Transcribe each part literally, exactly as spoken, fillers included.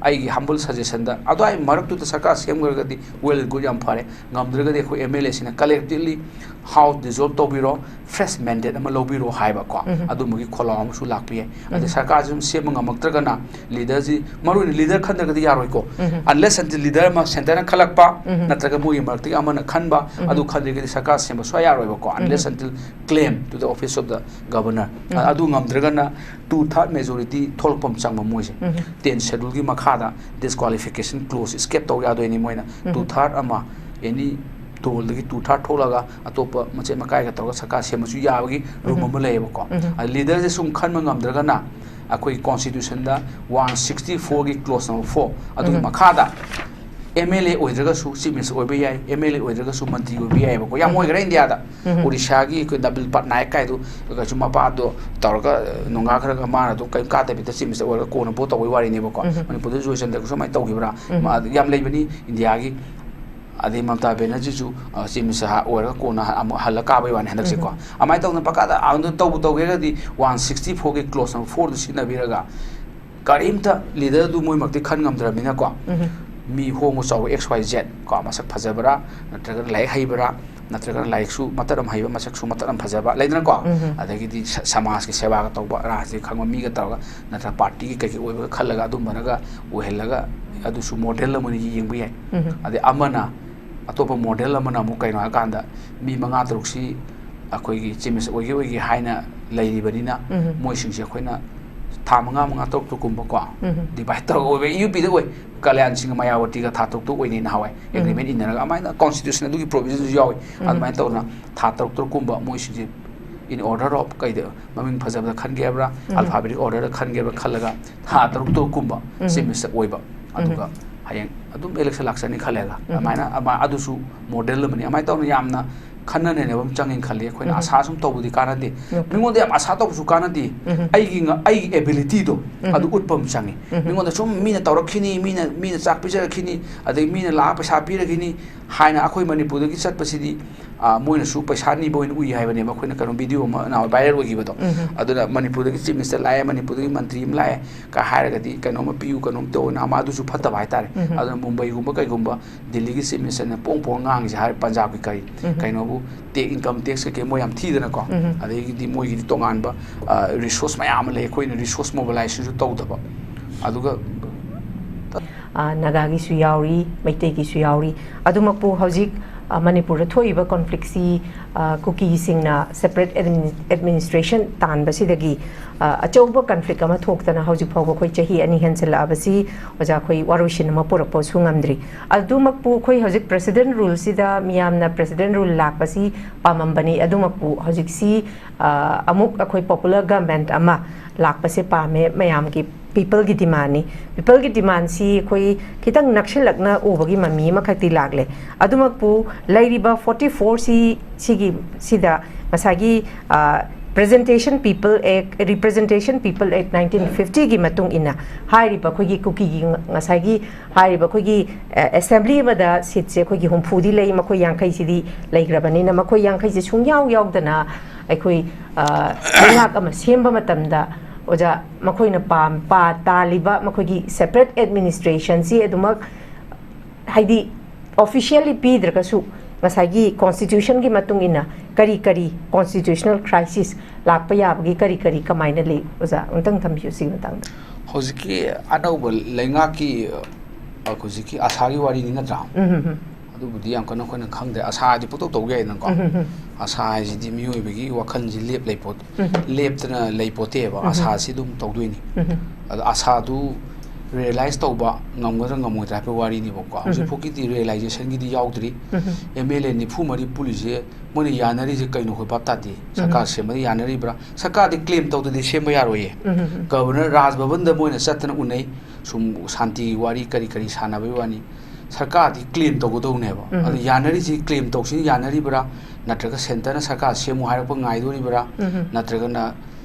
ꯑꯩꯒꯤ humble suggestionꯗ ꯑꯗꯨꯋꯥꯏ ꯃꯔꯛꯇꯨꯗ ꯁꯔꯀꯥꯔ ꯁꯦꯝꯈ꯭ꯔꯒꯗꯤ well and good, ꯌꯥꯝ ꯐꯔꯦ꯫ ꯉꯝꯗ꯭ꯔꯒꯗꯤ ꯑꯩꯈꯣꯏ MLAꯁꯤꯡꯅ collectively House dissolve ꯇꯧꯕꯤꯔꯣ, fresh mandate ꯑꯃ ꯂꯧꯕꯤꯔꯣ ꯍꯥꯏꯕꯀꯣ꯫ ꯎꯝ꯫ ꯑꯗꯨꯝꯕꯒꯤ ꯈꯣꯜꯂꯥꯎ ꯑꯃꯁꯨ ꯂꯥꯛꯄ ꯌꯥꯏ꯫ ꯑꯗꯩ ꯎꯝ꯫ ꯁꯔꯀꯥꯔꯁꯤ ꯑꯗꯨꯝ ꯁꯦꯝꯕ ꯉꯝꯃꯛꯇ꯭ꯔꯒꯅ leaderꯁꯤ, ꯃꯔꯨꯑꯣꯏꯅ leader ꯈꯟꯗ꯭ꯔꯒꯗꯤ ꯌꯥꯔꯣꯏꯀꯣ꯫ ꯎꯝ꯫ Unless until leader ꯑꯃ centreꯅ ꯈꯜꯂꯛꯄ, ꯎꯝ꯫ ꯅꯠꯇ꯭ꯔꯒ ꯃꯣꯏꯒꯤ ꯃꯔꯛꯇꯒꯤ ꯑꯃꯅ ꯈꯟꯕ, ꯎꯝ꯫ ꯑꯗꯨ ꯈꯟꯗ꯭ꯔꯒꯗꯤ ꯁꯔꯀꯥꯔ ꯁꯦꯝꯕ ꯁꯨꯡꯌꯥ ꯌꯥꯔꯣꯏꯕꯀꯣ, unless um. until claim to the office of the governor꯫ ꯎꯝ꯫ ꯑꯗꯨ ꯉꯝꯗ꯭ꯔꯒꯅ two third majority ꯊꯣꯛꯂꯛꯄ ꯑꯃ ꯆꯪꯕ ꯃꯣꯏꯁꯦ꯫ ꯎꯝ꯫ Ten scheduleꯒꯤ ꯃꯈꯥꯗ disqualification clause escape ꯇꯧ ꯌꯥꯗꯣꯏꯅꯤ ꯃꯣꯏꯅ꯫ ꯎꯝ꯫ Two third ꯑꯃ, any ꯗꯣꯜꯗꯒꯤ two third ꯊꯣꯛꯂꯒ ꯑꯇꯣꯞꯄ ꯃꯆꯦꯠ ꯃꯀꯥꯏꯒ ꯇꯧꯔꯒ ꯁꯔꯀꯥꯔ ꯁꯦꯝꯕꯁꯨ ꯌꯥꯕꯒꯤ room ꯎꯝ꯫ ꯑꯃ ꯂꯩꯌꯦꯕꯀꯣ꯫ ꯎꯝ꯫ ꯑꯗ leaderꯁꯦ ꯁꯨꯝ ꯈꯟꯕ ꯉꯝꯗ꯭ꯔꯒꯅ ꯑꯩꯈꯣꯏꯒꯤ constitutionꯗ one sixty fourꯒꯤ clause number four ꯑꯗꯨꯒꯤ ꯎꯝ꯫ ꯃꯈꯥꯗ MLA ꯑꯣꯏꯗ꯭ꯔꯒꯁꯨ Chief Minister ꯑꯣꯏꯕ ꯌꯥꯏ, MLA ꯑꯣꯏꯗ꯭ꯔꯒꯁꯨ ꯃꯟꯇ꯭ꯔꯤ ꯑꯣꯏꯕ ꯌꯥꯏꯑꯕꯀꯣ꯫ ꯌꯥꯝ ꯎꯝ꯫ ꯑꯣꯏꯈ꯭ꯔꯦ ꯏꯟꯗꯤꯌꯥꯗ꯫ ꯎꯝ꯫ ꯑꯣꯔꯤꯁꯥꯒꯤ ꯑꯩꯈꯣꯏ ꯅꯕꯤꯜ ꯄꯠꯅꯥꯌꯛ ꯀꯥꯏꯗꯣ ꯀꯩꯁꯨ ꯃꯄꯥꯗꯣ ꯇꯧꯔꯒ, ꯅꯨꯡꯒꯥ ꯈꯔꯒ ꯃꯥꯅ ꯑꯗꯨꯝ ꯀꯔꯤꯝ ꯀꯥꯗꯕꯤꯗ Chief Minister ꯑꯣꯏꯔꯒ ꯀꯣꯟꯅ vote ꯇꯧꯕꯒꯤ ꯋꯥꯔꯤꯅꯦꯕꯀꯣ꯫ ꯎꯝ꯫ ꯃꯅꯤꯄꯨꯔꯗ ꯖꯣꯏꯁꯟꯗ꯭ꯔ ꯁꯨꯃꯥꯏꯅ ꯇꯧꯈꯤꯕ꯭ꯔꯥ? ꯎꯝ꯫ ꯃꯥ-, ꯌꯥꯝ ꯂꯩꯕꯅꯤ ꯏꯟꯗꯤꯌꯥꯒꯤ꯫ ꯑꯗꯩ ꯃꯃꯇꯥ ꯕꯦꯅꯔꯖꯤꯁꯨ, ꯑ, Chief Minister ꯍꯥ-, ꯑꯣꯏꯔꯒ ꯀꯣꯟꯅ ꯍ-, ꯑꯃꯨꯛ ꯍꯜꯂ ꯀꯥꯕꯩ ꯋꯥꯅꯤ ꯍꯟꯗꯛꯁꯦꯀꯣ꯫ ꯎꯝ꯫ ꯑꯗꯨꯃꯥꯏꯅ ꯇꯧꯗꯅ ꯄꯪꯀꯥꯗ ꯑꯗꯨ ꯇꯧꯕ ꯇꯧꯒꯦꯔꯒꯗꯤ one sixty fourꯒꯤ clause number fourꯗꯨ ꯁꯤꯖꯤꯟꯅꯕꯤꯔꯒ ꯀꯔꯤꯝꯇ leaderꯗꯨ ꯃꯣꯏꯃꯛꯇꯤ ꯈꯟ ꯉꯝꯗ꯭ꯔꯕꯅꯤꯅꯀꯣ, ꯎꯝ꯫ ꯃꯤ ꯍꯣꯡꯕ ꯆꯥꯎꯕ X Y Z ꯀꯣ, ꯃꯁꯛ ꯐꯖꯕ꯭ꯔꯥ, ꯅꯠꯇ꯭ꯔꯒꯅ ꯂꯥꯏꯔꯤꯛ ꯍꯩꯕ꯭ꯔꯥ, ꯅꯠꯇ꯭ꯔꯒꯅ ꯂꯥꯏꯔꯤꯛꯁꯨ ꯃꯇꯠ ꯑꯃ ꯍꯩꯕ, ꯃꯁꯛꯁꯨ ꯃꯇꯠ ꯑꯃ ꯐꯖꯕ, ꯂꯩꯗꯅꯀꯣ? ꯎꯝ꯫ ꯑꯗꯒꯤꯗꯤ ꯁ-, ꯁꯃꯥꯖꯀꯤ ꯁꯦꯕꯥꯒ ꯇꯧꯕ, ꯔꯥꯖꯅꯤꯇꯤ ꯈꯪꯕ ꯃꯤꯒ ꯇꯧꯔꯒ, ꯅꯠꯇ꯭ꯔꯒ partyꯒꯤ ꯀꯩꯀꯩ ꯑꯣꯏꯕꯒ ꯈꯜꯂꯒ ꯑꯗꯨꯝꯕꯅꯒ ꯑꯣꯏꯍꯜꯂꯒ, ꯑꯗꯨꯁꯨ model ꯑꯃꯅꯤ ꯌꯦꯡꯕ ꯌꯥꯏ꯫ ꯎꯝ꯫ ꯑꯗꯩ ꯑꯃꯅ, ꯑꯇꯣꯞꯄ model ꯑꯃꯅ ꯑꯃꯨꯛ ꯀꯩꯅꯣ ꯍꯥꯏꯀꯥꯟꯗ, ꯃꯤ ꯃꯉꯥ ꯇꯔꯨꯛꯁꯤ ꯑꯩꯈꯣꯏꯒꯤ Chief Minister ꯑꯣꯏꯒꯦ ꯑꯣꯏꯒꯦ ꯍꯥꯏꯅ ꯂꯩꯔꯤꯕꯅꯤꯅ, ꯎꯝ꯫ ꯃꯣꯏꯁꯤꯡꯁꯦ ꯑꯩꯈꯣꯏꯅ ꯊꯥ ꯃꯉꯥ, ꯃꯉꯥ, ꯇꯔꯨꯛ, ꯇꯔꯨꯛꯀꯨꯝꯕꯀꯣ, ꯎꯝ꯫ Divide ꯇꯧꯔꯒ ꯑꯣꯏꯕ, UPꯗ ꯑꯣꯏ, ꯀꯂꯌꯥꯟ ꯁꯤꯡ ꯃꯌꯥꯋꯇꯤꯒ ꯊꯥ ꯇꯔꯨꯛ ꯇꯔꯨꯛ ꯑꯣꯏꯅꯦꯅ ꯍꯥꯏ, ꯎꯝ꯫ Agreement ꯏꯟꯅꯔꯒ, ꯑꯗꯨꯃꯥꯏꯅ constitution ꯑꯗꯨꯒꯤ provisionꯁꯨ ꯌꯥꯎꯏ꯫ ꯎꯝ꯫ ꯑꯗꯨꯃꯥꯏꯅ ꯇꯧꯗꯅ ꯊꯥ ꯇꯔꯨꯛ ꯇꯔꯨꯛꯀꯨꯝꯕ ꯃꯣꯏꯁꯤꯡꯁꯦ in order of ꯀꯩꯗ, ꯃꯃꯤꯡ ꯐꯖꯕꯗ ꯈꯟꯒꯦ ꯍꯥꯏꯕ꯭ꯔꯥ, ꯎꯝ꯫ Alphabetic orderꯗ ꯈꯟꯒꯦ ꯍꯥꯏꯕ꯭ꯔꯥ ꯈꯜꯂꯒ ꯊꯥ ꯇꯔꯨꯛ ꯇꯔꯨꯛꯀꯨꯝꯕ ꯎꯝ꯫ Chief Minister ꯑꯣꯏꯕ, ꯎꯝ꯫ ꯑꯗꯨꯒ ꯍꯌꯦꯡ ꯑꯗꯨꯝ election ꯂꯥꯛꯆꯅꯤ ꯈꯜꯂꯦꯒ꯫ ꯎꯝ꯫ ꯑꯗꯨꯃꯥꯏꯅ ꯑꯃ-, ꯑꯗꯨꯁꯨ model ꯑꯃꯅꯤ꯫ ꯑꯗꯨꯃꯥꯏꯅ ꯇꯧꯅ ꯌꯥꯝꯅ ꯈꯟꯅ ꯅꯩꯅꯕ ꯑꯃ ꯆꯪꯉꯦꯅ ꯈꯜꯂꯤ꯫ ꯑꯩꯈꯣꯏꯅ ꯎꯝ꯫ ꯑꯁꯥ ꯁꯨꯝ ꯇꯧꯕꯗꯤ ꯀꯥꯟꯅꯗꯦ꯫ ꯎꯝ꯫ ꯃꯤꯉꯣꯟꯗ ꯌꯥꯝ ꯑꯁꯥ ꯇꯧꯕꯁꯨ ꯀꯥꯟꯅꯗꯦ꯫ ꯎꯝ꯫ ꯑꯩꯒꯤ ꯉ-, ꯑꯩꯒꯤ abilityꯗꯣ ꯎꯝ꯫ ꯑꯗꯨ ꯎꯠꯄ ꯑꯃ ꯆꯪꯉꯤ꯫ ꯎꯝ꯫ ꯃꯤꯉꯣꯟꯗ ꯁꯨꯝ ꯃꯤꯅ ꯇꯧꯔꯛꯈꯤꯅꯤ, ꯃꯤꯅ, ꯃꯤꯅ ꯆꯥꯛ ꯄꯤꯖꯔꯛꯈꯤꯅꯤ, ꯑꯗꯩ ꯃꯤꯅ ꯂꯥꯛꯑ ꯄꯩꯁꯥ ꯄꯤꯔꯈꯤꯅꯤ ꯍꯥꯏꯅ ꯑꯩꯈꯣꯏ ꯃꯅꯤꯄꯨꯔꯗꯒꯤ ꯆꯠꯄꯁꯤꯗꯤ, ꯑ, ꯃꯣꯏꯅꯁꯨ ꯄꯩꯁꯥ ꯅꯤꯕ ꯑꯣꯏꯅ ꯎꯏ ꯍꯥꯏꯕꯅꯦꯕ, ꯑꯩꯈꯣꯏꯅ ꯀꯩꯅꯣ video ꯑꯃ ꯅꯍꯥꯟꯋꯥꯏ viral ꯑꯣꯏꯈꯤꯕꯗꯣ꯫ ꯎꯝ꯫ ꯑꯗꯨꯅ ꯃꯅꯤꯄꯨꯔꯗꯒꯤ chief minister ꯂꯥꯛꯑꯦ, ꯃꯅꯤꯄꯨꯔꯗꯒꯤ ꯃꯟꯇ꯭ꯔꯤ ꯑꯃ ꯂꯥꯛꯑꯦ ꯀ ꯍꯥꯏꯔꯒꯗꯤ ꯀꯩꯅꯣꯝꯃ ꯄꯤꯌꯨ, ꯀꯩꯅꯣꯝ ꯇꯧꯑꯣꯅ, ꯑꯃ ꯑꯗꯨꯁꯨ ꯐꯠꯇꯕ ꯍꯥꯏꯇꯥꯔꯦ꯫ ꯎꯝ꯫ ꯑꯗꯨꯅ ꯃꯨꯝꯕꯩꯒꯨꯝꯕ ꯀꯩꯒꯨꯝꯕ, ꯗꯤꯜꯂꯤꯒꯤ chief minister ꯅ ꯄꯣꯡ ꯄꯣꯡ ꯉꯥꯡꯉꯤꯁꯦ ꯍꯥꯏꯔꯦ, ꯄꯟꯖꯥꯕꯀꯤ ꯀꯔꯤ ꯎꯝ꯫ ꯀꯩꯅꯣꯕꯨ ꯇꯦꯛ income tax ꯀꯩꯀꯩ ꯃꯣꯏ ꯌꯥꯝ ꯊꯤꯗꯅꯀꯣ꯫ ꯎꯝ꯫ ꯑꯗꯒꯤꯗꯤ ꯃꯣꯏꯒꯤꯗꯤ ꯇꯣꯉꯥꯟꯕ, ꯑ, resource ꯃꯌꯥꯝ ꯑꯃ ꯂꯩ, ꯑꯩꯈꯣꯏꯅ resource mobilization ꯁꯨ ꯇꯧꯗꯕ꯫ ꯑꯗꯨꯒ ꯑ, ꯅꯥꯒꯥꯒꯤꯁꯨ ꯌꯥꯎꯔꯤ, ꯃꯩꯇꯩꯒꯤꯁꯨ ꯌꯥꯎꯔꯤ꯫ ꯑꯗꯨꯃꯛꯄꯨ ꯍꯧꯖꯤꯛ, ꯑ, ꯃꯅꯤꯄꯨꯔꯗ ꯊꯣꯛꯏꯕ conflict ꯁꯤ, ꯑ, ꯀꯨꯀꯤꯁꯤꯡꯅ separate admin-, administration ꯇꯥꯟꯕꯁꯤꯗꯒꯤ, ꯑ, ꯑꯆꯧꯕ conflict ꯑꯃ ꯊꯣꯛꯇꯅ ꯍꯧꯖꯤꯛ ꯐꯥꯎꯕ ꯑꯩꯈꯣꯏ ꯆꯍꯤ ꯑꯅꯤ ꯍꯦꯟꯖꯜꯂꯛꯑꯕꯁꯤ, ꯑꯣꯖꯥ, ꯑꯩꯈꯣꯏ ꯋꯥꯔꯣꯏꯁꯤꯟ ꯑꯃ ꯄꯨꯔꯛꯄꯁꯨ ꯉꯝꯗ꯭ꯔꯤ꯫ ꯑꯗꯨꯃꯛꯄꯨ ꯑꯩꯈꯣꯏ ꯍꯧꯖꯤꯛ president rule ꯁꯤꯗ ꯃꯤꯌꯥꯝꯅ president rule ꯂꯥꯛꯄꯁꯤ ꯄꯥꯝꯃꯝꯕꯅꯤ꯫ ꯑꯗꯨꯃꯛꯄꯨ ꯍꯧꯖꯤꯛꯁꯤ, ꯑ, ꯑꯃꯨꯛ ꯑꯩꯈꯣꯏ popular government ꯑꯃ ꯂꯥꯛꯄꯁꯦ ꯄꯥꯝꯃꯦ꯫ ꯃꯌꯥꯝꯒꯤ, people ꯒꯤ demand ꯅꯤ꯫ People ꯒꯤ demand ꯁꯤ ꯑꯩꯈꯣꯏ ꯈꯤꯇꯪ ꯅꯛꯁꯤꯜꯂꯛꯅ ꯎꯕꯒꯤ ꯃꯃꯤ ꯑꯃꯈꯛꯇꯤ ꯂꯥꯛꯂꯦ꯫ ꯑꯗꯨꯃꯛꯄꯨ ꯂꯩꯔꯤꯕ forty four ꯁꯤ, ꯁꯤꯒꯤ, ꯁꯤꯗ ꯉꯁꯥꯏꯒꯤ, ꯑ, Presentation People Act, Representation People Act nineteen fifty ꯒꯤ ꯃꯇꯨꯡ ꯏꯟꯅ ꯍꯥꯏꯔꯤꯕ ꯑꯩꯈꯣꯏꯒꯤ ꯀꯨꯀꯤꯒꯤ ꯉ-, ꯉꯁꯥꯏꯒꯤ ꯍꯥꯏꯔꯤꯕ ꯑꯩꯈꯣꯏꯒꯤ, ꯑ, assembly ꯑꯃꯗ seat ꯁꯦ ꯑꯩꯈꯣꯏꯒꯤ ꯍꯨꯝꯐꯨꯗꯤ ꯂꯩ, ꯃꯈꯣꯏ ꯌꯥꯡꯈꯩꯁꯤꯗꯤ ꯂꯩꯈ꯭ꯔꯕꯅꯤꯅ, ꯃꯈꯣꯏ ꯌꯥꯡꯈꯩꯁꯦ ꯁꯨꯡꯌꯥꯎ ꯌꯥꯎꯗꯅ ꯑꯩꯈꯣꯏ, ꯑ, ꯂꯩꯉꯥꯛ ꯑꯃ ꯁꯦꯝꯕ ꯃꯇꯝꯗ, ꯑꯣꯖꯥ, ꯃꯈꯣꯏꯅ ꯄꯥꯝ-, ꯄꯥ-, ꯇꯥꯜꯂꯤꯕ ꯃꯈꯣꯏꯒꯤ separate administration ꯁꯤ ꯑꯗꯨꯃꯛ, ꯍꯥꯏꯗꯤ, officially ꯄꯤꯗ꯭ꯔꯒꯁꯨ, ꯉꯁꯥꯏꯒꯤ constitution ꯒꯤ ꯃꯇꯨꯡ ꯏꯟꯅ ꯀꯔꯤ ꯀꯔꯤ constitutional crisis ꯂꯥꯛꯄ ꯌꯥꯕꯒꯤ ꯀꯔꯤ ꯀꯔꯤ ꯀꯃꯥꯏꯅ ꯂꯩ, ꯑꯣꯖꯥ? ꯑꯃꯨꯛꯇꯪ ꯊꯝꯕꯤꯌꯨ ꯁꯤꯒꯤ ꯃꯇꯥꯡꯗ꯫ ꯍꯧꯖꯤꯛꯀꯤ ꯑꯅꯧꯕ ꯂꯩꯉꯥꯛꯀꯤ, ꯑ, ꯍꯧꯖꯤꯛꯀꯤ ꯑꯁꯥꯒꯤ ꯋꯥꯔꯤꯅꯤ ꯅꯠꯇ꯭ꯔꯥ? ꯎꯝ, ꯎꯝ, ꯎꯝ꯫ ꯑꯗꯨꯕꯨꯗꯤ ꯌꯥꯝ ꯀꯟꯅ ꯑꯩꯈꯣꯏꯅ ꯈꯪꯗꯦ꯫ ꯑꯁꯥ ꯍꯥꯏꯗꯤ ꯄꯪꯇꯧ ꯇꯧꯕ ꯌꯥꯏꯗꯅꯀꯣ꯫ ꯎꯝ, ꯎꯝ, ꯎꯝ꯫ ꯑꯁꯥ ꯍꯥꯏꯁꯤꯗꯤ ꯃꯤꯑꯣꯏꯕꯒꯤ ꯋꯥꯈꯜꯁꯤ ꯂꯦꯞ ꯂꯩꯄꯣꯠ-, ꯎꯝ, ꯎꯝ꯫ ꯂꯦꯞꯇꯅ ꯂꯩꯄꯣꯠꯇꯦꯕ꯫ ꯎꯝ, ꯎꯝ꯫ ꯑꯁꯥꯁꯤ ꯑꯗꯨꯝ ꯇꯧꯗꯣꯏꯅꯤ꯫ ꯎꯝ, ꯎꯝ꯫ ꯑꯗꯣ ꯑꯁꯥꯗꯨ realize ꯇꯧꯕ ꯉꯝꯒꯗ꯭ꯔꯥ ꯉꯝꯃꯣꯏꯗ꯭ꯔꯥ ꯍꯥꯏꯕ ꯋꯥꯔꯤꯅꯤꯕꯀꯣ꯫ ꯎꯝ, ꯎꯝ꯫ ꯍꯧꯖꯤꯛꯐꯥꯎꯒꯤꯗꯤ realization ꯒꯤꯗꯤ ꯌꯥꯎꯗ꯭ꯔꯤ꯫ ꯎꯝ, ꯎꯝ꯫ M L A ꯅꯤꯐꯨ ꯃꯔꯤ ꯄꯨꯜꯂꯤꯁꯦ ꯃꯣꯏꯅ ꯌꯥꯅꯔꯤꯁꯦ ꯀꯩꯅꯣ ꯑꯩꯈꯣꯏ ꯚꯥꯞ ꯇꯥꯗꯦ꯫ ꯎꯝ, ꯎꯝ꯫ ꯁꯔꯀꯥꯔ ꯁꯦꯝꯕꯗ ꯌꯥꯅꯔꯤꯕ꯭ꯔꯥ? ꯁꯔꯀꯥꯔꯗꯤ claim ꯇꯧꯗꯗꯤ ꯁꯦꯝꯕ ꯌꯥꯔꯣꯏꯌꯦ꯫ ꯎꯝ, ꯎꯝ, ꯎꯝ꯫ Governor ꯔꯥꯖ ꯚꯕꯟꯗ ꯃꯣꯏꯅ ꯆꯠꯇꯅ ꯎꯅꯩ꯫ ꯁꯨꯝ ꯁꯥꯟꯇꯤꯒꯤ ꯋꯥꯔꯤ ꯀꯔꯤ ꯀꯔꯤ ꯁꯥꯟꯅꯕꯒꯤ ꯋꯥꯅꯤ꯫ ꯁꯔꯀꯥꯔꯗꯤ claim ꯇꯧꯒꯗꯧꯅꯦꯕ꯫ ꯎꯝ꯫ ꯑꯗꯨ ꯌꯥꯅꯔꯤꯁꯤ claim ꯇꯧꯁꯤꯅ ꯌꯥꯅꯔꯤꯕ꯭ꯔꯥ? ꯅꯠꯇ꯭ꯔꯒ centre ꯅ ꯁꯔꯀꯥꯔ ꯁꯦꯝꯃꯨ ꯍꯥꯏꯔꯛꯄ ꯉꯥꯏꯗꯣꯔꯤꯕ꯭ꯔꯥ? ꯎꯝ꯫ ꯅꯠꯇ꯭ꯔꯒꯅ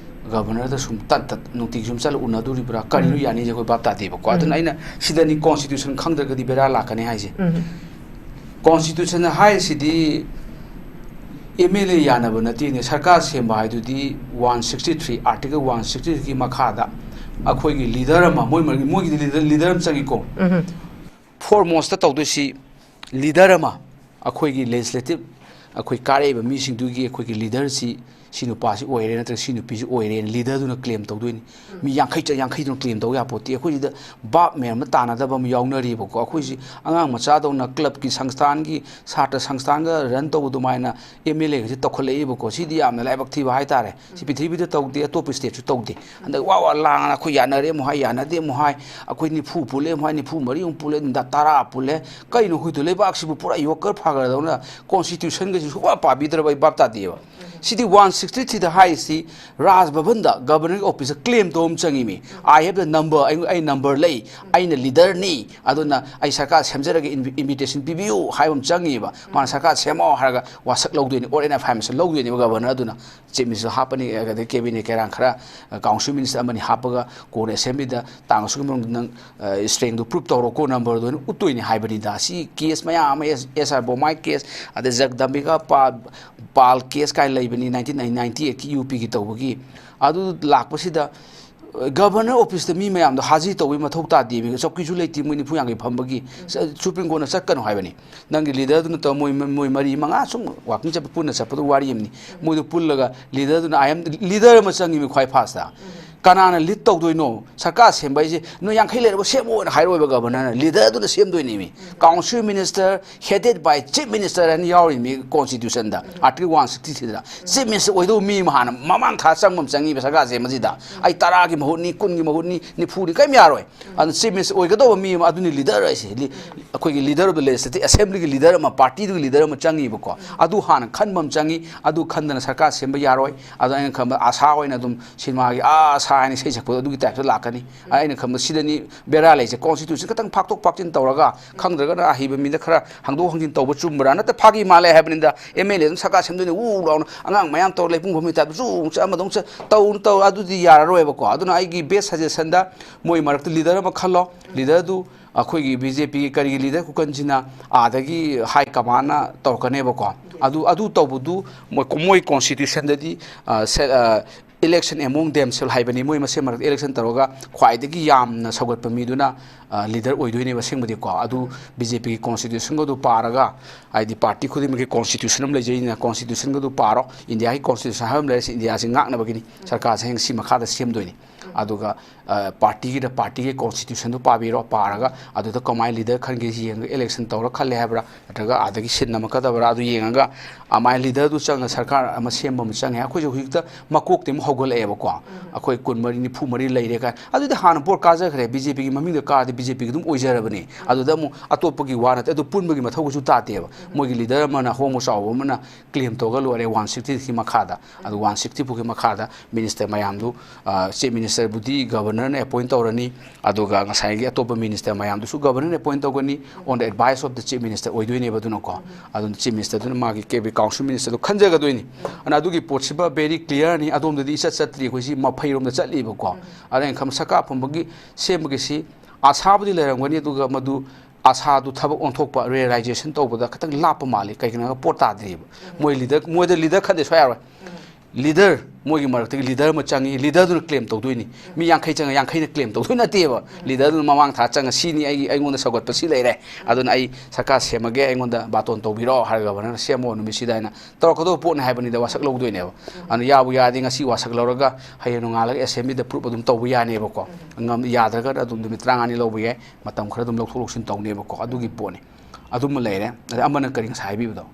governor ꯗ ꯁꯨꯝ ꯇꯠ ꯇꯠ ꯅꯨꯡꯇꯤꯒꯤ ꯁꯨꯝ ꯆꯠꯂ ꯎꯅꯗꯣꯔꯤꯕ꯭ꯔꯥ? ꯀꯔꯤꯅꯣ ꯎꯝ꯫ ꯌꯥꯅꯤꯁꯦ ꯑꯩꯈꯣꯏ ꯚꯥꯞ ꯇꯥꯗꯦꯕꯀꯣ꯫ ꯎꯝ꯫ ꯑꯗꯨꯅ ꯑꯩꯅ ꯁꯤꯗꯅꯤ constitution ꯈꯪꯗ꯭ꯔꯒꯗꯤ ꯕꯦꯔꯥ ꯂꯥꯛꯀꯅꯤ ꯍꯥꯏꯁꯦ꯫ ꯎꯝ꯫ Constitution ꯍꯥꯏꯔꯤꯁꯤꯗꯤ ꯑꯦꯝ ꯑꯦꯜ ꯑꯦ ꯌꯥꯅꯕ ꯅꯠꯇꯦꯅꯦ꯫ ꯁꯔꯀꯥꯔ ꯁꯦꯝꯕ ꯍꯥꯏꯗꯨꯗꯤ one sixty three, article one sixty ꯊ꯭ꯔꯤꯒꯤ ꯃꯈꯥꯗ ꯑꯩꯈꯣꯏꯒꯤ ꯂꯤꯗꯔ ꯑꯃ, ꯃꯣꯏ ꯃꯔꯤ-, ꯃꯣꯏꯒꯤꯗꯤ ꯂꯤꯗꯔ, ꯂꯤꯗꯔ ꯑꯃ ꯆꯪꯉꯤꯀꯣ꯫ ꯐꯣꯔꯃꯣꯁꯇ ꯇꯧꯗꯣꯏꯁꯤ ꯂꯤꯗꯔ ꯑꯃ, ꯑꯩꯈꯣꯏꯒꯤ ꯂꯦꯖꯤꯁꯂꯦꯇꯤꯚ, ꯑꯩꯈꯣꯏ ꯀꯥꯔꯛꯏꯕ ꯃꯤꯁꯤꯡꯗꯨꯒꯤ ꯑꯩꯈꯣꯏꯒꯤ ꯂꯤꯗꯔꯁꯤ, ꯁꯤ ꯅꯨꯄꯥꯁꯤ ꯑꯣꯏꯔꯦ ꯅꯠꯇ꯭ꯔꯒ ꯁꯤ ꯅꯨꯄꯤꯁꯤ ꯑꯣꯏꯔꯦꯅ ꯂꯤꯗꯔꯗꯨꯅ ꯀ꯭ꯂꯦꯝ ꯇꯧꯗꯣꯏꯅꯤ꯫ ꯃꯤ ꯌꯥꯡꯈꯩ ꯆ-, ꯌꯥꯡꯈꯩꯗꯨꯅ ꯀ꯭ꯂꯦꯝ ꯇꯧ ꯌꯥꯄꯣꯠꯇꯦ꯫ ꯑꯩꯈꯣꯏꯁꯤꯗ ꯚꯥꯞ ꯃꯦꯟ ꯑꯃ ꯇꯥꯅꯗꯕ ꯑꯃ ꯌꯥꯎꯅꯔꯤꯕꯀꯣ꯫ ꯑꯩꯈꯣꯏꯁꯤ ꯑꯉꯥꯡ ꯃꯆꯥꯗꯧꯅ ꯀ꯭ꯂꯕꯀꯤ ꯁꯪꯁꯊꯥꯟꯒꯤ, ꯁꯥꯇ꯭ꯔ ꯁꯪꯁꯊꯥꯟꯒ ꯔꯟ ꯇꯧꯕ ꯑꯗꯨꯃꯥꯏꯅ ꯑꯦꯝ ꯑꯦꯜ ꯑꯦꯒꯁꯦ ꯇꯧꯈꯠꯂꯛꯏꯕꯀꯣ꯫ ꯁꯤꯗꯤ ꯌꯥꯝꯅ ꯂꯥꯏꯕꯛ ꯊꯤꯕ ꯍꯥꯏꯇꯥꯔꯦ꯫ ꯁꯤ ꯄ꯭ꯔꯤꯊꯤꯕꯤꯗ ꯇꯧꯗꯦ, ꯑꯇꯣꯞꯄ ꯁ꯭ꯇꯦꯠꯁꯨ ꯇꯧꯗꯦ꯫ ꯍꯟꯗꯛ ꯋꯥ ꯋꯥ ꯂꯥꯡꯉꯅ ꯑꯩꯈꯣꯏ ꯌꯥꯅꯔꯦ ꯑꯃꯨꯛ ꯍꯥꯏ, ꯌꯥꯅꯗꯦ ꯑꯃꯨꯛ ꯍꯥꯏ, ꯑꯩꯈꯣꯏ ꯅꯤꯐꯨ ꯄꯨꯜꯂꯦ ꯑꯃꯨꯛ ꯍꯥꯏ, ꯅꯤꯐꯨ ꯃꯔꯤ ꯑꯃꯨꯛ ꯄꯨꯜꯂꯦ, ꯅꯨꯡꯗꯥ ꯇꯔꯥ ꯄꯨꯜꯂꯦ꯫ ꯀꯩꯅꯣ ꯑꯩꯈꯣꯏꯗꯣ ꯂꯩꯕꯥꯛꯁꯤꯕꯨ ꯄꯨꯔꯥ ꯌꯣꯀꯔ ꯐꯥꯒ꯭ꯔꯗꯧꯅ constitutionꯒꯁꯤ ꯁꯨꯡꯄꯥ ꯄꯥꯕꯤꯗ꯭ꯔꯕ ꯑꯩ ꯚꯥꯞ ꯇꯥꯗꯦꯕ꯫ ꯁꯤꯗꯤ ꯋꯥꯟ ꯁꯤꯛꯁꯇꯤ ꯊ꯭ꯔꯤꯗ ꯍꯥꯏꯔꯤꯁꯤ ꯔꯥꯖ ꯚꯕꯟꯗ, ꯒꯕꯔꯅꯔꯒꯤ ꯑꯣꯐꯤꯁꯇ ꯀ꯭ꯂꯦꯝ ꯇꯧꯕ ꯑꯃ ꯆꯪꯉꯤꯃꯤ꯫ "I have the number", ꯑꯩ, ꯑꯩ ꯅꯝꯕꯔ ꯂꯩ, ꯑꯩꯅ ꯂꯤꯗꯔꯅꯤ, ꯑꯗꯨꯅ ꯑꯩ ꯁꯔꯀꯥꯔ ꯁꯦꯝꯖꯔꯒꯦ, ꯏꯟꯚꯤ-, invitation ꯄꯤꯕꯤꯌꯨ ꯍꯥꯏꯕ ꯑꯃ ꯆꯪꯉꯤꯕ꯫ ꯃꯥꯅ ꯁꯔꯀꯥꯔ ꯁꯦꯝꯃꯣ ꯍꯥꯏꯔꯒ ꯋꯥꯁꯛ ꯂꯧꯗꯣꯏꯅꯤ, oral affirmation ꯂꯧꯗꯣꯏꯅꯦꯕ ꯒꯕꯔꯅꯔ ꯑꯗꯨꯅ꯫ ꯆꯤꯐ ꯃꯤꯅꯤꯁꯇꯔ ꯍꯥꯞꯄꯅꯤ, ꯑꯗꯩ ꯀꯦꯕꯤꯅꯦꯠ ꯀꯩꯔꯥꯡ ꯈꯔ, ꯀꯥꯎꯟꯁꯤꯜ ꯃꯤꯅꯤꯁꯇꯔ ꯑꯃꯅꯤ ꯍꯥꯞꯄꯒ ꯀꯣꯟꯅ ꯑꯦꯁꯦꯝꯕ꯭ꯂꯤꯗ ꯇꯥꯡ ꯑꯁꯨꯛꯀꯤ ꯃꯅꯨꯡꯗ ꯅꯪ, ꯑ, ꯁ꯭ꯇꯔꯦꯡꯗꯣ ꯄ꯭ꯔꯨꯞ ꯇꯧꯔꯣꯀꯣ, ꯅꯝꯕꯔꯗꯣ ꯑꯣꯏꯅ ꯎꯠꯇꯣꯏꯅꯤ ꯍꯥꯏꯕꯅꯤꯗ꯫ ꯁꯤ ꯀꯦꯁ ꯃꯌꯥꯝ ꯑꯃ, ꯑꯦꯁ, ꯑꯦꯁ ꯑꯥꯔ ꯕꯣꯃꯥꯏ ꯀꯦꯁ, ꯑꯗꯩ ꯖꯒꯗꯝꯕꯤꯀꯥ ꯄꯥꯜ, ꯄꯥꯜ ꯀꯦꯁ ꯀꯥꯏꯅ ꯂꯩꯕꯅꯤ, ꯅꯥꯏꯟꯇꯤꯟ ꯅꯥꯏꯟꯇꯤ ꯑꯩꯠꯀꯤ ꯌꯨ ꯄꯤꯒꯤ ꯇꯧꯕꯒꯤ꯫ ꯑꯗꯨ ꯂꯥꯛꯄꯁꯤꯗ, ꯑ, ꯒꯕꯔꯅꯔ ꯑꯣꯐꯤꯁꯇ ꯃꯤ ꯃꯌꯥꯝꯗꯣ ꯍꯥꯖꯤ ꯇꯧꯕꯒꯤ ꯃꯊꯧ ꯇꯥꯗꯦ, ꯃꯤ ꯆꯧꯀꯤꯁꯨ ꯂꯩꯇꯦ, ꯃꯣꯏ ꯅꯤꯐꯨ ꯌꯥꯡꯈꯩ ꯐꯝꯕꯒꯤ꯫ ꯁ-, ꯁꯨꯄ꯭ꯔꯤꯝ ꯀꯣꯔꯠꯅ ꯆꯠꯀꯅꯨ ꯍꯥꯏꯕꯅꯤ꯫ ꯅꯪꯒꯤ ꯂꯤꯗꯔꯗꯨꯅ ꯇꯧ-, ꯃꯣꯏ, ꯃꯣꯏ ꯃꯔꯤ ꯃꯉꯥ ꯁꯨꯝ ꯋꯥꯀꯤꯡ ꯆꯠꯄ, ꯄꯨꯟꯅ ꯆꯠꯄꯗꯨ ꯋꯥꯔꯤ ꯑꯃꯅꯤ꯫ ꯃꯣꯏꯗꯨ ꯄꯨꯜꯂꯒ ꯂꯤꯗꯔꯗꯨꯅ, "I am", ꯂꯤꯗꯔ ꯑꯃ ꯆꯪꯉꯤꯃꯤ ꯈ꯭ꯋꯥꯏ ꯐꯥꯔꯁꯇ꯫ ꯀꯅꯥꯅ ꯂꯤꯗ ꯇꯧꯗꯣꯏꯅꯣ? ꯁꯔꯀꯥꯔ ꯁꯦꯝꯕ ꯍꯥꯏꯁꯦ ꯅꯣꯏ ꯌꯥꯡꯈꯩ ꯂꯩꯔꯕ ꯁꯦꯝꯃꯣꯅ ꯍꯥꯏꯔꯣꯏꯕ ꯒꯕꯔꯅꯔꯅ, ꯂꯤꯗꯔꯗꯨꯅ ꯁꯦꯝꯗꯣꯏꯅꯦꯃꯤ꯫ Council minister headed by chief minister ꯍꯥꯏꯅ ꯌꯥꯎꯔꯤꯃꯤ ꯀꯣꯟꯁꯇꯤꯇ꯭ꯌꯨꯁꯟꯗ, ꯑꯥꯔꯇꯤꯀꯜ ꯋꯥꯟ ꯁꯤꯛꯁꯇꯤ ꯊ꯭ꯔꯤꯗ꯫ ꯆꯤꯐ ꯃꯤꯅꯤꯁꯇꯔ ꯑꯣꯏꯗꯧꯕ ꯃꯤ ꯑꯃ ꯍꯥꯟꯅ ꯃꯃꯥꯡ ꯊꯥ ꯆꯪꯕ ꯑꯃ ꯆꯪꯉꯤꯕ ꯁꯔꯀꯥꯔ ꯁꯦꯝꯕꯁꯤꯗ꯫ ꯑꯩ ꯇꯔꯥꯒꯤ ꯃꯍꯨꯠꯅꯤ, ꯀꯨꯟꯒꯤ ꯃꯍꯨꯠꯅꯤ, ꯅꯤꯐꯨꯅꯤ, ꯀꯔꯤꯝ ꯌꯥꯔꯣꯏ꯫ ꯑꯗꯨꯅ ꯆꯤꯐ ꯃꯤꯅꯤꯁꯇꯔ ꯑꯣꯏꯒꯗꯧꯕ ꯃꯤ ꯑꯃ, ꯑꯗꯨꯅꯤ ꯂꯤꯗꯔ ꯍꯥꯏꯁꯦ꯫ ꯂꯤ-, ꯑꯩꯈꯣꯏꯒꯤ ꯂꯤꯗꯔ ꯑꯣꯐ ꯗ ꯂꯦꯖꯤꯁꯂꯦꯇꯤꯚ ꯑꯦꯁꯦꯝꯕ꯭ꯂꯤꯒꯤ ꯂꯤꯗꯔ ꯑꯃ, ꯄꯥꯔꯇꯤꯗꯨꯒꯤ ꯂꯤꯗꯔ ꯑꯃ ꯆꯪꯉꯤꯕꯀꯣ꯫ ꯑꯗꯨ ꯍꯥꯟꯅ ꯈꯟꯕ ꯑꯃ ꯆꯪꯉꯤ꯫ ꯑꯗꯨ ꯈꯟꯗꯅ ꯁꯔꯀꯥꯔ ꯁꯦꯝꯕ ꯌꯥꯔꯣꯏ꯫ ꯑꯗꯣ ꯑꯩꯅ ꯈꯟꯕ ꯑꯥꯁꯥ ꯑꯣꯏꯅ ꯑꯗꯨꯝ ꯁꯤꯅꯦꯃꯥꯒꯤ ꯑꯥ ꯑꯥꯁꯥ ꯊꯥꯏꯅ ꯏꯁꯩ ꯁꯛꯄꯗꯣ ꯑꯗꯨꯒꯤ type ꯇ ꯂꯥꯛꯀꯅꯤ꯫ ꯑꯩꯅ ꯈꯟꯕ ꯁꯤꯗꯅꯤ ꯕꯦꯔꯥ ꯂꯩꯁꯦ, constitution ꯈꯇꯪ ꯐꯥꯛꯇꯣꯛ ꯐꯥꯛꯆꯤꯟ ꯇꯧꯔꯒ, ꯈꯪꯗ꯭ꯔꯒꯅ ꯑꯍꯩꯕ ꯃꯤꯗ ꯈꯔ ꯍꯪꯗꯣꯛ ꯍꯪꯖꯤꯟ ꯇꯧꯕ ꯆꯨꯝꯕ꯭ꯔꯥ? ꯅꯠꯇꯦ, ꯐꯥꯒꯤ ꯃꯥꯜꯂꯦ ꯍꯥꯏꯕꯅꯤꯗ꯫ M L A ꯑꯗꯨꯝ ꯁꯔꯀꯥꯔ ꯁꯦꯝꯗꯣꯏꯅꯦ, ꯎ ꯂꯥꯎꯅ ꯑꯉꯥꯡ ꯃꯌꯥꯝ ꯇꯧꯔ ꯂꯩꯄꯨꯡ ꯐꯝꯕꯒꯤ type ꯇ ꯆꯨ ꯑꯃꯨꯛ ꯆꯠ, ꯑꯃꯗ ꯑꯃꯨꯛ ꯆꯠ, ꯇꯧꯅꯨ ꯇꯧ, ꯑꯗꯨꯗꯤ ꯌꯥꯔꯔꯣꯏꯕꯀꯣ꯫ ꯑꯗꯨꯅ ꯑꯩꯒꯤ best suggestion ꯗ ꯃꯣꯏ ꯃꯔꯛꯇ leader ꯑꯃ ꯈꯜꯂꯣ꯫ Leader ꯗꯨ ꯑꯩꯈꯣꯏꯒꯤ B J P ꯒꯤ ꯀꯔꯤꯒꯤ leader ꯈꯨꯀꯟꯁꯤꯅ ꯑꯥꯗꯒꯤ high command ꯅ ꯇꯧꯔꯛꯀꯅꯦꯕꯀꯣ꯫ ꯑꯗꯨ, ꯑꯗꯨ ꯇꯧꯕꯗꯨ ꯃꯣꯏ, ꯃꯣꯏ constitution ꯗꯗꯤ, ꯑ, ꯁꯦ-, ꯑ, election among themselves ꯍꯥꯏꯕꯅꯤ꯫ ꯃꯣꯏ ꯃꯁꯦꯟ ꯃꯔꯛꯇ election ꯇꯧꯔꯒ ꯈ꯭ꯋꯥꯏꯗꯒꯤ ꯌꯥꯝꯅ ꯁꯧꯒꯠꯄ ꯃꯤꯗꯨꯅ, ꯑ, leader ꯑꯣꯏꯗꯣꯏꯅꯦꯕ ꯑꯁꯦꯡꯕꯗꯤꯀꯣ꯫ ꯑꯗꯨ B J P ꯒꯤ constitution ꯒꯗꯨ ꯄꯥꯔꯒ, ꯍꯥꯏꯗꯤ party ꯈꯨꯗꯤꯡꯃꯛꯀꯤ constitution ꯑꯃ ꯂꯩꯖꯩꯅ, constitution ꯒꯗꯨ ꯄꯥꯔꯣ꯫ India ꯒꯤ constitution ꯍꯥꯏꯕ ꯑꯃ ꯂꯩꯔꯤꯁꯦ India ꯁꯤ ꯉꯥꯛꯅꯕꯒꯤꯅꯤ꯫ ꯁꯔꯀꯥꯔꯁꯦ ꯍꯌꯦꯡ ꯁꯤ ꯃꯈꯥꯗ ꯁꯦꯝꯗꯣꯏꯅꯤ꯫ ꯑꯗꯨꯒ, ꯑ, party ꯒꯤꯗ party ꯒꯤ constitution ꯗꯨ ꯄꯥꯕꯤꯔꯣ, ꯄꯥꯔꯒ ꯑꯗꯨꯗ ꯀꯃꯥꯏꯅ leader ꯈꯟꯒꯦ ꯌꯦꯡꯉꯒ election ꯇꯧꯔ ꯈꯜꯂꯦ ꯍꯥꯏꯕ꯭ꯔꯥ, ꯅꯠꯇ꯭ꯔꯒ ꯑꯥꯗꯒꯤ ꯁꯤꯟ ꯑꯃꯛꯀꯗꯕ꯭ꯔꯥ, ꯑꯗꯨ ꯌꯦꯡꯉꯒ ꯑꯃꯥꯏꯅ leader ꯗꯨ ꯆꯪꯉ ꯁꯔꯀꯥꯔ ꯑꯃ ꯁꯦꯝꯕ ꯑꯃ ꯆꯪꯉꯦ꯫ ꯑꯩꯈꯣꯏꯁꯨ ꯍꯧꯖꯤꯛꯇ ꯃꯀꯣꯛꯇꯤ ꯑꯃꯨꯛ ꯍꯧꯒꯠꯂꯛꯑꯦꯕꯀꯣ꯫ ꯑꯩꯈꯣꯏ ꯀꯨꯟꯃꯔꯤ, ꯅꯤꯐꯨ ꯃꯔꯤ ꯂꯩꯔꯦ ꯀꯥꯏ꯫ ꯑꯗꯨꯗꯤ ꯍꯥꯟꯅ ꯚꯣꯠ ꯀꯥꯖꯈ꯭ꯔꯦ, B J P ꯒꯤ ꯃꯃꯤꯡꯗ ꯀꯥꯔꯗꯤ B J P ꯒꯤ ꯑꯗꯨꯝ ꯑꯣꯏꯖꯔꯕꯅꯤ꯫ ꯑꯗꯨꯗ ꯑꯃꯨꯛ ꯑꯇꯣꯞꯄꯒꯤ ꯋꯥ ꯅꯠꯇꯦ, ꯑꯗꯨ ꯄꯨꯟꯕꯒꯤ ꯃꯊꯧ ꯀꯩꯁꯨ ꯇꯥꯗꯦꯕ꯫ ꯃꯣꯏꯒꯤ leader ꯑꯃꯅ, ꯑꯍꯣꯡꯕ ꯆꯥꯎꯕ ꯑꯃꯅ claim ꯇꯧꯔꯒ ꯂꯣꯏꯔꯦ, one sixty three ꯃꯈꯥꯗ꯫ ꯑꯗꯨ one sixty four ꯒꯤ ꯃꯈꯥꯗ minister ꯃꯌꯥꯝꯗꯨ, ꯑ, chief minister ꯕꯨꯗꯤ governor ꯅ appoint ꯇꯧꯔꯅꯤ, ꯑꯗꯨꯒ ꯉꯁꯥꯏꯒꯤ ꯑꯇꯣꯞꯄ minister ꯃꯌꯥꯝꯗꯨꯁꯨ governor ꯅ appoint ꯇꯧꯒꯅꯤ, on the advice of the chief minister ꯑꯣꯏꯗꯣꯏꯅꯦꯕ꯫ ꯑꯗꯨꯅꯀꯣ, ꯑꯗꯨꯅ chief minister ꯗꯨꯅ ꯃꯥꯒꯤ cabinet council minister ꯗꯨ ꯈꯟꯖꯒꯗꯣꯏꯅꯤ꯫ ꯑꯗꯨꯅ ꯑꯗꯨꯒꯤ ꯄꯣꯠꯁꯤꯃ very clear ꯅꯤ꯫ ꯑꯗꯣꯝꯗꯗꯤ ꯏꯆꯠ ꯆꯠꯇ꯭ꯔꯤ, ꯑꯩꯈꯣꯏꯁꯤ ꯃꯐꯩꯔꯣꯝꯗ ꯆꯠꯂꯤꯕꯀꯣ꯫ ꯑꯗ ꯑꯩꯅ ꯈꯟꯕ ꯁꯔꯀꯥꯔ ꯐꯝꯕꯒꯤ, ꯁꯦꯝꯕꯒꯤꯁꯤ ꯑꯁꯥꯕꯨꯗꯤ ꯂꯩꯔꯝꯒꯅꯤ, ꯑꯗꯨꯒ ꯃꯗꯨ ꯑꯁꯥꯗꯨ ꯊꯕꯛ ꯑꯣꯟꯊꯣꯛꯄ, realization ꯇꯧꯕꯗ ꯈꯤꯇꯪ ꯂꯥꯞꯄ ꯃꯥꯜꯂꯤ꯫ ꯀꯩꯒꯤꯅꯣ ꯍꯥꯏꯔꯒ ꯄꯣꯠ ꯇꯥꯗ꯭ꯔꯤꯕ꯫ ꯃꯣꯏ leader, ꯃꯣꯏꯗ leader ꯈꯟꯗꯦ ꯁꯨꯡꯌꯥ ꯌꯥꯔꯣꯏ꯫ Leader, ꯃꯣꯏꯒꯤ ꯃꯔꯛꯇꯒꯤ leader ꯑꯃ ꯆꯪꯉꯤ, leader ꯗꯨꯅ claim ꯇꯧꯗꯣꯏꯅꯤ꯫ ꯃꯤ ꯌꯥꯡꯈꯩ ꯆꯪꯉ ꯌꯥꯡꯈꯩꯅ claim ꯇꯧꯗꯣꯏ ꯅꯠꯇꯦꯕ꯫ Leader ꯗꯨꯅ ꯃꯃꯥꯡ ꯊꯥ ꯆꯪꯉ ꯁꯤꯅꯤ ꯑꯩꯒꯤ, ꯑꯩꯉꯣꯟꯗ ꯁꯧꯒꯠꯄ ꯁꯤ ꯂꯩꯔꯦ, ꯑꯗꯨꯅ ꯑꯩ ꯁꯔꯀꯥꯔ ꯁꯦꯝꯃꯒꯦ, ꯑꯩꯉꯣꯟꯗ ꯕꯥꯇꯣꯟ ꯇꯧꯕꯤꯔꯣ ꯍꯥꯏꯔꯒ governor ꯅ ꯁꯦꯝꯃꯣ ꯅꯨꯃꯤꯠꯁꯤꯗ ꯍꯥꯏꯅ ꯇꯧꯔꯛꯀꯗꯧꯕ ꯄꯣꯠꯅꯤ ꯍꯥꯏꯕꯅꯤꯗ, ꯋꯥꯁꯛ ꯂꯧꯗꯣꯏꯅꯦꯕ꯫ ꯑꯗꯨꯅ ꯌꯥꯕꯨ ꯌꯥꯔꯗꯤ ꯉꯁꯤ ꯋꯥꯁꯛ ꯂꯧꯔꯒ ꯍꯌꯦꯡ ꯅꯣꯡꯉꯥꯜꯂꯒ assembly ꯗ proof ꯑꯗꯨꯝ ꯇꯧꯕ ꯌꯥꯅꯦꯕꯀꯣ꯫ ꯉꯝ-, ꯌꯥꯗ꯭ꯔꯒꯅ ꯑꯗꯨꯝ ꯅꯨꯃꯤꯠ ꯇꯔꯥꯃꯉꯥꯅꯤ ꯂꯧꯕ ꯌꯥꯏ, ꯃꯇꯝ ꯈꯔ ꯑꯗꯨꯝ ꯂꯧꯊꯣꯛ ꯂꯧꯁꯤꯟ ꯇꯧꯅꯦꯕꯀꯣ꯫ ꯑꯗꯨꯒꯤ ꯄꯣꯠꯅꯤ꯫ ꯑꯗꯨꯃ ꯂꯩꯔꯦ꯫ ꯑꯗꯩ ꯑꯃꯅ ꯀꯔꯤ ꯉꯁꯥꯏ ꯍꯥꯏꯕꯤꯕꯗꯣ?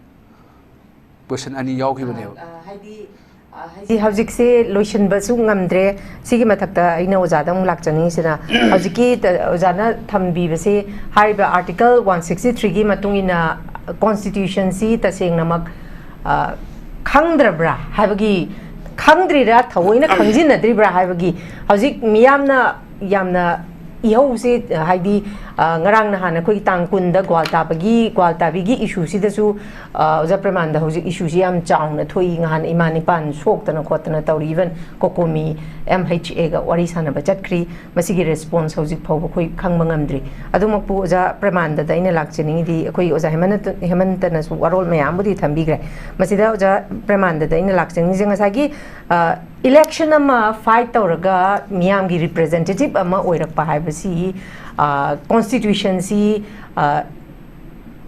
Question ꯑꯅꯤ ꯌꯥꯎꯈꯤꯕꯅꯦꯕ꯫ ꯑ, ꯍꯥꯏꯗꯤ, ꯑ, ꯍꯥꯏꯗꯤ ꯍꯧꯖꯤꯛꯁꯦ ꯂꯣꯏꯁꯤꯟꯕꯁꯨ ꯉꯝꯗ꯭ꯔꯦ꯫ ꯁꯤꯒꯤ ꯃꯊꯛꯇ ꯑꯩꯅ ꯑꯣꯖꯥꯗ ꯑꯃꯨꯛ ꯂꯥꯛꯆꯅꯤꯡꯉꯤꯁꯤꯅ, ꯍꯧꯖꯤꯛꯀꯤ ꯇ-, ꯑꯣꯖꯥꯅ ꯊꯝꯕꯤꯕꯁꯦ, ꯍꯥꯏꯔꯤꯕ Article one sixty three ꯒꯤ ꯃꯇꯨꯡ ꯏꯟꯅ constitution ꯁꯤ ꯇꯁꯦꯡꯅꯃꯛ, ꯑ, ꯈꯪꯗ꯭ꯔꯕ꯭ꯔꯥ ꯍꯥꯏꯕꯒꯤ ꯈꯪꯗ꯭ꯔꯤꯔꯥ, ꯊꯑꯣꯏꯅ ꯈꯪꯖꯤꯟꯅꯗ꯭ꯔꯤꯕ꯭ꯔꯥ ꯍꯥꯏꯕꯒꯤ ꯍꯧꯖꯤꯛ ꯃꯤꯌꯥꯝꯅ ꯌꯥꯝꯅ ꯏꯍꯧꯁꯦ, ꯍꯥꯏꯗꯤ, ꯑ, ꯉꯔꯥꯡ ꯅꯍꯥꯟ ꯑꯩꯈꯣꯏꯒꯤ ꯇꯥꯡ ꯀꯨꯟꯗ ꯒ꯭ꯋꯥꯜꯇꯥꯕꯒꯤ, ꯒ꯭ꯋꯥꯜꯇꯥꯕꯤꯒꯤ ꯏꯁꯨꯁꯤꯗꯁꯨ, ꯑ, ꯑꯣꯖꯥ ꯄ꯭ꯔꯦꯃꯥꯟꯗ, ꯍꯧꯖꯤꯛ ꯏꯁꯨꯁꯤ ꯌꯥꯝ ꯆꯥꯎꯅ ꯊꯣꯛꯏ꯫ ꯉꯍꯥꯟ ꯏꯃꯥ ꯅꯤꯄꯥꯟ ꯁꯣꯛꯇꯅ ꯈꯣꯠꯇꯅ ꯇꯧꯔꯤ, even ꯀꯣꯀꯣꯃꯤ ꯑꯦꯝ ꯑꯩꯆ ꯑꯦꯒ ꯋꯥꯔꯤ ꯁꯥꯟꯅꯕ ꯆꯠꯈ꯭ꯔꯤ꯫ ꯃꯁꯤꯒꯤ ꯔꯦꯁꯄꯣꯟꯁ ꯍꯧꯖꯤꯛ ꯐꯥꯎꯕ ꯑꯩꯈꯣꯏ ꯈꯪꯕ ꯉꯝꯗ꯭ꯔꯤ꯫ ꯑꯗꯨꯃꯛꯄꯨ ꯑꯣꯖꯥ ꯄ꯭ꯔꯦꯃꯥꯟꯗꯗ ꯑꯩꯅ ꯂꯥꯛꯆꯅꯤꯡꯉꯤꯗꯤ, ꯑꯩꯈꯣꯏ ꯑꯣꯖꯥ ꯍꯦꯃꯟꯇ-, ꯍꯦꯃꯟꯇꯅꯁꯨ ꯋꯥꯔꯣꯜ ꯃꯌꯥꯝꯕꯨꯗꯤ ꯊꯝꯕꯤꯈ꯭ꯔꯦ꯫ ꯃꯁꯤꯗ ꯑꯣꯖꯥ ꯄ꯭ꯔꯦꯃꯥꯟꯗꯗ ꯑꯩꯅ ꯂꯥꯛꯆꯅꯤꯡꯉꯤꯁꯦ, ꯉꯁꯥꯏꯒꯤ, ꯑ, ꯏꯂꯦꯛꯁꯟ ꯑꯃ ꯐꯥꯏꯠ ꯇꯧꯔꯒ ꯃꯤꯌꯥꯝꯒꯤ ꯔꯤꯄ꯭ꯔꯖꯦꯟꯇꯦꯇꯤꯚ ꯑꯃ ꯑꯣꯏꯔꯛꯄ ꯍꯥꯏꯕꯁꯤ, ꯑ, ꯀꯣꯟꯁꯇꯤꯇ꯭ꯌꯨꯁꯟꯁꯤ, ꯑ,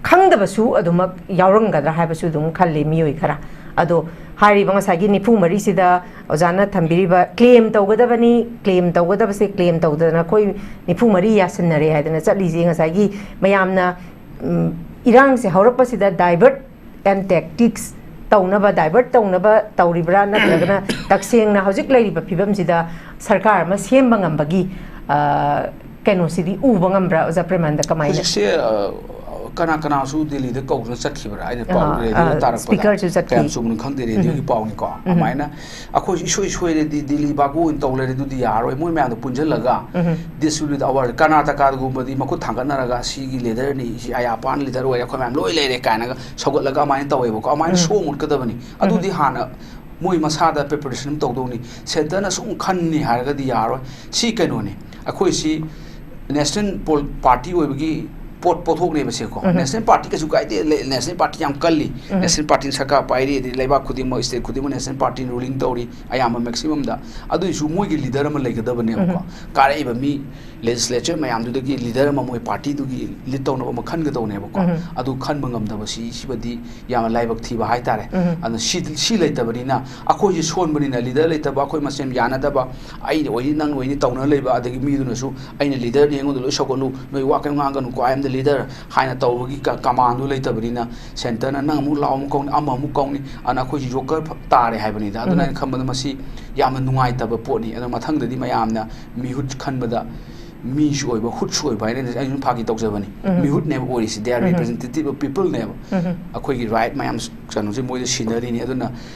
ꯈꯪꯗꯕꯁꯨ ꯑꯗꯨꯃꯛ ꯌꯥꯎꯔꯝꯒꯗ꯭ꯔꯥ ꯍꯥꯏꯕꯁꯨ ꯑꯗꯨꯝ ꯈꯜꯂꯤ ꯃꯤꯑꯣꯏ ꯈꯔ꯫ ꯑꯗꯣ ꯍꯥꯏꯔꯤꯕ ꯉꯁꯥꯏꯒꯤ ꯅꯤꯐꯨ ꯃꯔꯤꯁꯤꯗ ꯑꯣꯖꯥꯅ ꯊꯝꯕꯤꯔꯤꯕ, ꯀ꯭ꯂꯦꯝ ꯇꯧꯒꯗꯕꯅꯤ, ꯀ꯭ꯂꯦꯝ ꯇꯧꯒꯗꯕꯁꯦ, ꯀ꯭ꯂꯦꯝ ꯇꯧꯗꯅ ꯑꯩꯈꯣꯏ ꯅꯤꯐꯨ ꯃꯔꯤ ꯌꯥꯁꯤꯟꯅꯔꯦ ꯍꯥꯏꯗꯅ ꯆꯠꯂꯤꯁꯦ, ꯉꯁꯥꯏꯒꯤ ꯃꯌꯥꯝꯅ, ꯎꯝ, ꯏꯔꯥꯡꯁꯦ ꯍꯧꯔꯛꯄꯁꯤꯗ ꯗꯥꯏꯚꯔꯠ ꯑꯦꯟ ꯇꯦꯛꯇꯤꯛꯁ ꯇꯧꯅꯕ, ꯗꯥꯏꯚꯔꯠ ꯇꯧꯅꯕ ꯇꯧꯔꯤꯕ꯭ꯔꯥ, ꯅꯠꯇ꯭ꯔꯒꯅ ꯇꯁꯦꯡꯅ ꯍꯧꯖꯤꯛ ꯂꯩꯔꯤꯕ ꯐꯤꯕꯝꯁꯤꯗ ꯁꯔꯀꯥꯔ ꯑꯃ ꯁꯦꯝꯕ ꯉꯝꯕꯒꯤ, ꯑ, ꯀꯩꯅꯣꯁꯤꯗꯤ ꯎꯕ ꯉꯝꯕ꯭ꯔꯥ, ꯑꯣꯖꯥ ꯄ꯭ꯔꯦꯃꯥꯅꯟꯗ? ꯀꯃꯥꯏꯅ? ꯍꯧꯖꯤꯛꯁꯦ, ꯑ, ꯀꯅꯥ ꯀꯅꯥꯁꯨ ꯗꯦꯜꯂꯤꯗ ꯀꯧꯗꯨꯅ ꯆꯠꯈꯤꯕ꯭ꯔꯥ? ꯑꯩꯅ ꯄꯥꯎ ꯑꯥ, ꯔꯦꯗꯤꯑꯣꯗ ꯑꯥ, ꯇꯥꯔꯛꯄꯗ ꯁ꯭ꯄꯤꯀꯔꯁꯨ ꯆꯠꯈꯤ꯫ ꯀꯌꯥꯝ ꯆꯨꯝꯅ ꯈꯪꯗꯦ, ꯔꯦꯗꯤꯑꯣꯒꯤ ꯎꯝ꯫ ꯄꯥꯎꯅꯤꯀꯣ꯫ ꯎꯝ꯫ ꯑꯗꯨꯃꯥꯏꯅ ꯑꯩꯈꯣꯏꯁꯨ ꯏꯁꯣꯏ ꯁꯣꯏꯔꯗꯤ ꯗꯦꯜꯂꯤ ꯕꯥꯕꯨ ꯑꯣꯏꯅ ꯇꯧ ꯂꯩꯔꯦ, ꯑꯗꯨꯗꯤ ꯌꯥꯔꯣꯏ꯫ ꯃꯣꯏ ꯃꯌꯥꯝꯗꯣ ꯄꯨꯟꯁꯤꯜꯂꯒ ꯎꯝ꯫ This will be the hour꯫ ꯀꯔꯅꯥꯇꯀꯥꯒꯨꯝꯕꯗꯤ ꯃꯈꯨꯠ ꯊꯥꯡꯒꯠꯅꯔꯒ, "ꯁꯤꯒꯤ ꯂꯤꯗꯔꯅꯤ, ꯁꯤ ꯑꯌꯥꯄꯥꯟ ꯂꯤꯗꯔ ꯑꯣꯏꯔꯦ, ꯑꯩꯈꯣꯏ ꯃꯌꯥꯝ ꯂꯣꯏ ꯂꯩꯔꯦ" ꯀꯥꯏꯅꯒ ꯁꯧꯒꯠꯂꯒ ꯑꯗꯨꯃꯥꯏꯅ ꯇꯧꯋꯦꯕꯀꯣ꯫ ꯑꯗꯨꯃꯥꯏꯅ ꯎꯝ꯫ ꯁꯣꯛ ꯃꯨꯠꯀꯗꯕꯅꯤ꯫ ꯎꯝ꯫ ꯑꯗꯨꯗꯤ ꯍꯥꯟꯅ ꯃꯣꯏ ꯃꯁꯥꯗ ꯄ꯭ꯔꯤꯄꯦꯔꯦꯁꯟ ꯑꯃ ꯇꯧꯗꯧꯅꯤ꯫ ꯁꯦꯟꯇꯔꯅ ꯁꯨꯝ ꯈꯟꯅꯤ ꯍꯥꯏꯔꯒꯗꯤ ꯌꯥꯔꯣꯏ꯫ ꯁꯤ ꯀꯩꯅꯣꯅꯤ, ꯑꯩꯈꯣꯏꯁꯤ ꯅꯦꯁꯅꯦꯜ ꯄꯣꯜ-, ꯄꯥꯔꯇꯤ ꯑꯣꯏꯕꯒꯤ ꯄꯣꯠ, ꯄꯣꯠꯊꯣꯛꯅꯦꯕ ꯁꯦꯀꯣ꯫ ꯎꯝ꯫ ꯅꯦꯁꯅꯦꯜ ꯄꯥꯔꯇꯤ ꯀꯩꯁꯨ ꯀꯥꯏꯗꯦ, ꯂꯩ-, ꯅꯦꯁꯅꯦꯜ ꯄꯥꯔꯇꯤ ꯌꯥꯝ ꯀꯜꯂꯤ꯫ ꯎꯝ꯫ ꯅꯦꯁꯅꯦꯜ ꯄꯥꯔꯇꯤꯅ ꯁꯔꯀꯥꯔ ꯄꯥꯏꯔꯤ, ꯑꯗꯩ ꯂꯩꯕꯥꯛ ꯈꯨꯗꯤꯡꯃꯛ, ꯁ꯭ꯇꯦꯠ ꯈꯨꯗꯤꯡꯃꯛ ꯅꯦꯁꯅꯦꯜ ꯄꯥꯔꯇꯤꯅ ꯔꯨꯂꯤꯡ ꯇꯧꯔꯤ ꯑꯌꯥꯝꯕ ꯃꯦꯛꯁꯤꯃꯝꯗ꯫ ꯑꯗꯨꯏꯁꯨ ꯃꯣꯏꯒꯤ ꯂꯤꯗꯔ ꯑꯃ ꯂꯩꯒꯗꯕꯅꯦꯕꯀꯣ꯫ ꯎꯝ꯫ ꯀꯥꯔꯛꯏꯕ ꯃꯤ, ꯂꯦꯖꯤꯁꯂꯦꯆꯔ ꯃꯌꯥꯝꯗꯨꯗꯒꯤ ꯂꯤꯗꯔ ꯑꯃ ꯃꯣꯏ ꯄꯥꯔꯇꯤꯗꯨꯒꯤ ꯂꯤꯗ ꯇꯧꯅꯕ ꯑꯃ ꯈꯟꯒꯗꯧꯅꯦꯕꯀꯣ꯫ ꯎꯝ꯫ ꯑꯗꯨ ꯈꯟꯕ ꯉꯝꯗꯕ ꯁꯤ, ꯁꯤꯃꯗꯤ ꯌꯥꯝꯅ ꯂꯥꯏꯕꯛ ꯊꯤꯕ ꯍꯥꯏꯇꯥꯔꯦ꯫ ꯎꯝ꯫ ꯑꯗꯨꯅ ꯁꯤ, ꯁꯤ ꯂꯩꯇꯕꯅꯤꯅ, ꯑꯩꯈꯣꯏꯁꯦ ꯁꯣꯟꯕꯅꯤꯅ, ꯂꯤꯗꯔ ꯂꯩꯇꯕ, ꯑꯩꯈꯣꯏ ꯃꯁꯦꯟ ꯌꯥꯅꯗꯕ, "ꯑꯩꯅ ꯑꯣꯏꯅꯤ, ꯅꯪ ꯑꯣꯏꯅꯤ" ꯇꯧꯅ ꯂꯩꯕ, ꯑꯗꯒꯤ ꯃꯤꯗꯨꯅꯁꯨ "ꯑꯩꯅ ꯂꯤꯗꯔꯅꯤ, ꯑꯩꯉꯣꯟꯗ ꯂꯣꯏ ꯁꯧꯒꯠꯂꯨ, ꯅꯣꯏ ꯋꯥ ꯀꯩꯝ ꯉꯥꯡꯒꯅꯨꯀꯣ, I am the leader" ꯍꯥꯏꯅ ꯇꯧꯕꯒꯤ ꯀ-, ꯀꯃꯥꯟꯗꯨ ꯂꯩꯇꯕꯅꯤꯅ, ꯁꯦꯟꯇꯔꯅ ꯅꯪ ꯑꯃꯨꯛ ꯂꯥꯎ ꯑꯃꯨꯛ ꯀꯧꯅꯤ, ꯑꯃ ꯑꯃꯨꯛ ꯀꯧꯅꯤ, ꯑꯗꯨꯅ ꯑꯩꯈꯣꯏꯁꯤ ꯖꯣꯀꯔ ꯐ-, ꯇꯥꯔꯦ ꯍꯥꯏꯕꯅꯤꯗ꯫ ꯑꯗꯨꯅ ꯎꯝ꯫ ꯑꯩꯅ ꯈꯟꯕꯗ ꯃꯁꯤ ꯌꯥꯝꯅ ꯅꯨꯡꯉꯥꯏꯇꯕ ꯄꯣꯠꯅꯤ꯫ ꯑꯗꯣ ꯃꯊꯪꯗꯗꯤ ꯃꯌꯥꯝꯅ ꯃꯤꯍꯨꯠ ꯈꯟꯕꯗ ꯃꯤꯁꯨ ꯑꯣꯏꯕ, ꯍꯨꯠꯁꯨ ꯑꯣꯏꯕ ꯍꯥꯏꯅ ꯑꯩꯅ ꯁꯨꯝ ꯐꯥꯒꯤ ꯇꯧꯖꯕꯅꯤ꯫ ꯎꯝ꯫ ꯃꯤꯍꯨꯠꯅꯦꯕ ꯑꯣꯏꯔꯤꯁꯤ, they are um. Representative of people ꯅꯦꯕ꯫ ꯎꯝ꯫ ꯑꯩꯈꯣꯏꯒꯤ ꯔꯥꯏꯠ ꯃꯌꯥꯝ ꯀꯩꯅꯣꯁꯦ ꯃꯣꯏꯗ ꯁꯤꯟꯅꯔꯤꯅꯤ꯫ ꯑꯗꯨꯅ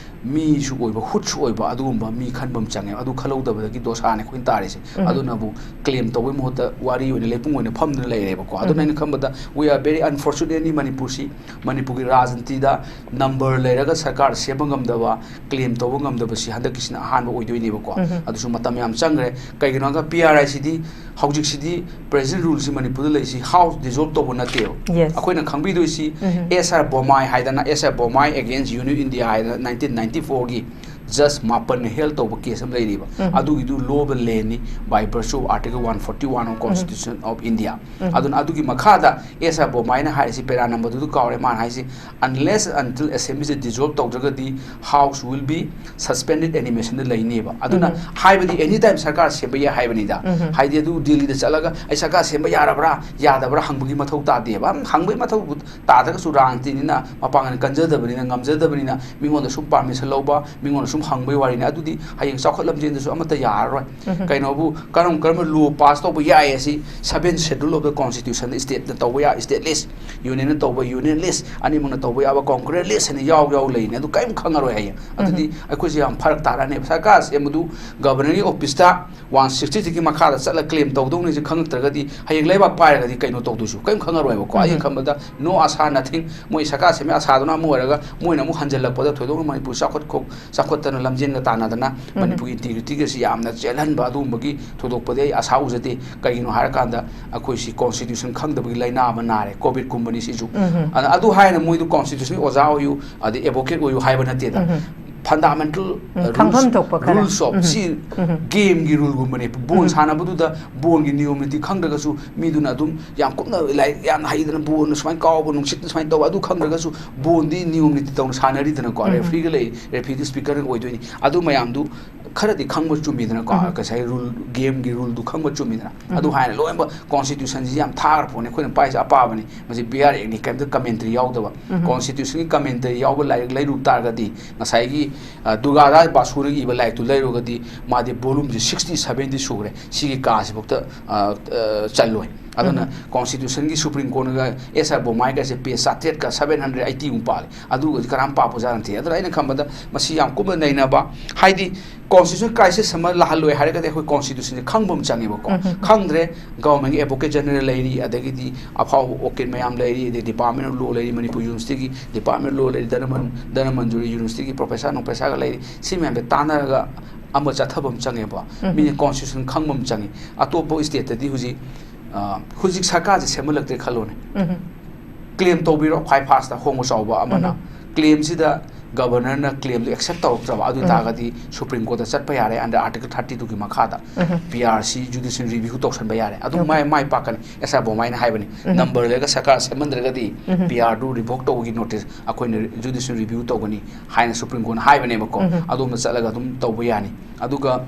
ꯃꯤꯁꯨ ꯑꯣꯏꯕ, ꯍꯨꯠꯁꯨ ꯑꯣꯏꯕ, ꯑꯗꯨꯒꯨꯝꯕ ꯃꯤ ꯈꯟꯕ ꯑꯃ ꯆꯪꯉꯦ꯫ ꯑꯗꯨ ꯈꯜꯍꯧꯗꯕꯗꯒꯤ ꯗꯣꯁꯥꯅꯦ ꯑꯩꯈꯣꯏꯅ ꯇꯥꯔꯤꯁꯦ꯫ ꯎꯝ꯫ ꯑꯗꯨꯅꯕꯨ ꯀ꯭ꯂꯦꯝ ꯇꯧꯕꯩ ꯃꯍꯨꯠꯇ ꯋꯥꯔꯤ ꯑꯣꯏꯅ, ꯂꯩꯄꯨꯡ ꯑꯣꯏꯅ ꯐꯝꯗꯨꯅ ꯂꯩꯔꯦꯕꯀꯣ꯫ ꯑꯗꯨꯅ ꯎꯝ꯫ ꯑꯩꯅ ꯈꯟꯕꯗ, we are very unfortunately ꯃꯅꯤꯄꯨꯔꯁꯤ, ꯃꯅꯤꯄꯨꯔꯒꯤ ꯔꯥꯖꯅꯤꯇꯤꯗ ꯅꯝꯕꯔ ꯂꯩꯔꯒ ꯁꯔꯀꯥꯔ ꯁꯦꯝꯕ ꯉꯝꯗꯕ, ꯀ꯭ꯂꯦꯝ ꯇꯧꯕ ꯉꯝꯗꯕꯁꯤ ꯍꯟꯗꯛꯀꯤꯁꯤꯅ ꯑꯍꯥꯟꯕ ꯑꯣꯏꯗꯣꯏꯅꯦꯕꯀꯣ꯫ ꯎꯝ꯫ ꯑꯗꯨꯁꯨ ꯃꯇꯝ ꯌꯥꯝ ꯆꯪꯈ꯭ꯔꯦ꯫ ꯀꯩꯒꯤꯅꯣ ꯍꯥꯏꯔꯒ, ꯄꯤ ꯑꯥꯔ ꯑꯥꯏꯁꯤꯗꯤ ꯍꯧꯖꯤꯛꯁꯤꯗꯤ present ruleꯁꯤ ꯃꯅꯤꯄꯨꯔꯗ ꯂꯩꯔꯤꯁꯤ House dissolve ꯇꯧꯕ ꯅꯠꯇꯦꯕ꯫ Yes. ꯑꯩꯈꯣꯏꯅ ꯈꯪꯕꯤꯗꯣꯏꯁꯤ, ꯎꯝ꯫ ꯑꯦꯁ ꯑꯥꯔ ꯕꯣꯃꯥꯏ ꯍꯥꯏꯗꯅ, ꯑꯦꯁ ꯑꯥꯔ ꯕꯣꯃꯥꯏ against Union India ꯍꯥꯏꯗꯅ nineteen ninety fourꯒꯤ ꯖꯁ ꯃꯥꯄꯟꯅ ꯍꯦꯜ ꯇꯧꯕ ꯀꯦꯁ ꯑꯃ ꯂꯩꯔꯤꯕ꯫ ꯎꯝ꯫ ꯑꯗꯨꯒꯤꯗꯨ law of the landꯅꯤ, by virtue of Article one forty one of um. Constitution of India꯫ ꯎꯝ꯫ ꯑꯗꯨꯅ ꯑꯗꯨꯒꯤ ꯃꯈꯥꯗ ꯑꯦꯁ ꯑꯥꯔ ꯕꯣꯃꯥꯏꯅ ꯍꯥꯏꯔꯤꯁꯤ, ꯄꯦꯔꯥ ꯅꯝꯕꯔꯗꯨꯗ ꯀꯥꯎꯔꯦ, ꯃꯥꯅ ꯍꯥꯏꯁꯤ, unless until assemblyꯁꯦ dissolve ꯇꯧꯗ꯭ꯔꯒꯗꯤ House will be suspended animationꯗ ꯂꯩꯅꯦꯕ꯫ ꯑꯗꯨꯅ ꯎꯝ꯫ ꯍꯥꯏꯕꯗꯤ any time ꯁꯔꯀꯥꯔ ꯁꯦꯝꯕ ꯌꯥꯏ ꯍꯥꯏꯕꯅꯤꯗ꯫ ꯎꯝ꯫ ꯍꯥꯏꯗꯤ ꯑꯗꯨ ꯗꯤꯜꯂꯤꯗ ꯆꯠꯂꯒ ꯑꯩ ꯁꯔꯀꯥꯔ ꯁꯦꯝꯕ ꯌꯥꯔꯕ꯭ꯔꯥ ꯌꯥꯗꯕ꯭ꯔꯥ ꯍꯪꯕꯒꯤ ꯃꯊꯧ ꯇꯥꯗꯦꯕ꯫ ꯍꯪꯕꯒꯤ ꯃꯊꯧ ꯇꯥꯗ꯭ꯔꯒꯁꯨ ꯔꯥꯖꯅꯤꯇꯤꯅꯤꯅ, ꯃꯄꯥꯡꯒꯜ ꯀꯟꯖꯗꯕꯅꯤꯅ, ꯉꯝꯖꯗꯕꯅꯤꯅ, ꯃꯤꯉꯣꯟꯗ ꯁꯨꯝ permission ꯂꯧꯕ, ꯃꯤꯉꯣꯟꯗ ꯁꯨꯝ ꯍꯪꯕꯒꯤ ꯋꯥꯔꯤꯅꯤ꯫ ꯑꯗꯨꯗꯤ ꯍꯌꯦꯡ ꯆꯥꯎꯈꯠ ꯂꯝꯖꯦꯟꯗꯁꯨ ꯑꯃꯠꯇ ꯌꯥꯔꯔꯣꯏ꯫ ꯎꯝ꯫ ꯀꯩꯅꯣꯕꯨ ꯀꯔꯝ ꯀꯔꯝꯕ law pass ꯇꯧꯕ ꯌꯥꯏ ꯑꯁꯤ seventh schedule of the Constitution stateꯅ ꯇꯧꯕ ꯌꯥ-, stateless, unionꯅ ꯇꯧꯕ unionless, ꯑꯅꯤꯃꯛꯅ ꯇꯧꯕ ꯌꯥꯕ concurrentless ꯍꯥꯏꯅ ꯌꯥꯎ ꯌꯥꯎ ꯂꯩꯅꯤ꯫ ꯑꯗꯨ ꯀꯔꯤꯝ ꯈꯪꯉꯔꯣꯏ ꯍꯌꯦꯡ꯫ ꯑꯗꯨꯗꯤ ꯎꯝ꯫ ꯑꯩꯈꯣꯏꯁꯦ ꯌꯥꯝ ꯐꯔꯛ ꯇꯥꯔꯛꯑꯅꯦꯕ꯫ ꯁꯔꯀꯥꯔ ꯁꯦꯝꯕꯗꯨ governorꯒꯤ officeꯇ one sixty threeꯒꯤ ꯃꯈꯥꯗ ꯆꯠꯂ ꯀ꯭ꯂꯦꯝ ꯇꯧꯗꯧꯅꯤꯁꯦ ꯈꯪꯉꯛꯇ꯭ꯔꯒꯗꯤ, ꯍꯌꯦꯡ ꯂꯩꯕꯥꯛ ꯄꯥꯏꯔꯒꯗꯤ ꯀꯩꯅꯣ ꯇꯧꯗꯣꯏꯁꯨ? ꯀꯔꯤꯝ ꯈꯪꯉꯔꯣꯏꯕꯀꯣ꯫ ꯑꯩꯅ ꯎꯝ꯫ ꯈꯟꯕꯗ no ꯑꯁꯥ, nothing꯫ ꯃꯣꯏ ꯁꯔꯀꯥꯔ ꯁꯦꯝꯃꯦ ꯑꯁꯥꯗꯨꯅ ꯑꯃ ꯑꯣꯏꯔꯒ, ꯃꯣꯏꯅ ꯑꯃꯨꯛ ꯍꯟꯖꯜꯂꯛꯄꯗ ꯊꯣꯏꯗꯣꯛꯅ ꯃꯅꯤꯄꯨꯔ ꯆꯥꯎꯈꯠ ꯈꯣ-, ꯆꯥꯎꯈꯠꯇꯅ ꯂꯝꯖꯦꯟꯒ ꯇꯥꯟꯅꯗꯅ ꯎꯝ꯫ ꯃꯅꯤꯄꯨꯔꯒꯤ integrityꯒꯁꯤ ꯌꯥꯝꯅ ꯆꯦꯜꯍꯟꯕ, ꯑꯗꯨꯒꯨꯝꯕꯒꯤ ꯊꯣꯏꯗꯣꯛꯄꯗꯤ ꯑꯩ ꯑꯁꯥ ꯎꯖꯗꯦ꯫ ꯀꯔꯤꯒꯤꯅꯣ ꯍꯥꯏꯔꯀꯥꯟꯗ, ꯑꯩꯈꯣꯏꯁꯤ constitution ꯈꯪꯗꯕꯒꯤ ꯂꯥꯏꯅꯥ ꯑꯃ ꯅꯥꯔꯦ, COVIDꯀꯨꯝꯕꯅꯤ ꯁꯤꯁꯨ꯫ ꯎꯝ꯫ ꯑꯗ ꯑꯗꯨ ꯍꯥꯏꯅ ꯃꯣꯏꯗꯨ constitutionꯒꯤ ꯑꯣꯖꯥ ꯑꯣꯏꯌꯨ, ꯑꯗꯩ advocate ꯑꯣꯏꯌꯨ ꯍꯥꯏꯕ ꯅꯠꯇꯦꯗ꯫ ꯎꯝ꯫ Fundamental, ꯎꯝ, uh, ꯈꯪꯐꯝ rules, ꯊꯣꯛꯄ ꯈꯔ꯫ Rules of, ꯎꯝ꯫ ꯁꯤ ꯎꯝ꯫ Gameꯒꯤ ruleꯒꯨꯝꯕꯅꯦ꯫ ꯕꯣꯜ ꯎꯝ꯫ ꯁꯥꯟꯅꯕꯗꯨꯗ ꯕꯣꯜꯒꯤ ꯅꯤꯌꯣꯝ ꯅꯤꯇꯤ ꯈꯪꯗ꯭ꯔꯒꯁꯨ, ꯃꯤꯗꯨꯅ ꯑꯗꯨꯝ ꯌꯥꯝ ꯀꯨꯞꯅ ꯂꯥꯏꯔꯤꯛ ꯌꯥꯝꯅ ꯍꯩꯗꯅ, ꯕꯣꯜꯅ ꯁꯨꯃꯥꯏꯅ ꯀꯥꯎꯕ, ꯅꯨꯡꯁꯤꯠꯅ ꯁꯨꯃꯥꯏꯅ ꯇꯧꯕ, ꯑꯗꯨ ꯈꯪꯗ꯭ꯔꯒꯁꯨ ꯕꯣꯜꯗꯤ ꯅꯤꯌꯣꯝ ꯅꯤꯇꯤ ꯇꯧꯅ ꯁꯥꯟꯅꯔꯤꯗꯅꯀꯣ꯫ ꯎꯝ꯫ Refereeꯒ ꯂꯩ, refereeꯗꯤ speakerꯅ ꯑꯣꯏꯗꯣꯏꯅꯤ꯫ ꯑꯗꯨ ꯃꯌꯥꯝꯗꯨ ꯈꯔꯗꯤ ꯈꯪꯕ ꯆꯨꯝꯃꯤꯗꯅꯀꯣ, ꯎꯝ꯫ ꯉꯁꯥꯏ rule, gameꯒꯤ ruleꯗꯨ ꯈꯪꯕ ꯆꯨꯝꯃꯤꯗꯅ꯫ ꯎꯝ꯫ ꯑꯗꯨ ꯍꯥꯏꯅ ꯂꯣꯏꯅꯃꯛ constitutionꯁꯤ ꯌꯥꯝ ꯊꯥꯈ꯭ꯔ ꯄꯣꯠꯅꯤ, ꯑꯩꯈꯣꯏꯅ ꯄꯥꯏꯁꯦ ꯑꯄꯥꯕꯅꯤ꯫ ꯃꯁꯤ B R Actꯅꯤ, ꯀꯔꯤꯝꯇ commentary ꯌꯥꯎꯗꯕ꯫ ꯎꯝ꯫ Constitutionꯒꯤ commentary ꯌꯥꯎꯕ ꯂꯥꯏꯔꯤꯛ ꯂꯩꯔꯨ ꯇꯥꯔꯒꯗꯤ, ꯉꯁꯥꯏꯒꯤ, ꯑ, ꯗꯨꯔꯒꯥꯗꯥꯁ ꯕꯥꯁꯨꯅ ꯏꯕ ꯂꯥꯏꯔꯤꯛꯇꯨ ꯂꯩꯔꯨꯔꯒꯗꯤ, ꯃꯥꯗꯤ volumeꯁꯤ sixty seventy ꯁꯨꯈ꯭ꯔꯦ꯫ ꯁꯤꯒꯤ ꯀꯥꯁꯤꯐꯥꯎꯗ, ꯑ, ꯑ, ꯆꯜꯂꯣꯏ꯫ ꯑꯗꯨꯅ ꯎꯝ꯫ Constitutionꯒꯤ Supreme Courtꯅꯒ ꯑꯦꯁ ꯑꯥꯔ ꯕꯣꯃꯥꯏꯒꯁꯦ page ꯆꯥꯇ꯭ꯔꯦꯠꯀ seven hundred eightyꯃꯨꯛ ꯄꯥꯜꯂꯤ꯫ ꯑꯗꯨꯒꯗꯤ ꯀꯅꯥꯝ ꯄꯥ ꯄꯨꯖꯥ ꯅꯠꯇꯦ꯫ ꯑꯗꯨꯅ ꯑꯩꯅ ꯈꯟꯕꯗ ꯃꯁꯤ ꯌꯥꯝ ꯀꯨꯞꯅ ꯅꯩꯅꯕ, ꯍꯥꯏꯗꯤ constitutional crisis ꯑꯃ ꯂꯥꯛꯍꯜꯂꯣꯏ ꯍꯥꯏꯔꯒꯗꯤ ꯑꯩꯈꯣꯏ Constitutionꯁꯦ ꯈꯪꯕ ꯑꯃ ꯆꯪꯉꯦꯕꯀꯣ꯫ ꯎꯝ, ꯎꯝ, ꯎꯝ꯫ ꯈꯪꯗ꯭ꯔꯦ, Governmentꯀꯤ Advocate General ꯂꯩꯔꯤ, ꯑꯗꯒꯤꯗꯤ ꯑꯐꯥꯎꯕ ꯎꯀꯤꯜ ꯃꯌꯥꯝ ꯂꯩꯔꯤ, ꯑꯗꯩ Department of Law ꯂꯩꯔꯤ, ꯃꯅꯤꯄꯨꯔ Universityꯒꯤ Department of Law ꯂꯩꯔꯤ, ꯙꯅꯃꯟ-, ꯙꯅꯃꯟꯖꯨꯔꯤ Universityꯒꯤ professor ꯅꯨꯡꯐꯦꯁꯔꯒ ꯂꯩꯔꯤ꯫ ꯁꯤ ꯃꯌꯥꯝꯁꯦ ꯇꯥꯟꯅꯔꯒ ꯑꯃ ꯆꯠꯊꯕ ꯑꯃ ꯆꯪꯉꯦꯕ꯫ ꯎꯝ꯫ ꯃꯤꯅ Constitution ꯈꯪꯕ ꯑꯃ ꯆꯪꯉꯤ꯫ ꯑꯇꯣꯞꯄ stateꯇꯗꯤ ꯍꯧꯖꯤꯛ, ꯑ, ꯍꯧꯖꯤꯛ ꯁꯔꯀꯥꯔꯁꯦ ꯁꯦꯝꯍꯜꯂꯛꯇ꯭ꯔꯦ ꯈꯜꯂꯣꯅꯦ꯫ ꯎꯝ꯫ Claim ꯇꯧꯕꯤꯔꯣ, ꯈ꯭ꯋꯥꯏ firstꯇ ꯍꯣꯡꯕ ꯆꯥꯎꯕ ꯑꯃꯅ꯫ ꯎꯝ꯫ Claimꯁꯤꯗ Governorꯅ claimꯗꯣ accept ꯇꯧꯔꯛꯇ꯭ꯔꯕ, ꯑꯗꯨ ꯎꯝ꯫ ꯇꯥꯔꯒꯗꯤ Supreme Courtꯇ ꯆꯠꯄ ꯌꯥꯔꯦ under Article thirty twoꯒꯤ ꯃꯈꯥꯗ꯫ ꯎꯝ꯫ P R C judicial review ꯇꯧꯁꯟꯕ ꯌꯥꯔꯦ꯫ ꯑꯗꯨ Okay꯫ ꯃꯥꯏ, ꯃꯥꯏ ꯄꯥꯛꯀꯅꯤ꯫ ꯑꯦꯁ ꯑꯥꯔ ꯕꯣꯃꯥꯏꯅ ꯍꯥꯏꯕꯅꯤ, ꯎꯝ꯫ Number ꯂꯩꯔꯒ ꯁꯔꯀꯥꯔ ꯁꯦꯝꯍꯟꯗ꯭ꯔꯒꯗꯤ ꯎꯝ꯫ P R ꯗꯨ revoke ꯇꯧꯕꯒꯤ notice ꯑꯩꯈꯣꯏꯅ judicial review ꯇꯧꯒꯅꯤ ꯍꯥꯏꯅ Supreme Courtꯅ ꯍꯥꯏꯕꯅꯦꯕꯀꯣ꯫ ꯎꯝ꯫ ꯑꯗꯣꯝꯗ ꯆꯠꯂꯒ ꯑꯗꯨꯝ ꯇꯧꯕ ꯌꯥꯅꯤ꯫ ꯑꯗꯨꯒ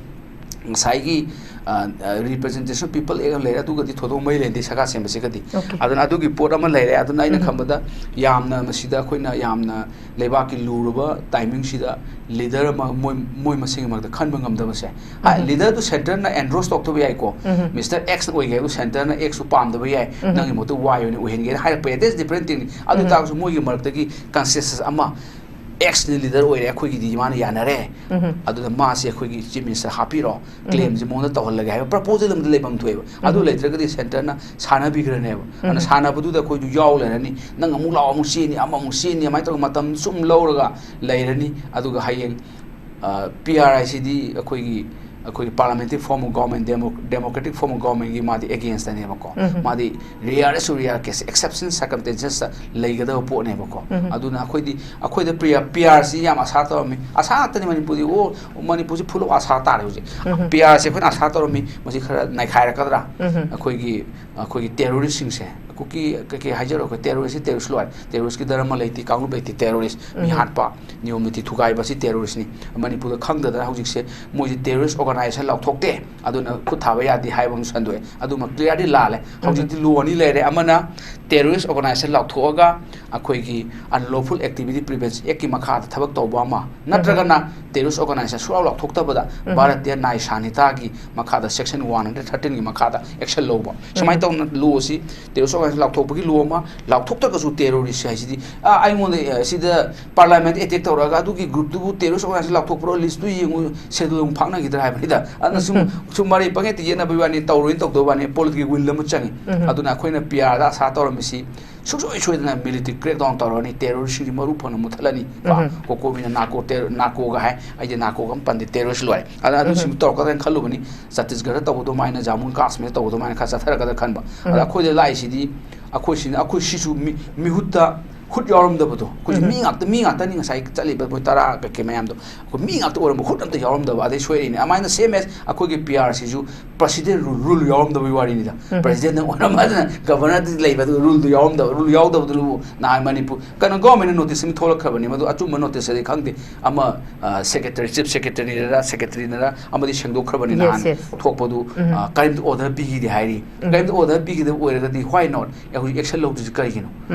ꯉꯁꯥꯏꯒꯤ, ꯑ, ꯑ, Representation of People Act ꯑꯃ ꯂꯩꯔꯦ, ꯑꯗꯨꯒꯗꯤ ꯊꯣꯏꯗꯣꯛ ꯃꯔꯤ ꯂꯩꯅꯗꯦ ꯁꯔꯀꯥꯔ ꯁꯦꯝꯕꯁꯤꯒꯗꯤ꯫ Okay꯫ ꯑꯗꯨꯅ ꯑꯗꯨꯒꯤ ꯄꯣꯠ ꯑꯃ ꯂꯩꯔꯦ꯫ ꯑꯗꯨꯅ ꯑꯩꯅ ꯎꯝ꯫ ꯈꯟꯕꯗ ꯌꯥꯝꯅ ꯃꯁꯤꯗ ꯑꯩꯈꯣꯏꯅ ꯌꯥꯝꯅ ꯂꯩꯕꯥꯛꯀꯤ ꯂꯨꯔꯕ timingꯁꯤꯗ leader ꯑꯃ ꯃꯣꯏ, ꯃꯣꯏ ꯃꯁꯦꯟꯒꯤ ꯃꯔꯛꯇ ꯈꯟꯕ ꯉꯝꯗꯕꯁꯦ꯫ ꯍꯥꯏ, ꯎꯝ꯫ Leaderꯗꯨ centreꯅ endorse ꯇꯧꯊꯕ ꯌꯥꯏꯀꯣ꯫ ꯎꯝ꯫ Mister X ꯑꯣꯏꯒꯦ ꯍꯥꯏꯕꯗꯨ centreꯅ X ꯇꯨ ꯄꯥꯝꯗꯕ ꯌꯥꯏ꯫ ꯎꯝ꯫ ꯅꯪꯒꯤ ꯃꯍꯨꯠꯇ Y ꯑꯣꯏꯅ ꯑꯣꯏꯍꯟꯒꯦꯅ ꯍꯥꯏꯔꯛꯄ ꯌꯥꯏ꯫ That's different thing꯫ ꯑꯗꯨ ꯎꯝ꯫ ꯇꯥꯔꯒꯁꯨ ꯃꯣꯏꯒꯤ ꯃꯔꯛꯇꯒꯤ consensus ꯑꯃ Xꯅ leader ꯑꯣꯏꯔꯦ, ꯑꯩꯈꯣꯏꯒꯤꯗꯤ ꯃꯥꯅ ꯌꯥꯅꯔꯦ꯫ ꯎꯝ꯫ ꯑꯗꯨꯅ ꯃꯥꯁꯦ ꯑꯩꯈꯣꯏꯒꯤ Chief Minister ꯍꯥꯞꯄꯤꯔꯣ, ꯎꯝ꯫ Claimꯁꯦ ꯃꯉꯣꯟꯗ ꯇꯧꯍꯜꯂꯒꯦ ꯍꯥꯏꯕ proposal ꯑꯃꯗꯤ ꯂꯩꯐꯝ ꯊꯣꯛꯑꯦꯕ꯫ ꯑꯗꯨ ꯎꯝ꯫ ꯂꯩꯇ꯭ꯔꯒꯗꯤ centreꯅ ꯁꯥꯟꯅꯕꯤꯈ꯭ꯔꯅꯦꯕ꯫ ꯑꯗꯨꯅ ꯎꯝ꯫ ꯁꯥꯟꯅꯕꯗꯨꯗ ꯑꯩꯈꯣꯏꯁꯨ ꯌꯥꯎ ꯂꯩꯔꯅꯤ꯫ ꯅꯪ ꯑꯃꯨꯛ ꯂꯥꯛꯑꯣ, ꯑꯃꯨꯛ ꯆꯦꯟꯅꯤ, ꯑꯃ ꯑꯃꯨꯛ ꯆꯦꯟꯅꯤ, ꯑꯗꯨꯃꯥꯏꯅ ꯇꯧꯔꯒ ꯃꯇꯝ ꯁꯨꯝ ꯂꯧꯔꯒ ꯂꯩꯔꯅꯤ꯫ ꯑꯗꯨꯒ ꯍꯌꯦꯡ, ꯑ, P R ꯍꯥꯏꯁꯤꯗꯤ ꯑꯩꯈꯣꯏꯒꯤ, ꯑꯩꯈꯣꯏꯒꯤ parliamentary form of government, demo-, democratic form of governmentꯀꯤ ꯃꯥꯗꯤ againstꯇꯅꯦꯕꯀꯣ꯫ ꯎꯝ꯫ ꯃꯥꯗꯤ rarest of rare case, exception circumstancesꯇ ꯂꯩꯒꯗꯕ ꯄꯣꯠꯅꯦꯕꯀꯣ꯫ ꯎꯝ꯫ ꯑꯗꯨꯅ ꯑꯩꯈꯣꯏꯗꯤ, ꯑꯩꯈꯣꯏꯗ P R, P Rꯁꯤ ꯌꯥꯝ ꯑꯁꯥ ꯇꯧꯔꯝꯃꯤ꯫ ꯑꯁꯥ ꯉꯥꯛꯇꯅꯤ ꯃꯅꯤꯄꯨꯔꯗꯤ꯫ ꯑꯣ, ꯃꯅꯤꯄꯨꯔꯁꯤ full of ꯑꯁꯥ ꯇꯥꯔꯦ ꯍꯧꯖꯤꯛ꯫ ꯎꯝ꯫ P Rꯁꯦ ꯑꯩꯈꯣꯏꯅ ꯑꯁꯥ ꯇꯧꯔꯝꯃꯤ, ꯃꯁꯤ ꯈꯔ ꯅꯩꯈꯥꯏꯔꯛꯀꯗ꯭ꯔꯥ? ꯎꯝ꯫ ꯑꯩꯈꯣꯏꯒꯤ, ꯑꯩꯈꯣꯏꯒꯤ terroristꯁꯤꯡꯁꯦ, ꯀꯨꯀꯤ ꯀꯩꯀꯩ ꯍꯥꯏꯖꯔꯣ, ꯑꯩꯈꯣꯏ ꯇꯦꯔꯣꯔꯤꯁ ꯇꯦꯔꯣꯔꯤꯁ ꯂꯣꯏꯔꯦ꯫ ꯇꯦꯔꯣꯔꯤꯁꯀꯤ ꯙꯔꯃ ꯂꯩꯇꯦ, ꯀꯥꯡꯂꯨꯞ ꯂꯩꯇꯦ, ꯇꯦꯔꯣꯔꯤꯁ ꯃꯤ ꯍꯥꯠꯄ, ꯅꯤꯌꯣꯝ ꯅꯤꯇꯤ ꯊꯨꯒꯥꯏꯕ, ꯁꯤ ꯇꯦꯔꯣꯔꯤꯁꯅꯤ꯫ ꯃꯅꯤꯄꯨꯔꯗ ꯈꯪꯗꯗꯅ ꯍꯧꯖꯤꯛꯁꯦ ꯃꯣꯏꯁꯦ ꯇꯦꯔꯣꯔꯤꯁ ꯑꯣꯔꯒꯅꯥꯏꯖꯦꯁꯟ ꯂꯥꯎꯊꯣꯛꯇꯦ, ꯑꯗꯨꯅ ꯈꯨꯠ ꯊꯥꯕ ꯌꯥꯗꯦ ꯍꯥꯏꯕ ꯑꯃ ꯁꯟꯗꯣꯛꯑꯦ꯫ ꯑꯗꯨꯃ ꯀ꯭ꯂꯤꯌꯥꯔꯂꯤ ꯂꯥꯜꯂꯦ꯫ ꯍꯧꯖꯤꯛꯇꯤ ꯂꯣ ꯑꯅꯤ ꯂꯩꯔꯦ꯫ ꯑꯃꯅ ꯇꯦꯔꯣꯔꯤꯁ ꯑꯣꯔꯒꯅꯥꯏꯖꯦꯁꯟ ꯂꯥꯎꯊꯣꯛꯑꯒ ꯑꯩꯈꯣꯏꯒꯤ Unlawful Activity Prevention Act ꯀꯤ ꯃꯈꯥꯗ ꯊꯕꯛ ꯇꯧꯕ ꯑꯃ, ꯅꯠꯇ꯭ꯔꯒꯅ ꯇꯦꯔꯣꯔꯤꯁ ꯑꯣꯔꯒꯅꯥꯏꯖꯦꯁꯟ ꯁꯨꯡꯂꯥꯎ ꯂꯥꯎꯊꯣꯛꯇꯕꯗ ꯚꯥꯔꯇꯤꯌ ꯅ꯭ꯌꯥꯌ ꯁꯥꯟꯍꯤꯇꯥꯒꯤ ꯃꯈꯥꯗ, ꯁꯦꯛꯁꯟ ꯋꯥꯟ ꯍꯟꯗ꯭ꯔꯦꯠ ꯊꯥꯔꯇꯤꯟꯒꯤ ꯃꯈꯥꯗ ꯑꯦꯛꯁꯟ ꯂꯧꯕ꯫ ꯁꯨꯃꯥꯏꯅ ꯇꯧꯅ ꯂꯣꯁꯤ ꯇꯦꯔꯣꯔꯤꯁ ꯑꯣꯔꯒꯅꯥꯏꯖꯦꯁꯟ ꯂꯥꯎꯊꯣꯛꯄꯒꯤ ꯂꯣ ꯑꯃ, ꯂꯥꯎꯊꯣꯛꯇ꯭ꯔꯒꯁꯨ ꯇꯦꯔꯣꯔꯤꯁ ꯍꯥꯏꯁꯤꯗꯤ, ꯑ, ꯑꯩꯉꯣꯟꯗ, ꯑ, ꯁꯤꯗ ꯄꯥꯔꯂꯥꯃꯦꯟꯗ ꯑꯦꯇꯦꯛ ꯇꯧꯔꯛꯑꯒ ꯑꯗꯨꯒꯤ ꯒ꯭ꯔꯨꯞꯇꯨꯕꯨ ꯇꯦꯔꯣꯔꯤꯁ ꯑꯣꯔꯒꯅꯥꯏꯖꯦꯁꯟ ꯂꯥꯎꯊꯣꯛꯄ꯭ꯔꯣ, ꯂꯤꯁꯇꯨ ꯌꯦꯡꯉꯨ, ꯁꯦꯗꯨꯜ ꯑꯃꯨꯛ ꯐꯥꯛꯅꯈꯤꯗ꯭ꯔꯥ ꯍꯥꯏꯕꯅꯤꯗ꯫ ꯑꯗꯨꯅ ꯁꯨꯝ, ꯁꯨꯝ ꯃꯔꯩ ꯄꯪꯌꯦꯠꯇ ꯌꯦꯠꯅꯕꯒꯤ ꯋꯥꯅꯤ, ꯇꯧꯔꯣꯏꯅ ꯇꯧꯗꯕ ꯋꯥꯅꯤ, ꯄꯣꯂꯤꯇꯤꯀꯦꯜ ꯋꯤꯜ ꯑꯃ ꯆꯪꯉꯤ꯫ ꯑꯗꯨꯅ ꯑꯩꯈꯣꯏꯅ ꯄꯤ ꯑꯥꯔꯗ ꯑꯁꯥ ꯇꯧꯔꯝꯃꯤꯁꯤ ꯁꯨꯡꯁꯣꯏ ꯁꯣꯏꯗꯅ ꯃꯤꯂꯤꯇꯔꯤ ꯀ꯭ꯔꯦꯛꯗꯥꯎꯟ ꯇꯧꯔꯅꯤ, ꯇꯦꯔꯣꯔꯤꯁꯁꯤꯡꯁꯤ ꯃꯔꯨ ꯐꯪꯅ ꯃꯨꯊꯠꯂꯅꯤ꯫ ꯀꯣ, ꯀꯣꯀꯣꯕꯤꯅ ꯅꯥꯔꯀꯣ ꯇꯦꯔꯣ-, ꯅꯥꯔꯀꯣꯒ ꯍꯥꯏ, ꯑꯩꯗꯤ ꯅꯥꯔꯀꯣꯒ ꯑꯃ ꯄꯟꯗꯦ, ꯇꯦꯔꯣꯔꯤꯁ ꯂꯣꯏꯔꯦ꯫ ꯑꯗ ꯑꯗꯨ ꯁꯤꯃ ꯇꯧꯔꯛꯀꯗ꯭ꯔꯥ ꯍꯥꯏꯅ ꯈꯜꯂꯨꯕꯅꯤ꯫ ꯆꯇꯤꯁꯒꯔꯗ ꯇꯧꯕ ꯑꯗꯨꯃꯥꯏꯅ, ꯖꯥꯃꯨ ꯀꯥꯁꯃꯤꯔꯗ ꯇꯧꯕ ꯑꯗꯨꯃꯥꯏꯅ ꯈꯔ ꯆꯠꯊꯔꯛꯀꯗ꯭ꯔꯥ ꯈꯟꯕ꯫ ꯑꯗ ꯑꯩꯈꯣꯏꯗ ꯂꯥꯛꯏꯁꯤꯗꯤ, ꯑꯩꯈꯣꯏꯁꯤꯅ, ꯑꯩꯈꯣꯏ ꯁꯤꯁꯨ ꯃꯤ-, ꯃꯤꯍꯨꯠꯇ ꯈꯨꯠ ꯌꯥꯎꯔꯝꯗꯕꯗꯣ, ꯑꯩꯈꯣꯏꯁꯨ ꯃꯤ ꯉꯥꯛꯇ, ꯃꯤ ꯉꯥꯛꯇꯅꯤ ꯉꯁꯥꯏ ꯆꯠꯂꯤꯕ ꯃꯣꯏ ꯇꯔꯥ ꯀꯩꯀꯩ ꯃꯌꯥꯝꯗꯣ, ꯑꯩꯈꯣꯏ ꯃꯤ ꯉꯥꯛꯇ ꯑꯣꯏꯔꯝꯕ, ꯈꯨꯠ ꯑꯝꯇ ꯌꯥꯎꯔꯝꯗꯕ, ꯑꯗꯩ ꯁꯣꯏꯔꯛꯏꯅꯦ꯫ ꯑꯗꯨꯃꯥꯏꯅ same as ꯑꯩꯈꯣꯏꯒꯤ ꯄꯤ ꯑꯥꯔ ꯁꯤꯁꯨ ꯄ꯭ꯔꯁꯤꯗꯦꯟ ꯔꯨꯜ, ꯔꯨꯜ ꯌꯥꯎꯔꯝꯗꯕꯒꯤ ꯋꯥꯔꯤꯅꯤꯗ꯫ ꯄ꯭ꯔꯁꯤꯗꯦꯟꯗꯪ ꯑꯣꯏꯔꯝꯃꯗꯅ ꯒꯚꯔꯅꯔꯗꯤ ꯂꯩꯕ, ꯑꯗꯨꯒ ꯔꯨꯜꯗꯣ ꯌꯥꯎꯔꯝꯗꯕ, ꯔꯨꯜ ꯌꯥꯎꯗꯕꯗꯨꯕꯨ ꯅꯍꯥꯟ ꯃꯅꯤꯄꯨꯔ, ꯀꯩꯅꯣ, ꯒꯣꯔꯃꯦꯟꯅ ꯅꯣꯇꯤꯁ ꯑꯃ ꯊꯣꯛꯂꯛꯈ꯭ꯔꯕꯅꯤ, ꯃꯗꯨ ꯑꯆꯨꯝꯕ ꯅꯣꯇꯤꯁ ꯑꯗꯤ ꯈꯪꯗꯦ, ꯑꯃ, ꯑ, ꯁꯦꯀ꯭ꯔꯦꯇꯔꯤ, ꯆꯤꯐ ꯁꯦꯀ꯭ꯔꯦꯇꯔꯤꯅꯔ ꯁꯦꯀ꯭ꯔꯦꯇꯔꯤꯅꯔ ꯑꯃꯗꯤ ꯁꯦꯡꯗꯣꯛꯈ꯭ꯔꯕꯅꯤ ꯅꯍꯥꯟ ꯊꯣꯛꯄꯗꯨ꯫ ꯑ, ꯀꯔꯤꯝꯇ ꯑꯣꯔꯗꯔ ꯄꯤꯈꯤꯗꯦ ꯍꯥꯏꯔꯤ꯫ ꯀꯔꯤꯝꯇ ꯑꯣꯔꯗꯔ ꯄꯤꯈꯤꯗꯕ ꯑꯣꯏꯔꯒꯗꯤ, why not? ꯑꯦ, ꯍꯧꯖꯤꯛ ꯑꯦꯛꯁꯟ ꯂꯧꯗ꯭ꯔꯤꯁꯤ ꯀꯔꯤꯒꯤꯅꯣ?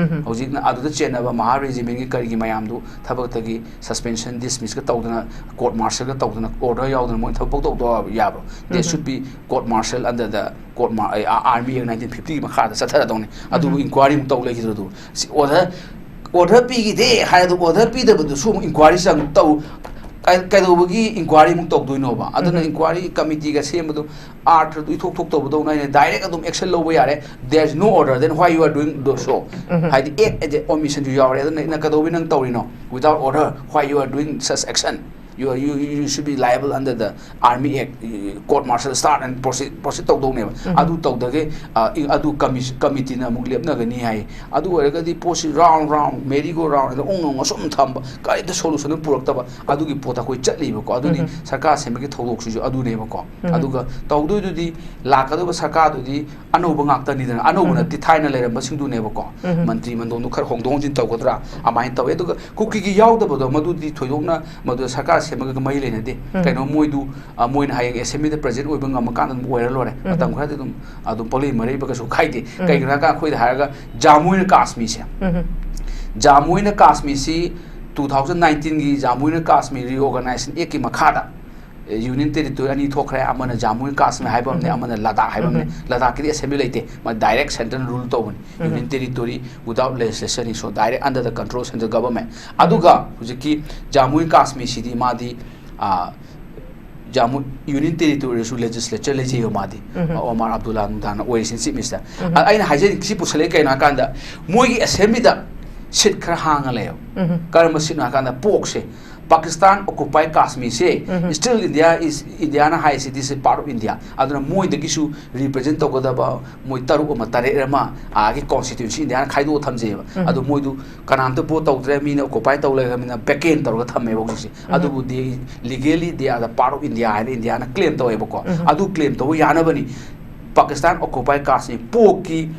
ꯍꯧꯖꯤꯛꯅ ꯑꯗꯨꯗ ꯆꯦꯟꯅꯕ ꯃꯍꯥ ꯔꯦꯖꯤꯃꯦꯟꯒꯤ ꯀꯔꯤꯒꯤ ꯃꯌꯥꯝꯗꯨ ꯊꯕꯛꯇꯒꯤ ꯁꯁꯄꯦꯟꯁꯟ, ꯗꯤꯁꯃꯤꯁꯀ ꯇꯧꯗꯅ, ꯀꯣꯔꯠ ꯃꯥꯔꯁꯜꯒ ꯇꯧꯗꯅ ꯑꯣꯔꯗꯔ ꯌꯥꯎꯗꯅ ꯃꯣꯏ ꯊꯕꯛ ꯄꯪꯇꯧ ꯇꯧ ꯌꯥꯕ꯭ꯔꯣ? There should be court martial under the court mar-, ꯑ, ꯑꯥꯔꯃꯤ ꯑꯦꯛ ꯅꯥꯏꯟꯇꯤꯟ ꯐꯤꯐꯇꯤꯒꯤ ꯃꯈꯥꯗ ꯆꯠꯊꯔꯗꯧꯅꯤ꯫ ꯑꯗꯨꯕꯨ ꯏꯟꯀ꯭ꯋꯥꯏꯔꯤ ꯑꯃꯨꯛ ꯇꯧ ꯂꯩꯈꯤꯗ꯭ꯔꯗꯨ꯫ ꯁꯤ ꯑꯣꯔꯗꯔ, ꯑꯣꯔꯗꯔ ꯄꯤꯈꯤꯗꯦ ꯍꯥꯏꯔꯗꯨ, ꯑꯣꯔꯗꯔ ꯄꯤꯗꯕꯗꯨꯁꯨ ꯑꯃꯨꯛ ꯏꯟꯀ꯭ꯋꯥꯏꯔꯤ ꯆꯪ-, ꯇꯧ-, ꯀꯩ-, ꯀꯩꯗꯧꯕꯒꯤ ꯏꯟꯀ꯭ꯋꯥꯏꯔꯤ ꯑꯃꯨꯛ ꯇꯧꯗꯣꯏꯅꯣꯕ? ꯑꯗꯨꯅ ꯏꯟꯀ꯭ꯋꯥꯏꯔꯤ ꯀꯃꯤꯇꯤꯒ ꯁꯦꯝꯕꯗꯣ ꯑꯥꯔꯊꯗꯨ ꯏꯊꯣꯛ ꯊꯣꯛꯇꯕꯗꯧꯅ ꯑꯩꯅ ꯗꯥꯏꯔꯦꯛ ꯑꯗꯨꯝ ꯑꯦꯛꯁꯟ ꯂꯧꯕ ꯌꯥꯔꯦ꯫ There is no order, then why you are doing the so? ꯍꯥꯏꯗꯤ, act as a omission ꯁꯨ ꯌꯥꯎꯔꯦ, ꯑꯗꯨꯅ ꯅꯪ ꯀꯩꯗꯧꯕꯩ ꯅꯪ ꯇꯧꯔꯤꯅꯣ? Without order, why you are doing such action? You, you, you should be liable under the Army Act, court martial start and proceed, proceed ꯇꯧꯗꯧꯅꯦꯕ꯫ ꯑꯗꯨ ꯇꯧꯗꯒꯦ, ꯑ, ꯏ-, ꯑꯗꯨ ꯀꯃꯤ-, ꯀꯃꯤꯇꯤꯅ ꯑꯃꯨꯛ ꯂꯦꯞꯅꯒꯅꯤ ꯍꯥꯏ꯫ ꯑꯗꯨ ꯑꯣꯏꯔꯒꯗꯤ ꯄꯣꯠꯁꯤ round round, merry go round, ꯑꯗ ꯎꯪ ꯎꯪ ꯑꯁꯨꯝ ꯊꯝꯕ, ꯀꯔꯤꯝꯇ solution ꯑꯃ ꯄꯨꯔꯛꯇꯕ, ꯑꯗꯨꯒꯤ ꯄꯣꯠꯇ ꯑꯩꯈꯣꯏ ꯆꯠꯂꯤꯕꯀꯣ꯫ ꯑꯗꯨꯅꯤ ꯁꯔꯀꯥꯔ ꯁꯦꯝꯕꯒꯤ ꯊꯧꯗꯣꯛꯁꯤꯁꯨ ꯑꯗꯨꯅꯦꯕꯀꯣ꯫ ꯑꯗꯨꯒ ꯇꯧꯗꯣꯏꯗꯨꯗꯤ ꯂꯥꯛꯀꯗꯧꯕ ꯁꯔꯀꯥꯔꯗꯨꯗꯤ ꯑꯅꯧꯕ ꯉꯥꯛꯇꯅꯤꯗꯅ, ꯑꯅꯧꯕ ꯅꯠꯇꯦ, ꯊꯥꯏꯅ ꯂꯩꯔꯝꯕꯁꯤꯡꯗꯨꯅꯦꯕꯀꯣ꯫ ꯃꯟꯇ꯭ꯔꯤ ꯃꯟꯗꯣꯟꯗꯨ ꯈꯔ ꯍꯣꯡꯗꯣꯛ ꯍꯣꯡꯖꯤꯟ ꯇꯧꯒꯗ꯭ꯔꯥ, ꯑꯗꯨꯃꯥꯏꯅ ꯇꯧꯋꯦ꯫ ꯑꯗꯨꯒ ꯀꯨꯀꯤꯒꯤ ꯌꯥꯎꯗꯕꯗꯣ, ꯃꯗꯨꯗꯤ ꯊꯣꯏꯗꯣꯛꯅ ꯃꯗꯨ ꯁꯔꯀꯥꯔ ꯁꯦꯝꯃꯒ ꯃꯔꯤ ꯂꯩꯅꯗꯦ꯫ ꯀꯩꯅꯣ ꯃꯣꯏꯗꯨ, ꯑ, ꯃꯣꯏꯅ ꯍꯌꯦꯡ assembly ꯗ present ꯑꯣꯏꯕ ꯉꯝꯃꯀꯥꯟꯗ ꯑꯗꯨꯝ ꯑꯣꯏꯔ ꯂꯣꯏꯔꯦ꯫ ꯃꯇꯝ ꯈꯔꯗꯤ ꯑꯗꯨꯝ, ꯑꯗꯨꯝ ꯄꯪꯂꯩ ꯃꯔꯩꯕ ꯀꯩꯁꯨ ꯀꯥꯏꯗꯦ꯫ ꯀꯩꯒꯤꯅꯣ ꯍꯥꯏꯔꯀꯥꯟꯗ ꯑꯩꯈꯣꯏꯗ ꯍꯥꯏꯔꯒ ꯖꯥꯃꯨ ꯑꯦꯟ ꯀꯥꯁꯃꯤꯔꯁꯦ, ꯖꯥꯃꯨ ꯑꯦꯟ ꯀꯥꯁꯃꯤꯔꯁꯤ two thousand nineteen ꯒꯤ Jammu and Kashmir Reorganization Act ꯀꯤ ꯃꯈꯥꯗ Union Territory ꯑꯅꯤ ꯊꯣꯛꯈ꯭ꯔꯦ, ꯑꯃꯅ ꯖꯥꯃꯨ ꯑꯦꯟ ꯀꯥꯁꯃꯤꯔ ꯍꯥꯏꯕ ꯑꯃꯅꯦ, ꯑꯃꯅ ꯂꯗꯥꯈ ꯍꯥꯏꯕ ꯑꯃꯅꯦ꯫ ꯂꯗꯥꯈꯀꯤꯗꯤ assembly ꯂꯩꯇꯦ, ꯃꯥ direct central rule ꯇꯧꯕꯅꯤ꯫ Union Territory without legislation, so direct under the control central government꯫ ꯑꯗꯨꯒ ꯍꯧꯖꯤꯛꯀꯤ ꯖꯥꯃꯨ ꯑꯦꯟ ꯀꯥꯁꯃꯤꯔꯁꯤꯗꯤ ꯃꯥꯗꯤ, ꯑ, ꯖꯥꯃꯨ Union Territory ꯁꯨ legislature ꯂꯩꯖꯩꯕ ꯃꯥꯗꯤ꯫ ꯑꯣꯃꯥꯔ ꯑꯕꯗꯨꯜꯂꯥ ꯅꯨꯡꯗꯥꯡꯅ ꯑꯣꯏꯔꯤꯁꯤꯅ chief minister꯫ ꯑ, ꯑꯩꯅ ꯍꯥꯏꯖꯅꯤꯡꯉꯤ ꯁꯤ ꯄꯨꯁꯜꯂꯛꯏ ꯀꯩꯅꯣ ꯍꯥꯏꯀꯥꯟꯗ, ꯃꯣꯏꯒꯤ assembly ꯗ seat ꯈꯔ ꯍꯥꯡꯉ ꯂꯩꯌꯦꯕ꯫ ꯀꯔꯝꯕ seat ꯅꯣ ꯍꯥꯏꯀꯥꯟꯗ, ꯄꯣꯛꯁꯦ, Pakistan occupied ꯀꯥꯁꯃꯤꯔꯁꯦ, still India is, ꯏꯟꯗꯤꯌꯥꯅ ꯍꯥꯏꯁꯤꯗꯤ is part of India꯫ ꯑꯗꯨꯅ ꯃꯣꯏꯗꯒꯤꯁꯨ represent ꯇꯧꯒꯗꯕ ꯃꯣꯏ ꯇꯔꯨꯛ ꯑꯃ, ꯇꯔꯦꯠ ꯑꯃ, ꯑꯥꯒꯤ constituency ꯏꯟꯗꯤꯌꯥꯅ ꯈꯥꯏꯗꯣꯛꯑ ꯊꯝꯖꯩꯑꯕ꯫ ꯑꯗꯨ ꯃꯣꯏꯗꯨ ꯀꯅꯥꯝꯇ vote ꯇꯧꯗ꯭ꯔꯦ, ꯃꯤꯅ occupy ꯇꯧ ꯂꯩꯔꯕꯅꯤꯅ vacant ꯇꯧꯔꯒ ꯊꯝꯃꯦꯕ ꯍꯧꯖꯤꯛꯁꯦ꯫ ꯑꯗꯨꯕꯨꯗꯤ legally they are the part of India ꯍꯥꯏꯅ ꯏꯟꯗꯤꯌꯥꯅ claim ꯇꯧꯋꯦꯕꯀꯣ꯫ ꯑꯗꯨ claim ꯇꯧꯕ ꯌꯥꯅꯕꯅꯤ Pakistan occupied ꯀꯥꯁꯃꯤꯔ, ꯄꯣꯛꯀꯤ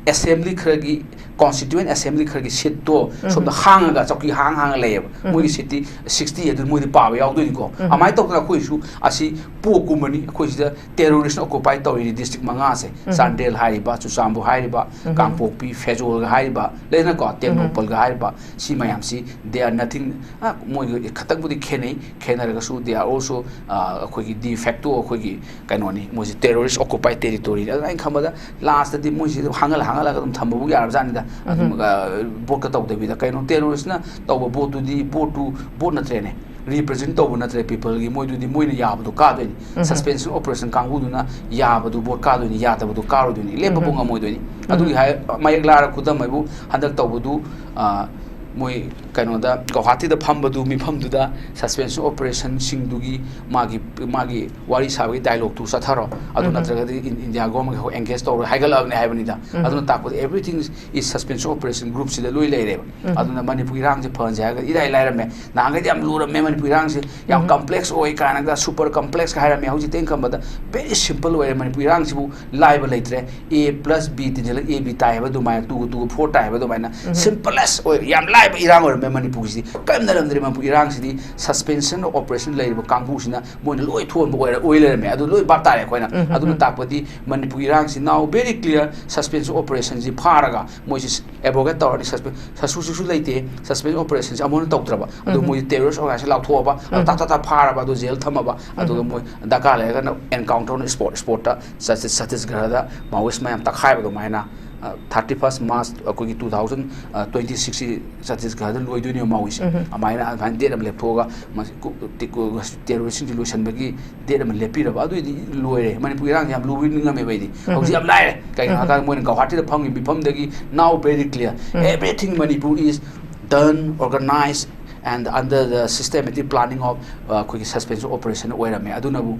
assembly ꯈꯔꯒꯤ, constituent assembly ꯈꯔꯒꯤ seat ꯇꯣ ꯁꯣꯝꯗ ꯍꯥꯡꯉꯒ, ꯆꯧꯀꯤ ꯍꯥꯡ ꯍꯥꯡꯉ ꯂꯩꯌꯦꯕ꯫ ꯃꯣꯏꯒꯤ seat ꯇꯤ sixty ꯑꯗꯨ ꯃꯣꯏꯗꯤ ꯄꯥꯕ ꯌꯥꯎꯗꯣꯏꯅꯤꯀꯣ꯫ ꯑꯗꯨꯃꯥꯏꯅ ꯇꯧꯗꯅ ꯑꯩꯈꯣꯏꯁꯨ ꯑꯁꯤ ꯄꯣꯛꯀꯨꯝꯕꯅꯤ, ꯑꯩꯈꯣꯏ ꯁꯤꯗ terrorist ꯅ occupy ꯇꯧꯔꯤꯅꯤ district ꯃꯉꯥꯁꯦ꯫ ꯆꯥꯟꯗꯦꯜ ꯍꯥꯏꯔꯤꯕ, ꯆꯨꯔꯆꯥꯟꯄꯨꯔ ꯍꯥꯏꯔꯤꯕ, ꯀꯥꯡꯄꯣꯛꯄꯤ, ꯐꯦꯖꯣꯜꯒ ꯍꯥꯏꯔꯤꯕ, ꯂꯩꯗꯅꯀꯣ, ꯇꯦꯡꯅꯧꯄꯜꯒ ꯍꯥꯏꯔꯤꯕ, ꯁꯤ ꯃꯌꯥꯝꯁꯤ they are nothing꯫ ꯑ, ꯃꯣꯏꯒ ꯈꯇꯪꯕꯨꯗꯤ ꯈꯦꯠꯅꯩ, ꯈꯦꯠꯅꯔꯒꯁꯨ they are also, ꯑ, ꯑꯩꯈꯣꯏꯒꯤ de facto ꯑꯩꯈꯣꯏꯒꯤ ꯀꯩꯅꯣꯅꯤ, ꯃꯣꯏꯁꯤ terrorist occupied territory ꯅꯤ꯫ ꯑꯗꯨꯅ ꯑꯩꯅ ꯈꯟꯕꯗ last ꯇꯗꯤ ꯃꯣꯏꯁꯤ ꯑꯗꯨꯝ ꯍꯥꯡꯍꯜ ꯍꯥꯡꯍꯜꯂꯒ ꯑꯗꯨꯝ ꯊꯝꯕꯕꯨ ꯌꯥꯔꯕꯖꯥꯠꯅꯤꯗ꯫ ꯑꯗꯨꯝ, ꯑ, vote ꯀ ꯇꯧꯗꯕꯤꯗ, ꯀꯩꯅꯣ terrorist ꯅ ꯇꯧꯕ vote ꯇꯨꯗꯤ vote ꯇꯨ vote ꯅꯠꯇ꯭ꯔꯦꯅꯦ, represent ꯇꯧꯕ ꯅꯠꯇ꯭ꯔꯦ people ꯒꯤ, ꯃꯣꯏꯗꯨꯗꯤ ꯃꯣꯏꯅ ꯌꯥꯕꯗꯣ ꯀꯥꯗꯣꯏꯅꯤ꯫ Suspension operation ꯀꯥꯡꯕꯨꯗꯨꯅ ꯌꯥꯕꯗꯨ vote ꯀꯥꯗꯣꯏꯅꯤ, ꯌꯥꯗꯕꯗꯨ ꯀꯥꯔꯣꯏꯗꯣꯏꯅꯤ, ꯂꯦꯞꯄꯕꯨ ꯉꯝꯃꯣꯏꯗꯣꯏꯅꯤ꯫ ꯑꯗꯨꯒꯤ ꯍꯥꯏ ꯃꯌꯦꯛ ꯂꯥꯔ ꯈꯨꯗꯝ ꯍꯥꯏꯕꯨ ꯍꯟꯗꯛ ꯇꯧꯕꯗꯨ, ꯑ, ꯃꯣꯏ ꯀꯩꯅꯣꯗ, ꯒꯧꯍꯥꯇꯤꯗ ꯐꯝꯕꯗꯨ, ꯃꯤꯐꯝꯗꯨꯗ ꯁꯁꯄꯦꯟꯁꯟ ꯑꯣꯄꯔꯦꯁꯟꯁꯤꯡꯗꯨꯒꯤ ꯃꯥꯒꯤ, ꯃꯥꯒꯤ ꯋꯥꯔꯤ ꯁꯥꯕꯒꯤ ꯗꯥꯏꯂꯣꯛꯇꯨ ꯆꯠꯊꯔꯣ, ꯑꯗꯨ ꯅꯠꯇ꯭ꯔꯒꯗꯤ ꯏꯟ-, ꯏꯟꯗꯤꯌꯥ ꯒꯣꯔꯃꯦꯟꯒ ꯑꯦꯡꯒꯦꯖ ꯇꯧꯔꯣꯏ ꯍꯥꯏꯒꯠꯂꯛꯑꯕꯅꯤ ꯍꯥꯏꯕꯅꯤꯗ꯫ ꯑꯗꯨꯅ ꯇꯥꯛꯄꯗꯤ everything is suspension operation group ꯁꯤꯗ ꯂꯣꯏ ꯂꯩꯔꯦꯕ꯫ ꯑꯗꯨꯅ ꯃꯅꯤꯄꯨꯔ ꯏꯔꯥꯡꯁꯦ ꯐꯍꯟꯁꯦ ꯍꯥꯏꯔꯒꯗꯤ ꯏꯔꯥꯏ ꯂꯥꯏꯔꯝꯃꯦ꯫ ꯅꯍꯥꯟꯈꯩꯗꯤ ꯌꯥꯝ ꯂꯨꯔꯝꯃꯦ ꯃꯅꯤꯄꯨꯔ ꯏꯔꯥꯡꯁꯦ, ꯌꯥꯝ ꯀꯝꯄ꯭ꯂꯦꯛꯁ ꯑꯣꯏ ꯀꯥꯏꯅꯒ, ꯁꯨꯄꯔ ꯀꯝꯄ꯭ꯂꯦꯛꯁꯀ ꯍꯥꯏꯔꯝꯃꯦ꯫ ꯍꯧꯖꯤꯛꯇꯤ ꯑꯩꯅ ꯈꯟꯕꯗ very simple ꯑꯣꯏꯔꯦ ꯃꯅꯤꯄꯨꯔ ꯏꯔꯥꯡꯁꯤꯕꯨ꯫ ꯂꯥꯏꯕ ꯂꯩꯇ꯭ꯔꯦ꯫ A plus B ꯇꯤꯟꯁꯤꯜꯂꯒ A B ꯇꯥꯏ ꯍꯥꯏꯕ ꯑꯗꯨꯃꯥꯏꯅ, two ꯒ two ꯒ four ꯇꯥꯏ ꯍꯥꯏꯕ ꯑꯗꯨꯃꯥꯏꯅ simplest ꯑꯣꯏ, ꯌꯥꯝ ꯂꯥꯏꯕ ꯏꯔꯥꯡ ꯑꯣꯏꯔꯝꯃꯦ ꯃꯅꯤꯄꯨꯔꯒꯤꯁꯤꯗꯤ꯫ ꯀꯔꯤꯝ ꯅꯠꯂꯝꯗ꯭ꯔꯦ ꯃꯅꯤꯄꯨꯔ ꯏꯔꯥꯡꯁꯤꯗꯤ, suspension of operation ꯂꯩꯔꯤꯕ ꯀꯥꯡꯕꯨꯁꯤꯅ ꯃꯣꯏꯅ ꯂꯣꯏ ꯊꯣꯛꯍꯟꯕ ꯑꯣꯏꯔ-, ꯑꯣꯏ ꯂꯩꯔꯝꯃꯦ꯫ ꯑꯗꯨ ꯂꯣꯏ ꯚꯥꯞ ꯇꯥꯔꯦ ꯑꯩꯈꯣꯏꯅ꯫ ꯑꯗꯨꯅ ꯇꯥꯛꯄꯗꯤ Manipur ꯏꯔꯥꯡꯁꯤ now very clear, suspension operationꯁꯤ ꯐꯥꯔꯒ ꯃꯣꯏꯁꯤ ꯑꯦꯕ꯭ꯔꯣꯒꯦꯠ ꯇꯧꯔꯅꯤ꯫ Suspe-, ꯁꯁꯨ ꯁꯨꯁꯨ ꯂꯩꯇꯦ, suspension operationꯁꯤ ꯑꯃꯨꯛ ꯍꯟꯅ ꯇꯧꯗ꯭ꯔꯕ꯫ ꯑꯗꯨ ꯃꯣꯏ terrorist organization ꯂꯥꯎꯊꯣꯛꯑꯕ, ꯑꯗꯨ ꯇꯥ ꯇꯥ ꯇꯥ ꯐꯥꯔꯕ, ꯑꯗꯨ ꯖꯦꯜ ꯊꯝꯃꯕ, ꯑꯗꯨꯒ ꯃꯣꯏ ꯗꯔꯀꯥꯔ ꯂꯩꯔꯒꯅ encounter ꯑꯣꯏꯅ spot, spotꯇ ꯆꯠ-, ꯆꯠ-, ꯆꯠꯇꯤꯁꯒꯔꯗ Maoist ꯃꯌꯥꯝ ꯇꯛꯈꯥꯏꯕ ꯑꯗꯨꯃꯥꯏꯅ, ꯑ, thirty first March ꯑꯩꯈꯣꯏꯒꯤ two thousand twenty sixꯁꯤ ꯆꯠꯇꯤꯁꯒꯔꯗ ꯂꯣꯏꯗꯣꯏꯅꯦꯕ Maoistꯁꯦ꯫ ꯑꯗꯨꯃꯥꯏꯅ, ꯑꯗꯨꯃꯥꯏꯅ date ꯑꯃ ꯂꯦꯞꯊꯣꯛꯑꯒ ꯃꯁꯤ ꯀꯨ-, ꯇꯤ-, ꯀꯨ-, terroristꯁꯤꯡꯁꯤ ꯂꯣꯏꯁꯤꯟꯕꯒꯤ date ꯑꯃ ꯂꯦꯞꯄꯤꯔꯕ, ꯑꯗꯨꯏꯗꯤ ꯂꯣꯏꯔꯦ꯫ ꯃꯅꯤꯄꯨꯔ ꯏꯔꯥꯡꯁꯦ ꯌꯥꯝ ꯂꯨꯕ ꯅꯤꯡꯉꯝꯃꯦꯕ ꯑꯩꯗꯤ꯫ ꯍꯧꯖꯤꯛ ꯌꯥꯝ ꯂꯥꯏꯔꯦ꯫ ꯀꯩꯒꯤꯅꯣ ꯍꯥꯏꯀꯥꯟꯗ ꯃꯣꯏꯅ ꯒꯧꯍꯥꯇꯤꯗ ꯐꯝꯈꯤꯕ ꯃꯤꯐꯝꯗꯒꯤ now very clear, everything Manipur is done, organized and under the systematic planning of, ꯑ, ꯑꯩꯈꯣꯏꯒꯤ suspension operation ꯑꯣꯏꯔꯝꯃꯦ꯫ ꯑꯗꯨꯅꯕꯨ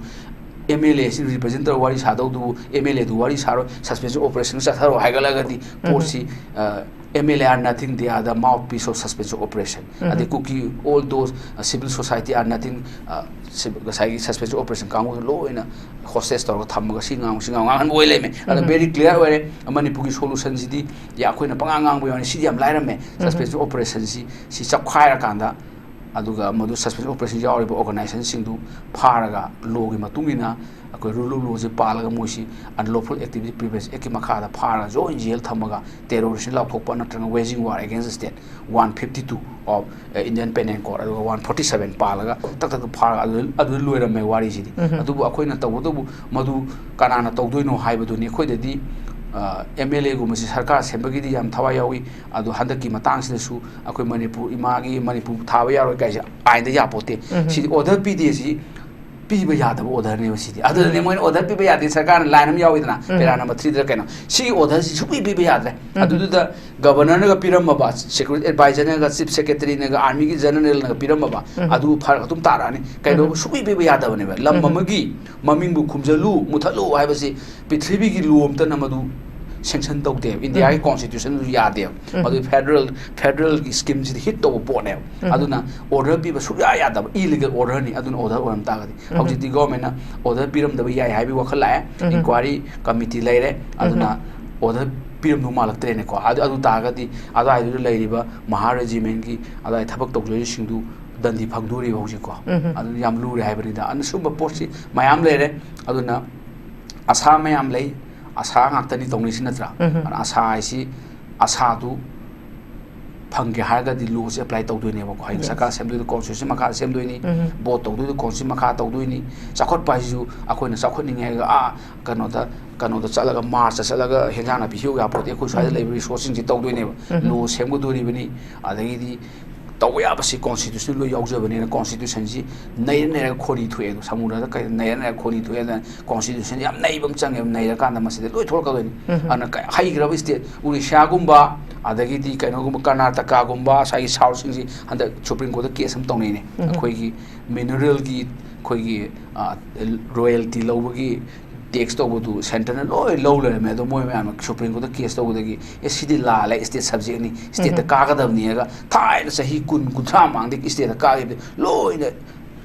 MLAꯁꯤ represent ꯇꯧꯔ ꯋꯥꯔꯤ ꯁꯥꯗꯧꯗꯨꯕꯨ MLAꯗꯨ ꯋꯥꯔꯤ ꯁꯥꯔꯣꯏ, suspension operation ꯆꯠꯊꯔꯣ ꯍꯥꯏꯒꯠꯂꯒꯗꯤ ꯄꯣꯠꯁꯤ, ꯑ, MLA are nothing, they are the mouthpiece of suspension operation. ꯑꯗꯩ ꯀꯨꯀꯤ, all those, ꯑ, civil society are nothing, ꯑ, ꯁꯤ-, ꯉꯁꯥꯏꯒꯤ suspension operation ꯀꯥꯡꯕꯨꯗꯨ ꯂꯣꯏꯅ hostage ꯇꯧꯔꯒ ꯊꯝꯃꯒ ꯁꯤ ꯉꯥꯡꯉꯨ, ꯁꯤ ꯉꯥꯡꯉꯨ ꯉꯥꯡꯍꯟꯕ ꯑꯣꯏ ꯂꯩꯔꯝꯃꯦ꯫ ꯑꯗ very clear ꯑꯣꯏꯔꯦ, ꯃꯅꯤꯄꯨꯔꯒꯤ solutionꯁꯤꯗꯤ ꯌꯥ-, ꯑꯩꯈꯣꯏꯅ ꯄꯉꯥꯡ ꯉꯥꯡꯕ ꯌꯥꯎꯅꯤ, ꯁꯤꯗꯤ ꯌꯥꯝ ꯂꯥꯏꯔꯝꯃꯦ꯫ Suspension operationꯁꯤ, ꯁꯤ ꯆꯞꯈꯥꯏꯔꯀꯥꯟꯗ, ꯑꯗꯨꯒ ꯃꯗꯨ suspension operation ꯌꯥꯎꯔꯤꯕ organizationꯁꯤꯡꯗꯨ ꯐꯥꯔꯒ lawꯒꯤ ꯃꯇꯨꯡ ꯏꯟꯅ ꯑꯩꯈꯣꯏ rule of lawꯁꯤ ꯄꯥꯜꯂꯒ ꯃꯣꯏꯁꯤ unlawful activity prevention actꯀꯤ ꯃꯈꯥꯗ ꯐꯥꯔꯒ ꯂꯣꯏ ꯖꯦꯜ ꯊꯝꯃꯒ terroristꯅ ꯂꯥꯎꯊꯣꯛꯄ ꯅꯠꯇ꯭ꯔꯒ waging war against the state one fifty two of, ꯑ, Indian Penal Code ꯑꯗꯨꯒ one forty seven ꯄꯥꯜꯂꯒ ꯇꯛ ꯇꯛ ꯇꯛ ꯐꯥꯔꯒ ꯑꯗꯨ, ꯑꯗꯨꯗ ꯂꯣꯏꯔꯝꯃꯦ ꯋꯥꯔꯤꯁꯤꯗꯤ꯫ ꯑꯗꯨꯕꯨ ꯑꯩꯈꯣꯏꯅ ꯇꯧꯕꯇꯕꯨ ꯃꯗꯨ ꯀꯅꯥꯅ ꯇꯧꯗꯣꯏꯅꯣ ꯍꯥꯏꯕꯗꯨꯅꯤ꯫ ꯑꯩꯈꯣꯏꯗꯗꯤ, ꯑ, MLAꯒꯨꯝꯕꯁꯤ ꯁꯔꯀꯥꯔ ꯁꯦꯝꯕꯒꯤꯗꯤ ꯌꯥꯝ ꯊꯋꯥꯏ ꯌꯥꯎꯏ꯫ ꯑꯗꯣ ꯍꯟꯗꯛꯀꯤ ꯃꯇꯥꯡꯁꯤꯗꯁꯨ ꯑꯩꯈꯣꯏ ꯃꯅꯤꯄꯨꯔ ꯏꯃꯥꯒꯤ ꯃꯅꯤꯄꯨꯔ ꯊꯥꯕ ꯌꯥꯔꯣꯏ ꯀꯥꯏꯁꯦ ꯑꯥꯏꯟꯗ ꯌꯥꯄꯣꯠꯇꯦ꯫ ꯁꯤꯗꯤ order ꯄꯤꯗꯦ꯫ ꯁꯤ ꯄꯤꯕ ꯌꯥꯗꯕ orderꯅꯦꯕ ꯁꯤꯗꯤ꯫ ꯑꯗꯨꯗꯅꯦ ꯃꯣꯏꯅ order ꯄꯤꯕ ꯌꯥꯗꯦ ꯁꯔꯀꯥꯔꯅ line ꯑꯃ ꯌꯥꯎꯏꯗꯅ, ꯎꯝ꯫ Para number threeꯗꯔ ꯀꯩꯅꯣ, ꯁꯤꯒꯤ orderꯁꯤ ꯁꯨꯡꯄꯤ ꯄꯤꯕ ꯌꯥꯗ꯭ꯔꯦ꯫ ꯎꯝ꯫ ꯑꯗꯨꯗꯨꯗ governorꯅꯒ ꯄꯤꯔꯝꯃꯕ, security advisorꯅꯒ, chief secretaryꯅꯒ, armyꯒꯤ generalꯅꯒ ꯄꯤꯔꯝꯃꯕ, ꯎꯝ꯫ ꯑꯗꯨ ꯐꯔꯛ ꯑꯗꯨꯝ ꯇꯥꯔꯛꯑꯅꯤ꯫ ꯀꯩꯗꯧꯕ ꯎꯝ꯫ ꯁꯨꯡꯄꯤ ꯄꯤꯕ ꯌꯥꯗꯕꯅꯦꯕ꯫ ꯂꯝ ꯎꯝ꯫ ꯑꯃꯒꯤ ꯃꯃꯤꯡꯕꯨ ꯈꯨꯝꯖꯜꯂꯨ, ꯃꯨꯊꯠꯂꯨ ꯍꯥꯏꯕꯁꯤ ꯄ꯭ꯔꯤꯊꯤꯕꯤꯒꯤ law ꯑꯝꯇꯅ ꯃꯗꯨ sanction ꯇꯧꯗꯦꯕ꯫ ꯏꯟꯗꯤꯌꯥꯒꯤ ꯎꯝ꯫ Constitutionꯗꯨ ꯌꯥꯗꯦꯕ꯫ ꯎꯝ꯫ ꯃꯗꯨ federal, federalꯒꯤ schemeꯁꯤꯗ hit ꯇꯧꯕ ꯄꯣꯠꯅꯦꯕ꯫ ꯎꯝ꯫ ꯑꯗꯨꯅ order ꯄꯤꯕ ꯁꯨꯡꯌꯥ ꯌꯥꯗꯕ, illegal orderꯅꯤ꯫ ꯑꯗꯨꯅ order ꯑꯣꯏꯔꯝ ꯇꯥꯔꯒꯗꯤ ꯎꯝ꯫ ꯍꯧꯖꯤꯛꯇꯤ governmentꯅ order ꯄꯤꯔꯝꯗꯕ ꯌꯥꯏ ꯍꯥꯏꯕꯒꯤ ꯋꯥꯈꯜ ꯂꯥꯛꯑꯦ꯫ ꯎꯝ꯫ Inquiry committee ꯂꯩꯔꯦ꯫ ꯑꯗꯨꯅ ꯎꯝ꯫ Order ꯄꯤꯔꯝꯗꯧ ꯃꯥꯜꯂꯛꯇ꯭ꯔꯦꯅꯦꯀꯣ꯫ ꯑꯗꯨ, ꯑꯗꯨ ꯇꯥꯔꯒꯗꯤ ꯑꯗꯨꯋꯥꯏꯗꯨꯗ ꯂꯩꯔꯤꯕ ꯃꯍꯥ regiment ꯀꯤ ꯑꯗꯨꯋꯥꯏ ꯊꯕꯛ ꯇꯧꯖꯔꯤꯁꯤꯡꯗꯨ ꯗꯟꯗꯤ ꯐꯪꯗꯣꯔꯤꯕ ꯍꯧꯖꯤꯛꯀꯣ꯫ ꯎꯝ꯫ ꯑꯗꯨ ꯌꯥꯝ ꯂꯨꯔꯦ ꯍꯥꯏꯕꯅꯤꯗ꯫ ꯑꯗꯨꯅ ꯁꯨꯝꯕ ꯄꯣꯠꯁꯤ ꯃꯌꯥꯝ ꯂꯩꯔꯦ꯫ ꯑꯗꯨꯅ ꯑꯁꯥ ꯃꯌꯥꯝ ꯂꯩ꯫ ꯑꯁꯥ ꯉꯥꯛꯇꯅꯤ ꯇꯧꯅꯩꯁꯤ ꯅꯠꯇ꯭ꯔꯥ? ꯎꯝ꯫ ꯑꯗꯨꯅ ꯑꯁꯥ ꯍꯥꯏꯁꯤ, ꯑꯁꯥꯗꯨ ꯐꯪꯒꯦ ꯍꯥꯏꯔꯒꯗꯤ lawꯁꯦ apply ꯇꯧꯗꯣꯏꯅꯦꯕꯀꯣ꯫ ꯍꯌꯦꯡ Yes. ꯁꯔꯀꯥꯔ ꯁꯦꯝꯗꯣꯏꯗꯣ constitution ꯃꯈꯥꯗ ꯁꯦꯝꯗꯣꯏꯅꯤ, ꯎꯝ꯫ Vote ꯇꯧꯗꯣꯏꯗꯣ constitution ꯃꯈꯥ ꯇꯧꯗꯣꯏꯅꯤ꯫ ꯆꯥꯎꯈꯠꯄ ꯍꯥꯏꯁꯤꯁꯨ ꯑꯩꯈꯣꯏꯅ ꯆꯥꯎꯈꯠꯅꯤꯡꯉꯦ ꯍꯥꯏꯔꯒ ꯑꯥ ꯀꯩꯅꯣꯗ, ꯀꯩꯅꯣꯗ ꯆꯠꯂꯒ, Marchꯇ ꯆꯠꯂꯒ ꯍꯦꯟꯖꯥꯡ ꯅꯥꯄꯤ ꯍꯦꯛꯎ ꯌꯥꯄꯣꯠꯇꯦ꯫ ꯑꯩꯈꯣꯏ ꯁ꯭ꯋꯥꯏꯗ ꯎꯝ꯫ ꯂꯩꯕ resourceꯁꯤꯡꯁꯦ ꯇꯧꯗꯣꯏꯅꯦꯕ꯫ ꯎꯝ꯫ Law ꯁꯦꯝꯒꯗꯣꯔꯤꯕꯅꯤ, ꯑꯗꯒꯤꯗꯤ ꯇꯧꯕ ꯌꯥꯕꯁꯤ constitution ꯂꯣꯏ ꯌꯥꯎꯖꯕꯅꯤꯅ constitutionꯁꯤ ꯅꯩꯔ ꯅꯩꯔꯒ ꯈꯣꯔꯤ ꯊꯣꯛꯑꯦ꯫ ꯑꯗꯣ ꯁꯃꯨꯗ꯭ꯔꯗ ꯀꯩ ꯅꯩꯔ ꯅꯩꯔꯒ ꯈꯣꯔꯤ ꯊꯣꯛꯑꯦ꯫ ꯑꯗꯨꯅ constitution ꯌꯥꯝ ꯅꯩꯕ ꯑꯃ ꯆꯪꯉꯦꯕ꯫ ꯅꯩꯔꯀꯥꯟꯗ ꯃꯁꯤꯗ ꯂꯣꯏ ꯊꯣꯛꯂꯛꯀꯗꯣꯏꯅꯤ꯫ ꯎꯝ꯫ ꯑꯗꯨꯅ ꯀ-, ꯍꯩꯈ꯭ꯔꯕ state, Odishaꯒꯨꯝꯕ, ꯑꯗꯒꯤꯗꯤ ꯀꯩꯅꯣꯒꯨꯝꯕ, ꯀꯔꯅꯥꯇꯀꯥꯒꯨꯝꯕ, ꯉꯁꯥꯏꯒꯤ Southꯁꯤꯡꯁꯤ ꯍꯟꯗꯛ Supreme Courtꯇ case ꯑꯃ ꯇꯧꯅꯩꯅꯦ꯫ ꯎꯝ꯫ ꯑꯩꯈꯣꯏꯒꯤ mineralꯒꯤ, ꯑꯩꯈꯣꯏꯒꯤ, ꯑ, royalty ꯂꯧꯕꯒꯤ tax ꯇꯧꯕꯗꯨ centreꯅ ꯂꯣꯏ ꯂꯧ ꯂꯩꯔꯝꯃꯦ꯫ ꯑꯗꯣ ꯃꯣꯏ ꯃꯌꯥꯝꯅ Supreme Courtꯇ case ꯇꯧꯕꯗꯒꯤ, "ꯑꯦ, ꯁꯤꯗꯤ ꯂꯥꯜꯂꯦ, state subjectꯅꯤ, stateꯇ ꯎꯝ꯫ ꯀꯥꯒꯗꯕꯅꯤ" ꯍꯥꯏꯔꯒ ꯊꯥꯏꯅ ꯆꯍꯤ ꯀꯨꯟ, ꯀꯨꯟꯊ꯭ꯔꯥ ꯃꯃꯥꯡꯗꯒꯤ stateꯇ ꯀꯥꯈꯤꯕꯗꯤ ꯂꯣꯏꯅ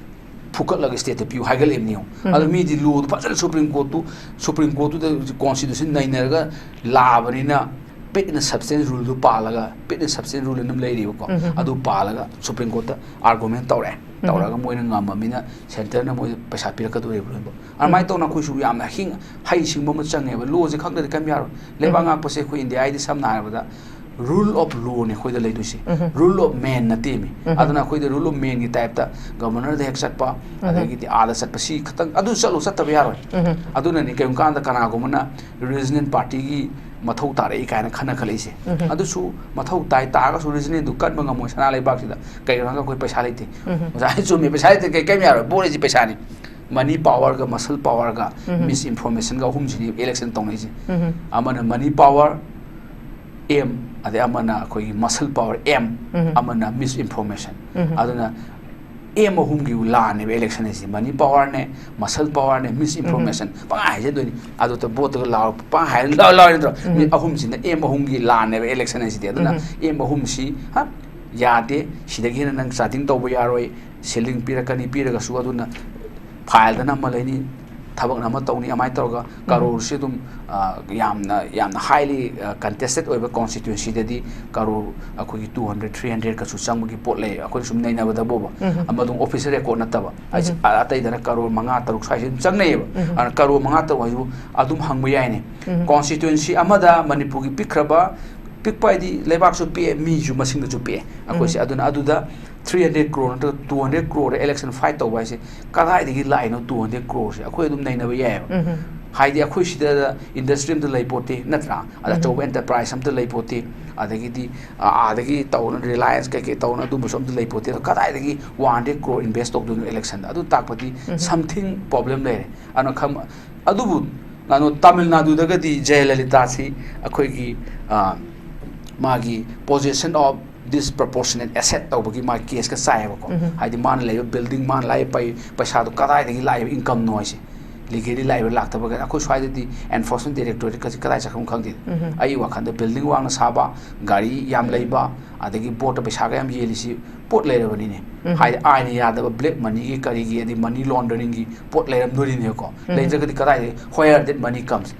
ꯐꯨꯀꯠꯂꯒ stateꯇ ꯄꯤꯌꯨ ꯍꯥꯏꯒꯠꯂꯛꯏꯕꯅꯤꯉꯣ꯫ ꯎꯝ꯫ ꯑꯗꯣ ꯃꯤꯗꯤ lawꯗꯨ ꯐꯖꯅ Supreme Courtꯇꯨ, Supreme Courtꯇꯨꯗ constitution ꯅꯩꯅꯔꯒ ꯂꯥꯛꯑꯕꯅꯤꯅ, fit and substance ruleꯗꯨ ꯄꯥꯜꯂꯒ, fit and substance rule ꯑꯗꯨꯝ ꯂꯩꯔꯤꯕꯀꯣ꯫ ꯎꯝ, ꯎꯝ, ꯎꯝ꯫ ꯑꯗꯨ ꯄꯥꯜꯂꯒ Supreme Courtꯇ argument ꯇꯧꯔꯦ꯫ ꯎꯝ꯫ ꯇꯧꯔꯒ ꯃꯣꯏꯅ ꯉꯝꯃꯕꯅꯤꯅ centreꯅ ꯃꯣꯏꯗ ꯄꯩꯁꯥ ꯄꯤꯔꯛꯀꯗꯣꯔꯤꯕ ꯂꯣꯏꯅꯃꯛ꯫ ꯑꯗꯨꯃꯥꯏꯅ ꯎꯝ꯫ ꯇꯧꯅ ꯑꯩꯈꯣꯏꯁꯨ ꯌꯥꯝꯅ ꯍꯤꯡ-, ꯍꯩ ꯁꯤꯡꯕ ꯑꯃ ꯆꯪꯉꯦꯕ꯫ Lawꯁꯦ ꯈꯪꯗ꯭ꯔꯗꯤ ꯀꯔꯤꯝ ꯌꯥꯔꯣꯏ꯫ ꯂꯩꯕꯥꯛ ꯎꯝ꯫ ꯉꯥꯛꯄꯁꯦ ꯑꯩꯈꯣꯏ ꯏꯟꯗꯤꯌꯥꯒꯤꯗꯤ ꯁꯝꯅ ꯍꯥꯏꯔꯕꯗ rule of lawꯅꯦ ꯑꯩꯈꯣꯏꯗ ꯂꯩꯗꯣꯏꯁꯦ꯫ ꯎꯝ꯫ Rule of man ꯅꯠꯇꯦꯃꯤ꯫ ꯎꯝ꯫ ꯑꯗꯨꯅ ꯑꯩꯈꯣꯏꯗ rule of manꯒꯤ typeꯇ governorꯗ ꯍꯦꯛ ꯆꯠꯄ, ꯎꯝ꯫ ꯑꯗꯒꯤꯗꯤ ꯑꯥꯗ ꯆꯠꯄ, ꯁꯤ ꯈꯛꯇꯪ, ꯑꯗꯨ ꯆꯠꯂꯨ ꯆꯠꯇꯕ ꯌꯥꯔꯣꯏ꯫ ꯎꯝ꯫ ꯑꯗꯨꯅꯅꯤ ꯀꯔꯤꯒꯨꯝꯕ ꯀꯥꯟꯗ ꯀꯅꯥꯒꯨꯝꯕꯅ regional partyꯒꯤ ꯃꯊꯧ ꯇꯥꯔꯛꯏ ꯀꯥꯏꯅ ꯈꯟꯅꯈꯠꯂꯛꯏꯁꯦ꯫ ꯎꯝ꯫ ꯑꯗꯨꯁꯨ ꯃꯊꯧ ꯇꯥꯏ ꯇꯥꯔꯒꯁꯨ regionalꯗꯨ ꯀꯟꯕ ꯉꯝꯃꯣꯏ ꯁꯅꯥ ꯂꯩꯕꯥꯛꯁꯤꯗ꯫ ꯀꯩꯒꯤꯅꯣ ꯍꯥꯏꯔꯒ ꯑꯩꯈꯣꯏ ꯄꯩꯁꯥ ꯂꯩꯇꯦ꯫ ꯎꯝ꯫ ꯑꯣꯖꯥ, ꯆꯨꯝꯃꯤ, ꯄꯩꯁꯥ ꯂꯩꯇꯦ, ꯀꯩ-, ꯀꯩꯝ ꯌꯥꯔꯣꯏ, ꯄꯣꯔꯤꯁꯤ ꯄꯩꯁꯥꯅꯤ꯫ ꯃꯅꯤ ꯄꯥꯋꯔꯒ ꯃꯁꯜ ꯄꯥꯋꯔꯒ ꯃꯤꯁ ꯏꯟꯐꯣꯔꯃꯦꯁꯟꯒ ꯑꯍꯨꯝꯁꯤꯅꯤ ꯏꯂꯦꯛꯁꯟ ꯇꯧꯅꯩꯁꯦ꯫ ꯑꯃꯅ ꯃꯅꯤ ꯄꯥꯋꯔ ꯑꯦꯝ, ꯑꯗꯩ ꯑꯃꯅ ꯑꯩꯈꯣꯏꯒꯤ ꯃꯁꯜ ꯄꯥꯋꯔ ꯑꯦꯝ, ꯑꯃꯅ ꯃꯤꯁ ꯏꯟꯐꯣꯔꯃꯦꯁꯟ꯫ ꯑꯗꯨꯅ ꯑꯦꯝ ꯑꯍꯨꯝꯒꯤ ꯂꯥꯟꯅꯦꯕ ꯏꯂꯦꯛꯁꯟ ꯍꯥꯏꯁꯦ꯫ ꯃꯅꯤ ꯄꯥꯋꯔꯅꯦ, ꯃꯁꯜ ꯄꯥꯋꯔꯅꯦ, ꯃꯤꯁ ꯏꯟꯐꯣꯔꯃꯦꯁꯟ꯫ ꯄꯪꯍꯥꯏ ꯍꯥꯏꯖꯟꯗꯣꯏꯅꯤ꯫ ꯑꯗꯨꯗ ꯚꯣꯠꯇꯒ ꯂꯥꯎꯔ ꯄꯪꯍꯥꯏ ꯂꯥꯎ ꯂꯥꯎꯔ ꯅꯠꯇ꯭ꯔꯣ? ꯃꯤ ꯑꯍꯨꯝꯁꯤꯅ ꯑꯦꯝ ꯑꯍꯨꯝꯒꯤ ꯂꯥꯟꯅꯦꯕ ꯏꯂꯦꯛꯁꯟ ꯍꯥꯏꯁꯤꯗꯤ꯫ ꯑꯗꯨꯅ ꯑꯦꯝ ꯑꯍꯨꯝꯁꯤ ꯍꯥ, ꯌꯥꯗꯦ, ꯁꯤꯗꯒꯤ ꯍꯦꯟꯅ ꯅꯪ ꯆꯥꯗꯤꯡ ꯇꯧꯕ ꯌꯥꯔꯣꯏ, ꯁꯤꯂꯤꯡ ꯄꯤꯔꯛꯀꯅꯤ, ꯄꯤꯔꯒꯁꯨ ꯑꯗꯨꯅ ꯐꯥꯏꯜꯗꯅ ꯑꯃ ꯂꯩꯅꯤ, ꯊꯕꯛꯅ ꯑꯃ ꯇꯧꯅꯤ, ꯑꯗꯨꯃꯥꯏꯅ ꯇꯧꯔꯒ ꯀꯔꯣꯔꯁꯤ ꯑꯗꯨꯝ, ꯑ, ꯌꯥꯝꯅ, ꯌꯥꯝꯅ ꯍꯥꯏꯂꯤ, ꯑ, ꯀꯟꯇꯦꯁꯇꯦꯠ ꯑꯣꯏꯕ ꯀꯣꯟꯁꯇꯤꯇ꯭ꯋꯦꯟꯁꯤꯗꯗꯤ ꯀꯔꯣꯔ ꯑꯩꯈꯣꯏꯒꯤ ꯇꯨ ꯍꯟꯗ꯭ꯔꯦꯗ, ꯊ꯭ꯔꯤ ꯍꯟꯗ꯭ꯔꯦꯗꯀꯁꯨ ꯆꯪꯕꯒꯤ ꯄꯣꯠ ꯂꯩ꯫ ꯑꯩꯈꯣꯏꯅ ꯁꯨꯝ ꯅꯩꯅꯕꯗꯕꯣꯕ, ꯃꯗꯨꯝ ꯑꯣꯐꯤꯁꯤꯌꯦꯜ ꯔꯦꯀꯣꯔꯗ ꯅꯠꯇꯕ꯫ ꯑ-, ꯑꯇꯩꯗꯅ ꯀꯔꯣꯔ ꯃꯉꯥ, ꯇꯔꯨꯛ ꯁ꯭ꯋꯥꯏꯁꯤ ꯑꯗꯨꯝ ꯆꯪꯅꯩꯌꯦꯕ꯫ ꯑꯗꯨꯅ ꯀꯔꯣꯔ ꯃꯉꯥ, ꯇꯔꯨꯛ ꯍꯥꯏꯁꯤꯕꯨ ꯑꯗꯨꯝ ꯍꯪꯕ ꯌꯥꯏꯅꯦ꯫ ꯀꯣꯟꯁꯇꯤꯇ꯭ꯋꯦꯟꯁꯤ ꯑꯃꯗ ꯃꯅꯤꯄꯨꯔꯒꯤ ꯄꯤꯛꯈ꯭ꯔꯕ, ꯄꯤꯛꯄ ꯍꯥꯏꯗꯤ ꯂꯩꯕꯥꯛꯁꯨ ꯄꯤꯛꯑꯦ, ꯃꯤꯁꯨ ꯃꯁꯤꯡꯗꯁꯨ ꯄꯤꯛꯑꯦ ꯑꯩꯈꯣꯏꯁꯦ꯫ ꯑꯗꯨꯅ ꯑꯗꯨꯗ ꯊ꯭ꯔꯤ ꯍꯟꯗ꯭ꯔꯦꯗ ꯀ꯭ꯔꯣꯔ ꯅꯠꯇ꯭ꯔꯒ ꯇꯨ ꯍꯟꯗ꯭ꯔꯦꯗ ꯀ꯭ꯔꯣꯔꯗ ꯏꯂꯦꯛꯁꯟ ꯐꯥꯏꯠ ꯇꯧꯕ ꯍꯥꯏꯁꯦ ꯀꯗꯥꯏꯗꯒꯤ ꯂꯥꯛꯏꯅꯣ? ꯇꯨ ꯍꯟꯗ꯭ꯔꯦꯗ ꯀ꯭ꯔꯣꯔꯁꯦ ꯑꯩꯈꯣꯏ ꯑꯗꯨꯝ ꯅꯩꯅꯕ ꯌꯥꯏꯑꯕ꯫ ꯍꯥꯏꯗꯤ ꯑꯩꯈꯣꯏ ꯁꯤꯗ ꯏꯟꯗꯁꯇ꯭ꯔꯤ ꯑꯝꯇ ꯂꯩ ꯄꯣꯠꯇꯦ, ꯅꯠꯇ꯭ꯔꯥ? ꯑꯗ ꯑꯆꯧꯕ ꯑꯦꯟꯇꯔꯄ꯭ꯔꯥꯏꯁ ꯑꯝꯇ ꯂꯩ ꯄꯣꯠꯇꯦ꯫ ꯑꯗꯒꯤꯗꯤ, ꯑ, ꯑꯥꯗꯒꯤ ꯇꯧꯅ ꯔꯤꯂꯥꯌꯟꯁ ꯀꯩꯀꯩ ꯇꯧꯅ ꯑꯗꯨꯝꯕꯁꯨ ꯑꯝꯇ ꯂꯩ ꯄꯣꯠꯇꯦ꯫ ꯑꯗꯣ ꯀꯗꯥꯏꯗꯒꯤ ꯋꯥꯟ ꯍꯟꯗ꯭ꯔꯦꯗ ꯀ꯭ꯔꯣꯔ ꯏꯟꯚꯦꯁ ꯇꯧꯗꯣꯏꯅꯣ ꯏꯂꯦꯛꯁꯟꯗ? ꯑꯗꯨ ꯇꯥꯛꯄꯗꯤ something problem ꯂꯩꯔꯦ꯫ ꯑꯗꯨꯅ ꯈꯝ-, ꯑꯗꯨꯕꯨ ꯀꯩꯅꯣ, ꯇꯥꯃꯤꯜ ꯅꯥꯗꯨꯗꯒꯗꯤ ꯖꯌꯂꯂꯤꯇꯥꯁꯤ ꯑꯩꯈꯣꯏꯒꯤ, ꯑ, ꯃꯥꯒꯤ possession of disproportionate asset ꯇꯧꯕꯒꯤ ꯃꯥꯒꯤ ꯀꯦꯁꯀ ꯆꯥꯏꯌꯦꯕꯀꯣ꯫ ꯍꯥꯏꯗꯤ ꯃꯥꯅ ꯂꯩꯕ ꯕꯤꯜꯗꯤꯡ, ꯃꯥꯅ ꯂꯥꯛꯏꯕ ꯄꯩ-, ꯄꯩꯁꯥꯗꯣ ꯀꯗꯥꯏꯗꯒꯤ ꯂꯥꯛꯏꯕ ꯏꯟꯀꯝꯅꯣ ꯍꯥꯏꯁꯦ꯫ ꯂꯤꯒꯦꯂꯤ ꯂꯥꯛꯏꯕ ꯂꯥꯛꯇꯕꯒ ꯑꯩꯈꯣꯏ ꯁ꯭ꯋꯥꯏꯗꯗꯤ ꯑꯦꯟꯐꯣꯔꯁꯃꯦꯟ ꯗꯥꯏꯔꯦꯛꯇꯣꯔꯦꯠꯀꯁꯦ ꯀꯗꯥꯏ ꯆꯠꯈ꯭ꯔꯕꯅꯣ ꯈꯪꯗꯦ꯫ ꯑꯩꯒꯤ ꯋꯥꯈꯜꯗ ꯕꯤꯜꯗꯤꯡ ꯋꯥꯡꯅ ꯁꯥꯕ, ꯒꯥꯔꯤ ꯌꯥꯝ ꯂꯩꯕ, ꯑꯗꯒꯤ ꯚꯣꯠꯇ ꯄꯩꯁꯥꯒ ꯌꯥꯝ ꯌꯦꯜꯂꯤꯁꯤ ꯄꯣꯠ ꯂꯩꯔꯕꯅꯤꯅꯦ꯫ ꯍꯥꯏꯗꯤ ꯑꯥꯏꯟꯅ ꯌꯥꯗꯕ ꯕ꯭ꯂꯦꯛ ꯃꯅꯤꯒꯤ ꯀꯔꯤꯒꯤ ꯑꯗꯩ ꯃꯅꯤ ꯂꯣꯟꯗꯔꯤꯡꯒꯤ ꯄꯣꯠ ꯂꯩꯔꯝꯗꯣꯔꯤꯅꯦꯕꯀꯣ꯫ ꯂꯩꯇ꯭ꯔꯒꯗꯤ ꯀꯗꯥꯏꯗꯒꯤ where that money comes?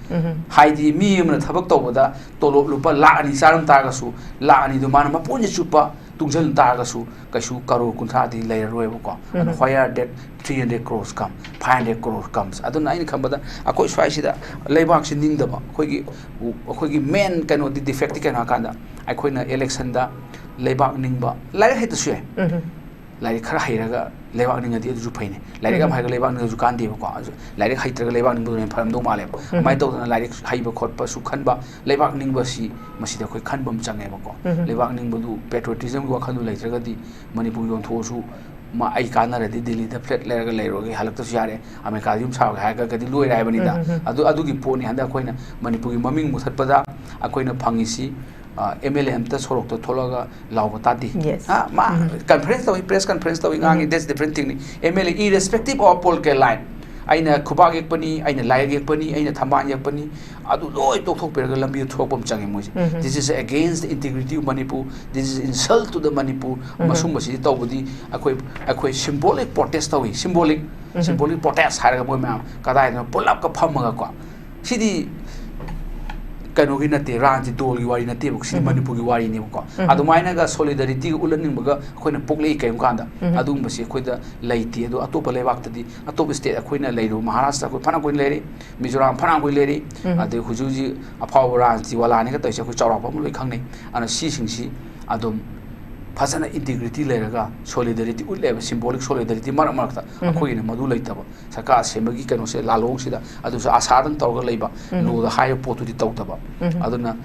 ꯍꯥꯏꯗꯤ ꯃꯤ ꯑꯃꯅ ꯊꯕꯛ ꯇꯧꯕꯗ ꯇꯣꯂꯣꯞ ꯂꯨꯄꯥ ꯂꯥꯛ ꯑꯅꯤ ꯆꯥꯔꯝ ꯇꯥꯔꯒꯁꯨ, ꯂꯥꯛ ꯑꯅꯤꯗꯨ ꯃꯥꯅ ꯃꯄꯨꯟꯁꯤ ꯆꯨꯞꯄ ꯇꯨꯡꯁꯤꯜ ꯇꯥꯔꯒꯁꯨ ꯀꯩꯁꯨ ꯀꯔꯣꯔ ꯀꯨꯟꯊ꯭ꯔꯥꯗꯤ ꯂꯩꯔꯔꯣꯏꯕꯀꯣ꯫ ꯑꯗꯨꯅ where that three hundred crores come, five hundred crores comes? ꯑꯗꯨꯅ ꯑꯩꯅ ꯈꯟꯕꯗ ꯑꯩꯈꯣꯏ ꯁ꯭ꯋꯥꯏꯁꯤꯗ ꯂꯩꯕꯥꯛꯁꯤ ꯅꯤꯡꯗꯕ, ꯑꯩꯈꯣꯏꯒꯤ, ꯑꯩꯈꯣꯏꯒꯤ ꯃꯦꯟ ꯀꯩꯅꯣꯗꯤ, ꯗꯤꯐꯦꯛꯇꯤ ꯀꯩꯅꯣ ꯍꯥꯏꯀꯥꯟꯗ ꯑꯩꯈꯣꯏꯅ ꯏꯂꯦꯛꯁꯟꯗ ꯂꯩꯕꯥꯛ ꯅꯤꯡꯕ, ꯂꯥꯏꯔꯤꯛ ꯍꯩꯇ꯭ꯔꯁꯨ ꯌꯥꯏ꯫ ꯂꯥꯏꯔꯤꯛ ꯈꯔ ꯍꯩꯔꯒ ꯂꯩꯕꯥꯛ ꯅꯤꯡꯉꯗꯤ ꯑꯗꯨꯁꯨ ꯐꯩꯅꯦ꯫ ꯂꯥꯏꯔꯤꯛ ꯌꯥꯝ ꯍꯩꯔꯒ ꯂꯩꯕꯥꯛ ꯅꯤꯡꯉꯁꯨ ꯀꯥꯟꯗꯦꯕꯀꯣ꯫ ꯑꯗꯨ ꯂꯥꯏꯔꯤꯛ ꯍꯩꯇ꯭ꯔꯒ ꯂꯩꯕꯥꯛ ꯅꯤꯡꯕꯗꯨꯅ ꯍꯦꯟꯅ ꯐꯔꯝꯗꯧ ꯃꯥꯜꯂꯦꯕ꯫ ꯑꯗꯨꯃꯥꯏꯅ ꯇꯧꯗꯅ ꯂꯥꯏꯔꯤꯛ ꯍꯩꯕ ꯈꯣꯠꯄꯁꯨ ꯈꯟꯕ, ꯂꯩꯕꯥꯛ ꯅꯤꯡꯕꯁꯤ ꯃꯁꯤꯗ ꯑꯩꯈꯣꯏ ꯈꯟꯕ ꯑꯃ ꯆꯪꯉꯦꯕꯀꯣ꯫ ꯂꯩꯕꯥꯛ ꯅꯤꯡꯕꯗꯨ, ꯄꯦꯇ꯭ꯔꯣꯇꯤꯖꯝꯒꯤ ꯋꯥꯈꯜꯗꯨ ꯂꯩꯇ꯭ꯔꯒꯗꯤ ꯃꯅꯤꯄꯨꯔ ꯌꯣꯟꯊꯣꯛꯑꯁꯨ ꯃ-, ꯑꯩ ꯀꯥꯟꯅꯔꯗꯤ ꯗꯤꯜꯂꯤꯗ ꯐ꯭ꯂꯦꯠ ꯂꯩꯔꯒ ꯂꯩꯔꯨꯔꯒꯦ, ꯍꯜꯂꯛꯇ꯭ꯔꯁꯨ ꯌꯥꯔꯦ, ꯑꯃꯦꯔꯤꯀꯥꯗ ꯌꯨꯝ ꯁꯥꯔꯨꯔꯒꯦ ꯍꯥꯏꯔꯒꯗꯤ ꯂꯣꯏꯔꯦ ꯍꯥꯏꯕꯅꯤꯗ꯫ ꯎꯝ, ꯎꯝ, ꯎꯝ꯫ ꯑꯗꯨ, ꯑꯗꯨꯒꯤ ꯄꯣꯠꯅꯤ ꯍꯟꯗꯛ ꯑꯩꯈꯣꯏꯅ ꯃꯅꯤꯄꯨꯔꯒꯤ ꯃꯃꯤꯡ ꯃꯨꯊꯠꯄꯗ ꯑꯩꯈꯣꯏꯅ ꯐꯪꯉꯤꯁꯤ, ꯑ, ꯑꯦꯝ ꯑꯦꯜ ꯑꯦ ꯑꯝꯇ ꯁꯣꯔꯣꯛꯇ ꯊꯣꯛꯂꯛꯑꯒ ꯂꯥꯎꯕ ꯇꯥꯗꯦ꯫ Yes. ꯑ, ꯃꯥ ꯎꯝ꯫ Conference ꯇꯧꯏ, press conference ꯇꯧꯏ, ꯉꯥꯡꯉꯤ, ꯎꯝ꯫ That's different thingꯅꯤ꯫ M L A, irrespective of political line, ꯑꯩꯅ ꯈꯨꯕꯥꯛ ꯌꯦꯛꯄꯅꯤ, ꯑꯩꯅ ꯂꯥꯏꯔꯤꯛ ꯌꯦꯛꯄꯅꯤ, ꯑꯩꯅ ꯊꯝꯕꯥꯜ ꯌꯦꯛꯄꯅꯤ, ꯑꯗꯨ ꯂꯣꯏ ꯇꯣꯛꯊꯣꯛꯄꯤꯔꯒ ꯂꯝꯕꯤꯗ ꯊꯣꯛꯂꯛꯄ ꯑꯃ ꯆꯪꯉꯤ ꯃꯣꯏꯁꯦ꯫ ꯎꯝ꯫ This is against the integrity of Manipur, this is insult to the Manipur꯫ ꯎꯝ꯫ ꯃꯁꯨꯝꯕꯁꯤꯗꯤ ꯇꯧꯕꯗꯤ ꯑꯩꯈꯣꯏ, ꯑꯩꯈꯣꯏ symbolic protest ꯇꯧꯏ, symbolic, ꯎꯝ꯫ Symbolic protest ꯍꯥꯏꯔꯒ ꯃꯣꯏ ꯃꯌꯥꯝ ꯀꯗꯥꯏꯗꯅꯣ ꯄꯨꯂꯞꯀ ꯐꯝꯃꯒꯀꯣ꯫ ꯁꯤꯗꯤ ꯀꯩꯅꯣꯒꯤ ꯅꯠꯇꯦ, ꯔꯥꯖꯅꯤꯇꯤ ꯗꯣꯜꯒꯤ ꯋꯥꯔꯤ ꯅꯠꯇꯦꯕꯀꯣ, ꯁꯤꯗꯤ ꯎꯝ꯫ ꯃꯅꯤꯄꯨꯔꯒꯤ ꯋꯥꯔꯤꯅꯦꯕꯀꯣ꯫ ꯎꯝ꯫ ꯑꯗꯨꯃꯥꯏꯅꯒ solidarity ꯎꯠꯍꯟꯅꯤꯡꯕꯒ ꯑꯩꯈꯣꯏꯅ ꯄꯣꯛꯂꯛꯏ ꯀꯔꯤꯒꯨꯝꯕ ꯀꯥꯟꯗ꯫ ꯎꯝ꯫ ꯑꯗꯨꯒꯨꯝꯕꯁꯤ ꯑꯩꯈꯣꯏꯗ ꯂꯩꯇꯦ꯫ ꯑꯗꯣ ꯑꯇꯣꯞꯄ ꯂꯩꯕꯥꯛꯇꯗꯤ, ꯑꯇꯣꯞꯄ state, ꯑꯩꯈꯣꯏꯅ ꯂꯩꯔꯤꯕ ꯃꯍꯥꯔꯥꯁꯇ꯭ꯔ, ꯑꯩꯈꯣꯏ ꯐꯅ ꯀꯨꯏꯅ ꯂꯩꯔꯤ, ꯃꯤꯖꯣꯔꯥꯝ ꯐꯅ ꯀꯨꯏꯅ ꯂꯩꯔꯤ, ꯎꯝ꯫ ꯑꯗꯩ ꯍꯧꯖꯤꯛ ꯍꯧꯖꯤꯛ ꯑꯐꯥꯎꯕ ꯔꯥꯖꯅꯤꯇꯤ ꯋꯥꯂꯥꯅꯤꯒ ꯇꯧꯔꯤꯁꯦ ꯑꯩꯈꯣꯏ ꯆꯥꯎꯔꯥꯛꯄ ꯑꯃ ꯂꯣꯏ ꯈꯪꯅꯩ꯫ ꯑꯗꯨꯅ ꯁꯤꯁꯤꯡꯁꯤ ꯑꯗꯨꯝ ꯐꯖꯅ integrity ꯂꯩꯔꯒ solidarity ꯎꯠꯂꯦꯕ, symbolic solidarity ꯃꯔꯛ ꯃꯔꯛꯇ꯫ ꯎꯝ꯫ ꯑꯩꯈꯣꯏꯒꯤꯅ ꯃꯗꯨ ꯂꯩꯇꯕ꯫ ꯁꯔꯀꯥꯔ ꯁꯦꯝꯕꯒꯤ ꯀꯩꯅꯣꯁꯦ, ꯂꯥꯜꯂꯣꯡꯁꯤꯗ ꯑꯗꯨꯁꯨ ꯑꯥꯁꯥꯗꯪ ꯇꯧꯔꯒ ꯂꯩꯕ, ꯎꯝ꯫ Lawꯗ ꯍꯥꯏꯔꯤꯕ ꯄꯣꯠꯇꯨꯗꯤ ꯇꯧꯗꯕ꯫ ꯎꯝ꯫ ꯑꯗꯨꯅ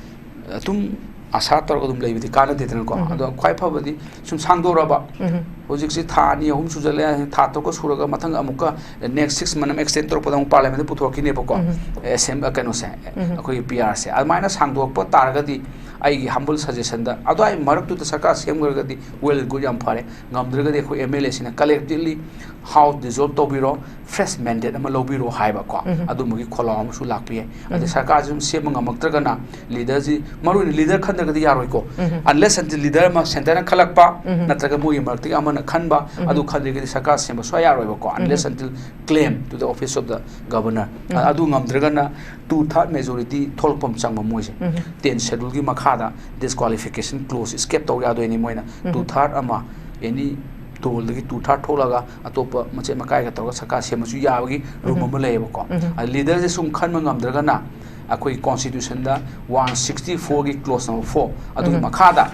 ꯑꯗꯨꯝ ꯑꯥꯁꯥ ꯇꯧꯔꯒ ꯑꯗꯨꯝ ꯂꯩꯕꯗꯤ ꯀꯥꯟꯅꯗꯦꯗꯅꯀꯣ꯫ ꯎꯝ꯫ ꯑꯗꯣ ꯈ꯭ꯋꯥꯏ ꯐꯕꯗꯤ ꯁꯨꯝ ꯁꯥꯡꯗꯣꯔꯛꯑꯕ, ꯎꯝ꯫ ꯍꯧꯖꯤꯛꯁꯤ ꯊꯥ ꯑꯅꯤ ꯑꯍꯨꯝ ꯁꯨꯖꯜꯂꯛꯑꯦ, ꯊꯥ ꯇꯔꯨꯛꯀ ꯁꯨꯔꯒ ꯃꯊꯪ ꯑꯃꯨꯛꯀ next six month ꯑꯃ extend ꯇꯧꯔꯛꯄꯗ ꯑꯃꯨꯛ parliamentꯗ ꯄꯨꯊꯣꯔꯛꯈꯤꯅꯦꯕꯀꯣ꯫ ꯎꯝ꯫ Assembly, ꯀꯩꯅꯣꯁꯦ, ꯎꯝ꯫ ꯑꯩꯈꯣꯏꯒꯤ P R ꯁꯦ꯫ ꯑꯗꯨꯃꯥꯏꯅ ꯁꯥꯡꯗꯣꯛꯄ ꯇꯥꯔꯒꯗꯤ ꯑꯩꯒꯤ humble suggestionꯗ, ꯑꯗꯨꯋꯥꯏ ꯃꯔꯛꯇꯨꯗ ꯁꯔꯀꯥꯔ ꯁꯦꯝꯈ꯭ꯔꯒꯗꯤ well and good, ꯌꯥꯝ ꯐꯔꯦ꯫ ꯉꯝꯗ꯭ꯔꯒꯗꯤ ꯑꯩꯈꯣꯏ M L Aꯁꯤꯡꯅ collectively House dissolve ꯇꯧꯕꯤꯔꯣ, fresh mandate ꯑꯃ ꯂꯧꯕꯤꯔꯣ ꯍꯥꯏꯕꯀꯣ꯫ ꯎꯝ꯫ ꯑꯗꯨꯝꯕꯒꯤ ꯈꯣꯜꯂꯥꯎ ꯑꯃꯁꯨ ꯂꯥꯛꯄ ꯌꯥꯏ꯫ ꯑꯗꯩ ꯎꯝ꯫ ꯁꯔꯀꯥꯔꯁꯤ ꯑꯗꯨꯝ ꯁꯦꯝꯕ ꯉꯝꯃꯛꯇ꯭ꯔꯒꯅ leaderꯁꯤ, ꯃꯔꯨ ꯑꯣꯏꯅ leader ꯈꯟꯗ꯭ꯔꯒꯗꯤ ꯌꯥꯔꯣꯏꯀꯣ꯫ ꯎꯝ꯫ Unless until leader ꯑꯃ centreꯅ ꯈꯜꯂꯛꯄ, ꯎꯝ꯫ ꯅꯠꯇ꯭ꯔꯒ ꯃꯣꯏꯒꯤ ꯃꯔꯛꯇꯒꯤ ꯑꯃꯅ ꯈꯟꯕ, ꯎꯝ꯫ ꯑꯗꯨ ꯈꯟꯗ꯭ꯔꯒꯗꯤ ꯁꯔꯀꯥꯔ ꯁꯦꯝꯕ ꯁꯨꯡꯌꯥ ꯌꯥꯔꯣꯏꯕꯀꯣ, unless um. Until claim to the office of the governor꯫ ꯎꯝ꯫ ꯑꯗꯨ ꯉꯝꯗ꯭ꯔꯒꯅ two third majority ꯊꯣꯛꯂꯛꯄ ꯑꯃ ꯆꯪꯕ ꯃꯣꯏꯁꯦ꯫ ꯎꯝ꯫ Ten scheduleꯒꯤ ꯃꯈꯥꯗ disqualification clause escape ꯇꯧ ꯌꯥꯗꯣꯏꯅꯤ ꯃꯣꯏꯅ꯫ ꯎꯝ꯫ Two third ꯑꯃ, any ꯗꯣꯜꯗꯒꯤ two third ꯊꯣꯛꯂꯒ ꯑꯇꯣꯞꯄ ꯃꯆꯦꯠ ꯃꯀꯥꯏꯒ ꯇꯧꯔꯒ ꯁꯔꯀꯥꯔ ꯁꯦꯝꯕꯁꯨ ꯌꯥꯕꯒꯤ room ꯎꯝ꯫ ꯑꯃ ꯂꯩꯌꯦꯕꯀꯣ꯫ ꯎꯝ꯫ ꯑꯗ leaderꯁꯦ ꯁꯨꯝ ꯈꯟꯕ ꯉꯝꯗ꯭ꯔꯒꯅ ꯑꯩꯈꯣꯏ constitutionꯗ one sixty fourꯒꯤ clause number four ꯑꯗꯨꯒꯤ ꯎꯝ꯫ ꯃꯈꯥꯗ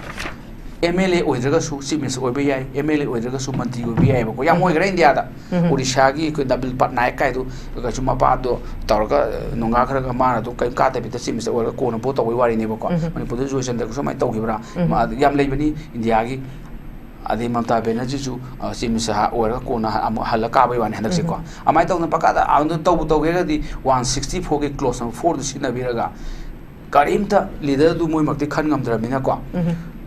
M L A ꯑꯣꯏꯗ꯭ꯔꯒꯁꯨ chief minister ꯑꯣꯏꯕ ꯌꯥꯏ, M L A ꯑꯣꯏꯗ꯭ꯔꯒꯁꯨ ꯃꯟꯇ꯭ꯔꯤ ꯑꯣꯏꯕ ꯌꯥꯏꯑꯕꯀꯣ꯫ ꯌꯥꯝ ꯎꯝ꯫ ꯑꯣꯏꯈ꯭ꯔꯦ ꯏꯟꯗꯤꯌꯥꯗ꯫ ꯎꯝ꯫ ꯑꯣꯔꯤꯁꯥꯒꯤ ꯑꯩꯈꯣꯏ ꯅꯕꯤꯜ ꯄꯠꯅꯥꯌꯛ ꯀꯥꯏꯗꯨ ꯀꯩꯁꯨ ꯃꯄꯥꯗꯣ ꯇꯧꯔꯒ ꯅꯣꯡꯒꯥ ꯈꯔꯒ ꯃꯥꯅ ꯑꯗꯨꯝ ꯀꯔꯤꯝ ꯀꯥꯗꯕꯤꯗ chief minister ꯑꯣꯏꯔꯒ ꯀꯣꯟꯅ vote ꯇꯧꯕꯒꯤ ꯋꯥꯔꯤꯅꯦꯕꯀꯣ꯫ ꯎꯝ꯫ ꯃꯅꯤꯄꯨꯔꯗ ꯖꯣꯏꯁꯟꯗ꯭ꯔꯒꯁꯨ ꯑꯗꯨꯃꯥꯏꯅ ꯇꯧꯈꯤꯕ꯭ꯔꯥ? ꯎꯝ꯫ ꯃꯥ-, ꯌꯥꯝ ꯂꯩꯕꯅꯤ ꯏꯟꯗꯤꯌꯥꯒꯤ꯫ ꯑꯗꯩ ꯃꯃꯇꯥ ꯕꯦꯅꯔꯖꯤꯁꯨ ꯆꯤꯐ ꯃꯤꯅꯤꯁꯇꯔ ꯑꯣꯏꯔꯒ ꯀꯣꯟꯅ ꯑꯃꯨꯛ ꯍꯜꯂ ꯀꯥꯕꯩ ꯋꯥꯅꯤ ꯍꯟꯗꯛꯁꯦꯀꯣ꯫ ꯑꯗꯨꯃꯥꯏꯅ ꯇꯧꯗꯅ ꯄꯪꯀꯥꯗ ꯑꯗꯨ ꯇꯧꯕ ꯇꯧꯒꯦꯔꯒꯗꯤ ꯋꯥꯟ ꯁꯤꯛꯁꯇꯤ ꯐꯣꯔꯒꯤ ꯀ꯭ꯂꯣꯖ ꯅꯝꯕꯔ ꯐꯣꯔꯗꯨ ꯁꯤꯖꯤꯟꯅꯕꯤꯔꯒ ꯀꯔꯤꯝꯇ ꯂꯤꯗꯔꯗꯨ ꯃꯣꯏꯃꯛꯇꯤ ꯈꯟ ꯉꯝꯗ꯭ꯔꯕꯅꯤꯅꯀꯣ꯫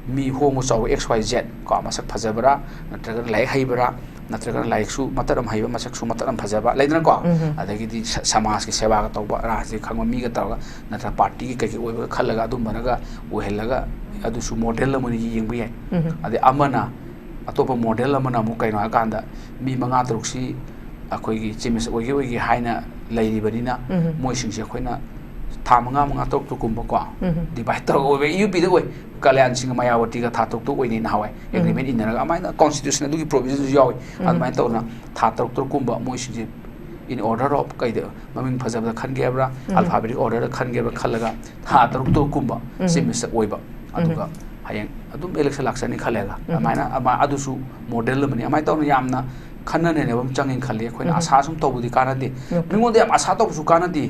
ꯃꯤ ꯍꯣꯡꯕ ꯆꯥꯎꯕ ꯑꯦꯛꯁ ꯋꯥꯏ ꯖꯦꯠ ꯀꯣ, ꯃꯁꯛ ꯐꯖꯕ꯭ꯔꯥ, ꯅꯠꯇ꯭ꯔꯒꯅ ꯂꯥꯏꯔꯤꯛ ꯍꯩꯕ꯭ꯔꯥ, ꯅꯠꯇ꯭ꯔꯒꯅ ꯂꯥꯏꯔꯤꯛꯁꯨ ꯃꯇꯠ ꯑꯃ ꯍꯩꯕ, ꯃꯁꯛꯁꯨ ꯃꯇꯠ ꯑꯃ ꯐꯖꯕ ꯂꯩꯗꯅꯀꯣ꯫ ꯑꯗꯒꯤꯗꯤ ꯁ-, ꯁꯃꯥꯖꯀꯤ ꯁꯦꯕꯥꯒ ꯇꯧꯕ, ꯔꯥꯖꯅꯤꯇꯤ ꯈꯪꯕ ꯃꯤꯒ ꯇꯧꯔꯒ, ꯅꯠꯇ꯭ꯔꯒ ꯄꯥꯔꯇꯤꯒꯤ ꯀꯩꯀꯩ ꯑꯣꯏꯕꯒ ꯈꯜꯂꯒ ꯑꯗꯨꯝꯕꯅꯒ ꯑꯣꯏꯍꯜꯂꯒ ꯑꯗꯨꯁꯨ ꯃꯣꯗꯦꯜ ꯑꯃ ꯑꯣꯏꯅ ꯌꯦꯡꯕ ꯌꯥꯏ꯫ ꯑꯗꯩ ꯑꯃꯅ, ꯑꯇꯣꯞꯄ ꯃꯣꯗꯦꯜ ꯑꯃꯅ ꯑꯃꯨꯛ ꯀꯩꯅꯣ ꯍꯥꯏꯀꯥꯟꯗ ꯃꯤ ꯃꯉꯥ ꯇꯔꯨꯛꯁꯤ ꯑꯩꯈꯣꯏꯒꯤ ꯆꯤꯐ ꯃꯤꯅꯤꯁꯇꯔ ꯑꯣꯏꯒꯦ ꯑꯣꯏꯒꯦ ꯍꯥꯏꯅ ꯂꯩꯔꯤꯕꯅꯤꯅ ꯃꯣꯏꯁꯤꯡꯁꯦ ꯑꯩꯈꯣꯏꯅ ꯊꯥ ꯃꯉꯥ ꯃꯉꯥ ꯇꯔꯨꯛ ꯇꯔꯨꯛꯀꯨꯝꯕꯀꯣ ꯗꯤꯚꯥꯏꯠ ꯇꯧꯔꯒ ꯑꯣꯏꯕ ꯌꯨ ꯄꯤꯗ ꯑꯣꯏ꯫ ꯀꯂꯌꯥꯟ ꯁꯤꯡ ꯃꯌꯥꯋꯇꯤꯒ ꯊꯥ ꯇꯔꯨꯛ ꯇꯔꯨꯛ ꯑꯣꯏꯅꯩꯅ ꯅꯍꯥꯟꯋꯥꯏ ꯑꯦꯒ꯭ꯔꯤꯃꯦꯟ ꯏꯟꯅꯔꯒ ꯑꯗꯨꯃꯥꯏꯅ ꯀꯣꯟꯁꯇꯤꯇ꯭ꯌꯨꯁꯟ ꯑꯗꯨꯒꯤ ꯄ꯭ꯔꯣꯚꯤꯖꯟꯁꯨ ꯌꯥꯎꯏ꯫ ꯑꯗꯨꯃꯥꯏꯅ ꯇꯧꯗꯅ ꯊꯥ ꯇꯔꯨꯛ ꯇꯔꯨꯛꯀꯨꯝꯕ ꯃꯣꯏꯁꯤꯡꯁꯦ in order of ꯀꯩꯗ ꯃꯃꯤꯡ ꯐꯖꯕꯗ ꯈꯟꯒꯦ ꯍꯥꯏꯕ꯭ꯔꯥ, alphabetic orderꯗ ꯈꯟꯒꯦ ꯍꯥꯏꯕ꯭ꯔꯥ ꯈꯜꯂꯒ ꯊꯥ ꯇꯔꯨꯛ ꯇꯔꯨꯛꯀꯨꯝꯕ ꯆꯤꯐ ꯃꯤꯅꯤꯁꯇꯔ ꯑꯣꯏꯕ꯫ ꯑꯗꯨꯒ ꯍꯌꯦꯡ ꯑꯗꯨꯝ ꯏꯂꯦꯛꯁꯟ ꯂꯥꯛꯆꯅꯤ ꯈꯜꯂꯦꯒ꯫ ꯑꯗꯨꯃꯥꯏꯅ ꯑꯃ-, ꯑꯗꯨꯁꯨ ꯃꯣꯗꯦꯜ ꯑꯃꯅꯤ꯫ ꯑꯗꯨꯃꯥꯏꯅ ꯇꯧꯗꯅ ꯌꯥꯝꯅ ꯈꯟꯅ ꯅꯩꯅꯕ ꯑꯃ ꯆꯪꯉꯦꯅ ꯈꯜꯂꯤ꯫ ꯑꯩꯈꯣꯏꯅ ꯑꯁꯥ ꯁꯨꯝ ꯇꯧꯕꯗꯤ ꯀꯥꯟꯅꯗꯦ꯫ ꯃꯤꯉꯣꯟꯗ ꯌꯥꯝ ꯑꯁꯥ ꯇꯧꯕꯁꯨ ꯀꯥꯟꯅꯗꯦ꯫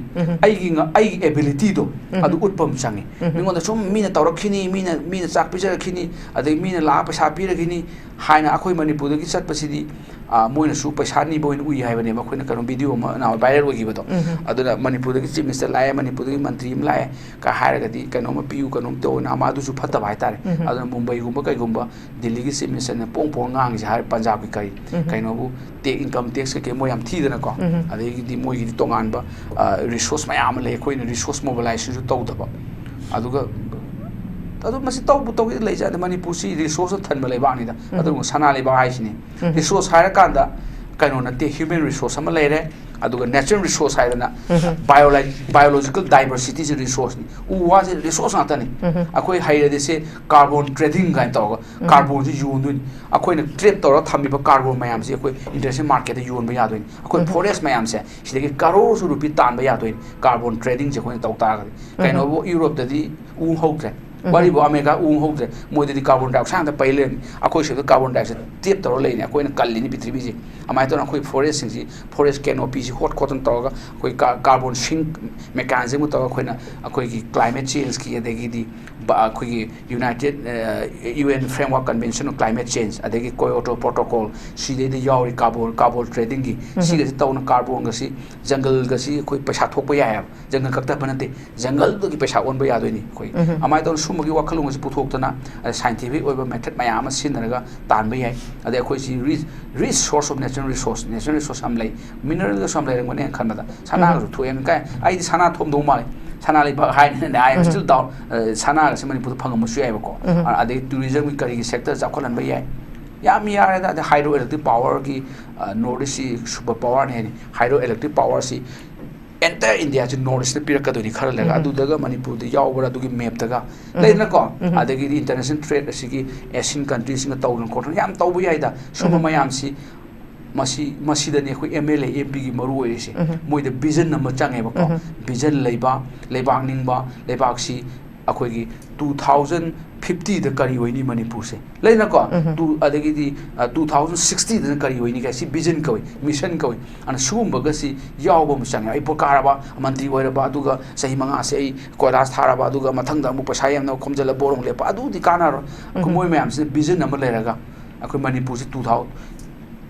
ꯑꯩꯒꯤ ꯉ-, ꯑꯩꯒꯤ ꯑꯦꯕꯤꯂꯤꯇꯤꯗꯣ ꯑꯗꯨ ꯎꯠꯄ ꯑꯃ ꯆꯪꯉꯤ꯫ ꯃꯤꯉꯣꯟꯗ ꯁꯨꯝ ꯃꯤꯅ ꯇꯧꯔꯛꯈꯤꯅꯤ, ꯃꯤꯅ, ꯃꯤꯅ ꯆꯥꯛ ꯄꯤꯖꯔꯛꯈꯤꯅꯤ, ꯑꯗꯩ ꯃꯤꯅ ꯂꯥꯛꯑ ꯄꯩꯁꯥ ꯄꯤꯔꯛꯈꯤꯅꯤ ꯍꯥꯏꯅ ꯑꯩꯈꯣꯏ ꯃꯅꯤꯄꯨꯔꯗꯒꯤ ꯆꯠꯄꯁꯤꯗꯤ, ꯑ, ꯃꯣꯏꯅꯁꯨ ꯄꯩꯁꯥ ꯅꯤꯕ ꯑꯣꯏꯅ ꯎꯏ ꯍꯥꯏꯕꯅꯦꯕ꯫ ꯑꯩꯈꯣꯏꯅ ꯀꯩꯅꯣ ꯚꯤꯗꯤꯑꯣ ꯑꯃ ꯅꯍꯥꯟꯋꯥꯏ ꯚꯥꯏꯔꯦꯜ ꯑꯣꯏꯈꯤꯕꯗꯣ꯫ ꯑꯗꯨꯅ ꯃꯅꯤꯄꯨꯔꯗꯒꯤ ꯆꯤꯐ ꯃꯤꯅꯤꯁꯇꯔ ꯂꯥꯛꯑꯦ, ꯃꯅꯤꯄꯨꯔꯗꯒꯤ ꯃꯟꯇ꯭ꯔꯤ ꯑꯃ ꯂꯥꯛꯑꯦ ꯀ ꯍꯥꯏꯔꯒꯗꯤ ꯀꯩꯅꯣꯝꯃ ꯄꯤꯌꯨ, ꯀꯩꯅꯣꯝ ꯇꯧꯑꯣꯅ ꯑꯃ ꯑꯗꯨꯁꯨ ꯐꯠꯇꯕ ꯍꯥꯏꯇꯥꯔꯦ꯫ ꯑꯗꯨꯅ ꯃꯨꯝꯕꯩꯒꯨꯝꯕ ꯀꯩꯒꯨꯝꯕ ꯗꯤꯜꯂꯤꯒꯤ ꯆꯤꯐ ꯃꯤꯅꯤꯁꯇꯔꯅ ꯄꯣꯡ ꯄꯣꯡ ꯉꯥꯡꯉꯤꯁꯦ ꯍꯥꯏꯔꯦ, ꯄꯟꯖꯥꯕꯀꯤ ꯀꯔꯤ ꯀꯩꯅꯣꯕꯨ ꯇꯦꯛ, ꯏꯟꯀꯝ ꯇꯦꯛꯁ ꯀꯩꯀꯩ ꯃꯣꯏ ꯌꯥꯝ ꯊꯤꯗꯅꯀꯣ꯫ ꯑꯗꯒꯤꯗꯤ ꯃꯣꯏꯒꯤꯗꯤ ꯇꯣꯉꯥꯟꯕ, ꯑ, ꯔꯤꯁꯣꯔꯁ ꯃꯌꯥꯝ ꯑꯃ ꯂꯩ, ꯑꯩꯈꯣꯏꯅ ꯔꯤꯁꯣꯔꯁ ꯃꯣꯕꯤꯂꯥꯏꯖꯦꯁꯟꯁꯨ ꯇꯧꯗꯕ꯫ ꯑꯗꯨꯒ ꯑꯗꯨ ꯃꯁꯤ ꯇꯧꯕ ꯇꯧꯒꯦ ꯂꯩꯖꯥꯠꯅꯤ꯫ ꯃꯅꯤꯄꯨꯔꯁꯤ ꯔꯤꯁꯣꯔꯁꯅ ꯊꯟꯕ ꯂꯩꯕꯥꯛꯅꯤꯗ꯫ ꯑꯗꯨꯒ ꯁꯅꯥ ꯂꯩꯕꯥꯛ ꯍꯥꯏꯁꯤꯅꯤ꯫ ꯔꯤꯁꯣꯔꯁ ꯍꯥꯏꯔꯀꯥꯟꯗ ꯀꯩꯅꯣ ꯅꯠꯇꯦ, ꯍ꯭ꯌꯨꯃꯦꯟ ꯔꯤꯁꯣꯔꯁ ꯑꯃ ꯂꯩꯔꯦ, ꯑꯗꯨꯒ ꯅꯦꯆꯔꯦꯜ ꯔꯤꯁꯣꯔꯁ ꯍꯥꯏꯗꯅ ꯕꯥꯏꯑꯣꯂꯣꯖꯤꯀꯦꯜ ꯗꯥꯏꯕꯔꯁꯤꯇꯤꯁꯦ ꯔꯤꯁꯣꯔꯁꯅꯤ꯫ ꯎ ꯋꯥꯁꯦ ꯔꯤꯁꯣꯔꯁ ꯉꯥꯛꯇꯅꯤ꯫ ꯑꯩꯈꯣꯏ ꯍꯩꯔꯗꯤ ꯁꯦ ꯀꯥꯔꯕꯣꯟ ꯇ꯭ꯔꯦꯗꯤꯡ ꯀꯥꯏꯅ ꯇꯧꯔꯒ ꯀꯥꯔꯕꯣꯟꯁꯤ ꯌꯣꯟꯗꯣꯏꯅꯤ꯫ ꯑꯩꯈꯣꯏꯅ ꯇ꯭ꯔꯦꯞ ꯇꯧꯔꯒ ꯊꯝꯃꯤꯕ ꯀꯥꯔꯕꯣꯟ ꯃꯌꯥꯝꯁꯤ ꯑꯩꯈꯣꯏ ꯏꯟꯇꯔꯅꯦꯁꯅꯦꯜ ꯃꯥꯔꯀꯦꯠꯇ ꯌꯣꯟꯕ ꯌꯥꯗꯣꯏꯅꯤ꯫ ꯑꯩꯈꯣꯏ ꯐꯣꯔꯦꯁ ꯃꯌꯥꯝꯁꯦ ꯁꯤꯗꯒꯤ ꯀꯔꯣꯔꯁ ꯔꯨꯄꯤ ꯇꯥꯟꯕ ꯌꯥꯗꯣꯏꯅꯤ, ꯀꯥꯔꯕꯣꯟ ꯇ꯭ꯔꯦꯗꯤꯡꯁꯦ ꯑꯩꯈꯣꯏꯅ ꯇꯧ ꯇꯥꯔꯒꯗꯤ꯫ ꯀꯩꯅꯣꯕꯨ ꯌꯨꯔꯣꯞꯇꯗꯤ ꯎ ꯍꯧꯗ꯭ꯔꯦ, ꯋꯥꯔꯤꯕꯨ ꯑꯃꯦꯔꯤꯀꯥ ꯎ ꯍꯧꯗ꯭ꯔꯦ, ꯃꯣꯏꯗꯗꯤ ꯀꯥꯔꯕꯣꯟ ꯗꯥꯏꯑꯣꯛꯁꯥꯏꯗ ꯉꯥꯛꯇ ꯄꯩ ꯂꯩꯔꯝꯃꯤ꯫ ꯑꯩꯈꯣꯏ ꯁꯤꯗ ꯀꯥꯔꯕꯣꯟ ꯗꯥꯏꯑꯣꯛꯁꯥꯏꯗ ꯇ꯭ꯔꯦꯞ ꯇꯧꯔ ꯂꯩꯅꯤ, ꯑꯩꯈꯣꯏꯅ ꯀꯜꯂꯤꯅꯤ ꯄ꯭ꯔꯤꯊꯤꯕꯤꯁꯦ꯫ ꯑꯗꯨꯃꯥꯏꯅ ꯇꯧꯗꯅ ꯑꯩꯈꯣꯏ ꯐꯣꯔꯦꯁꯁꯤꯡꯁꯤ, ꯐꯣꯔꯦꯁ ꯀꯦꯅꯣꯄꯤꯁꯤ ꯍꯣꯠ ꯈꯣꯠꯇꯅ ꯇꯧꯔꯒ ꯑꯩꯈꯣꯏ ꯀꯥ-, ꯀꯥꯔꯕꯣꯟ ꯁꯤꯡ ꯃꯦꯀꯥꯅꯤꯖꯝꯒ ꯇꯧꯔꯒ ꯑꯩꯈꯣꯏꯅ ꯑꯩꯈꯣꯏꯒꯤ ꯀ꯭ꯂꯥꯏꯃꯦꯠ ꯆꯦꯟꯖꯀꯤ ꯑꯗꯒꯤꯗꯤ ꯕ-, ꯑꯩꯈꯣꯏꯒꯤ United, ꯑ, U N Framework Convention on Climate Change, ꯑꯗꯒꯤ Kyoto Protocol, ꯁꯤꯗꯩꯗ ꯌꯥꯎꯔꯤ carbon, carbon trading ꯒꯤ, ꯁꯤꯒꯁꯤ ꯇꯧꯅ carbon ꯒꯁꯤ, ꯖꯪꯒꯜ ꯒꯁꯤ ꯑꯩꯈꯣꯏ ꯄꯩꯁꯥ ꯊꯣꯛꯄ ꯌꯥꯏ ꯍꯥꯏꯕ꯫ ꯖꯪꯒꯜ ꯀꯛꯊꯠꯄ ꯅꯠꯇꯦ, ꯖꯪꯒꯜꯗꯒꯤ ꯄꯩꯁꯥ ꯑꯣꯟꯕ ꯌꯥꯗꯣꯏꯅꯤ ꯑꯩꯈꯣꯏ꯫ ꯑꯗꯨꯃꯥꯏꯅ ꯇꯧꯅ ꯁꯨꯝꯕꯒꯤ ꯋꯥꯈꯜꯂꯣꯟ ꯑꯁꯤ ꯄꯨꯊꯣꯛꯇꯅ, ꯑ, scientific ꯑꯣꯏꯕ method ꯃꯌꯥꯝ ꯑꯃ ꯁꯤꯖꯤꯟꯅꯔꯒ ꯇꯥꯟꯕ ꯌꯥꯏ꯫ ꯑꯗꯩ ꯑꯩꯈꯣꯏꯁꯤ ri-, rich source of natural resource, natural resource ꯌꯥꯝ ꯂꯩ, mineral ꯒꯁꯨ ꯌꯥꯝ ꯂꯩꯔꯝꯒꯅꯤ ꯑꯩꯅ ꯈꯟꯕꯗ꯫ ꯁꯅꯥꯒꯁꯨ ꯊꯣꯛꯑꯦꯅ ꯀꯥꯏ, ꯑꯩꯗꯤ ꯁꯅꯥ ꯊꯣꯛꯑꯝꯗꯧ ꯃꯥꯜꯂꯦ꯫ ꯁꯅꯥ ꯂꯩꯕꯥꯛ ꯍꯥꯏꯅꯅꯦ, I am still doubt, ꯑ, ꯁꯅꯥꯒꯁꯦ ꯃꯅꯤꯄꯨꯔꯗ ꯐꯪꯉꯝꯕꯁꯨ ꯌꯥꯏꯕꯀꯣ꯫ ꯑ, ꯑꯗꯩ tourism ꯒꯤ ꯀꯔꯤꯒꯤ sector ꯆꯥꯎꯈꯠꯍꯟꯕ ꯌꯥꯏ꯫ ꯌꯥꯝ ꯌꯥꯔꯦꯗ꯫ ꯑꯗꯩ hydro electric power ꯒꯤ, ꯑ, North East ꯁꯤ super power ꯅꯤ ꯍꯥꯏꯅꯤ꯫ Hydro electric power ꯁꯤ entire India ꯁꯤ North East ꯇ ꯄꯤꯔꯛꯀꯗꯣꯏꯅꯤ ꯈꯔ ꯂꯩꯔꯒ꯫ ꯑꯗꯨꯗꯒ ꯃꯅꯤꯄꯨꯔꯗꯤ ꯌꯥꯎꯕ꯭ꯔꯥ ꯑꯗꯨꯒꯤ map ꯇꯒ? ꯂꯩꯗꯅꯀꯣ? ꯑꯗꯒꯤꯗꯤ international trade ꯑꯁꯤꯒꯤ Asian country ꯁꯤꯡꯒ ꯇꯧꯗꯅ ꯈꯣꯠꯇꯅ ꯌꯥꯝ ꯇꯧꯕ ꯌꯥꯏꯗ꯫ ꯁꯨꯝꯕ ꯃꯌꯥꯝꯁꯤ, ꯃꯁꯤ, ꯃꯁꯤꯗꯅꯤ ꯑꯩꯈꯣꯏ M L A, M P ꯒꯤ ꯃꯔꯨ ꯑꯣꯏꯔꯤꯁꯦ꯫ ꯃꯣꯏꯗ vision ꯑꯃ ꯆꯪꯉꯦꯕꯀꯣ꯫ Vision ꯂꯩꯕ, ꯂꯩꯕꯥꯛ ꯅꯤꯡꯕ, ꯂꯩꯕꯥꯛꯁꯤ ꯑꯩꯈꯣꯏꯒꯤ two thousand fifty ꯗ ꯀꯔꯤ ꯑꯣꯏꯅꯤ ꯃꯅꯤꯄꯨꯔꯁꯦ? ꯂꯩꯗꯅꯀꯣ? ꯇꯨ-, ꯑꯗꯒꯤꯗꯤ, ꯑ, two thousand sixty ꯗꯅ ꯀꯔꯤ ꯑꯣꯏꯅꯤ ꯀꯥꯏ, ꯁꯤ vision ꯀꯧꯏ, mission ꯀꯧꯏ꯫ ꯑꯗꯨꯅ ꯁꯤꯒꯨꯝꯕꯒꯁꯤ ꯌꯥꯎꯕ ꯑꯃ ꯆꯪꯉꯦ꯫ ꯑꯩ ꯚꯣꯠ ꯀꯥꯔꯕ, ꯃꯟꯇ꯭ꯔꯤ ꯑꯣꯏꯔꯕ, ꯑꯗꯨꯒ ꯆꯍꯤ ꯃꯉꯥꯁꯦ ꯑꯩ ꯀꯣꯏꯂꯥꯁ ꯊꯥꯔꯕ, ꯑꯗꯨꯒ ꯃꯊꯪꯗ ꯑꯃꯨꯛ ꯄꯩꯁꯥ ꯌꯥꯝꯅ ꯈꯣꯝꯖꯤꯜꯂ ꯕꯣꯔꯣꯡ ꯂꯦꯞꯄ, ꯑꯗꯨꯗꯤ ꯀꯥꯟꯅꯔꯣꯏ꯫ ꯑꯩꯈꯣꯏ ꯃꯣꯏ ꯃꯌꯥꯝꯁꯤꯅ vision ꯑꯃ ꯂꯩꯔꯒ ꯑꯩꯈꯣꯏ ꯃꯅꯤꯄꯨꯔꯁꯤ two thousand,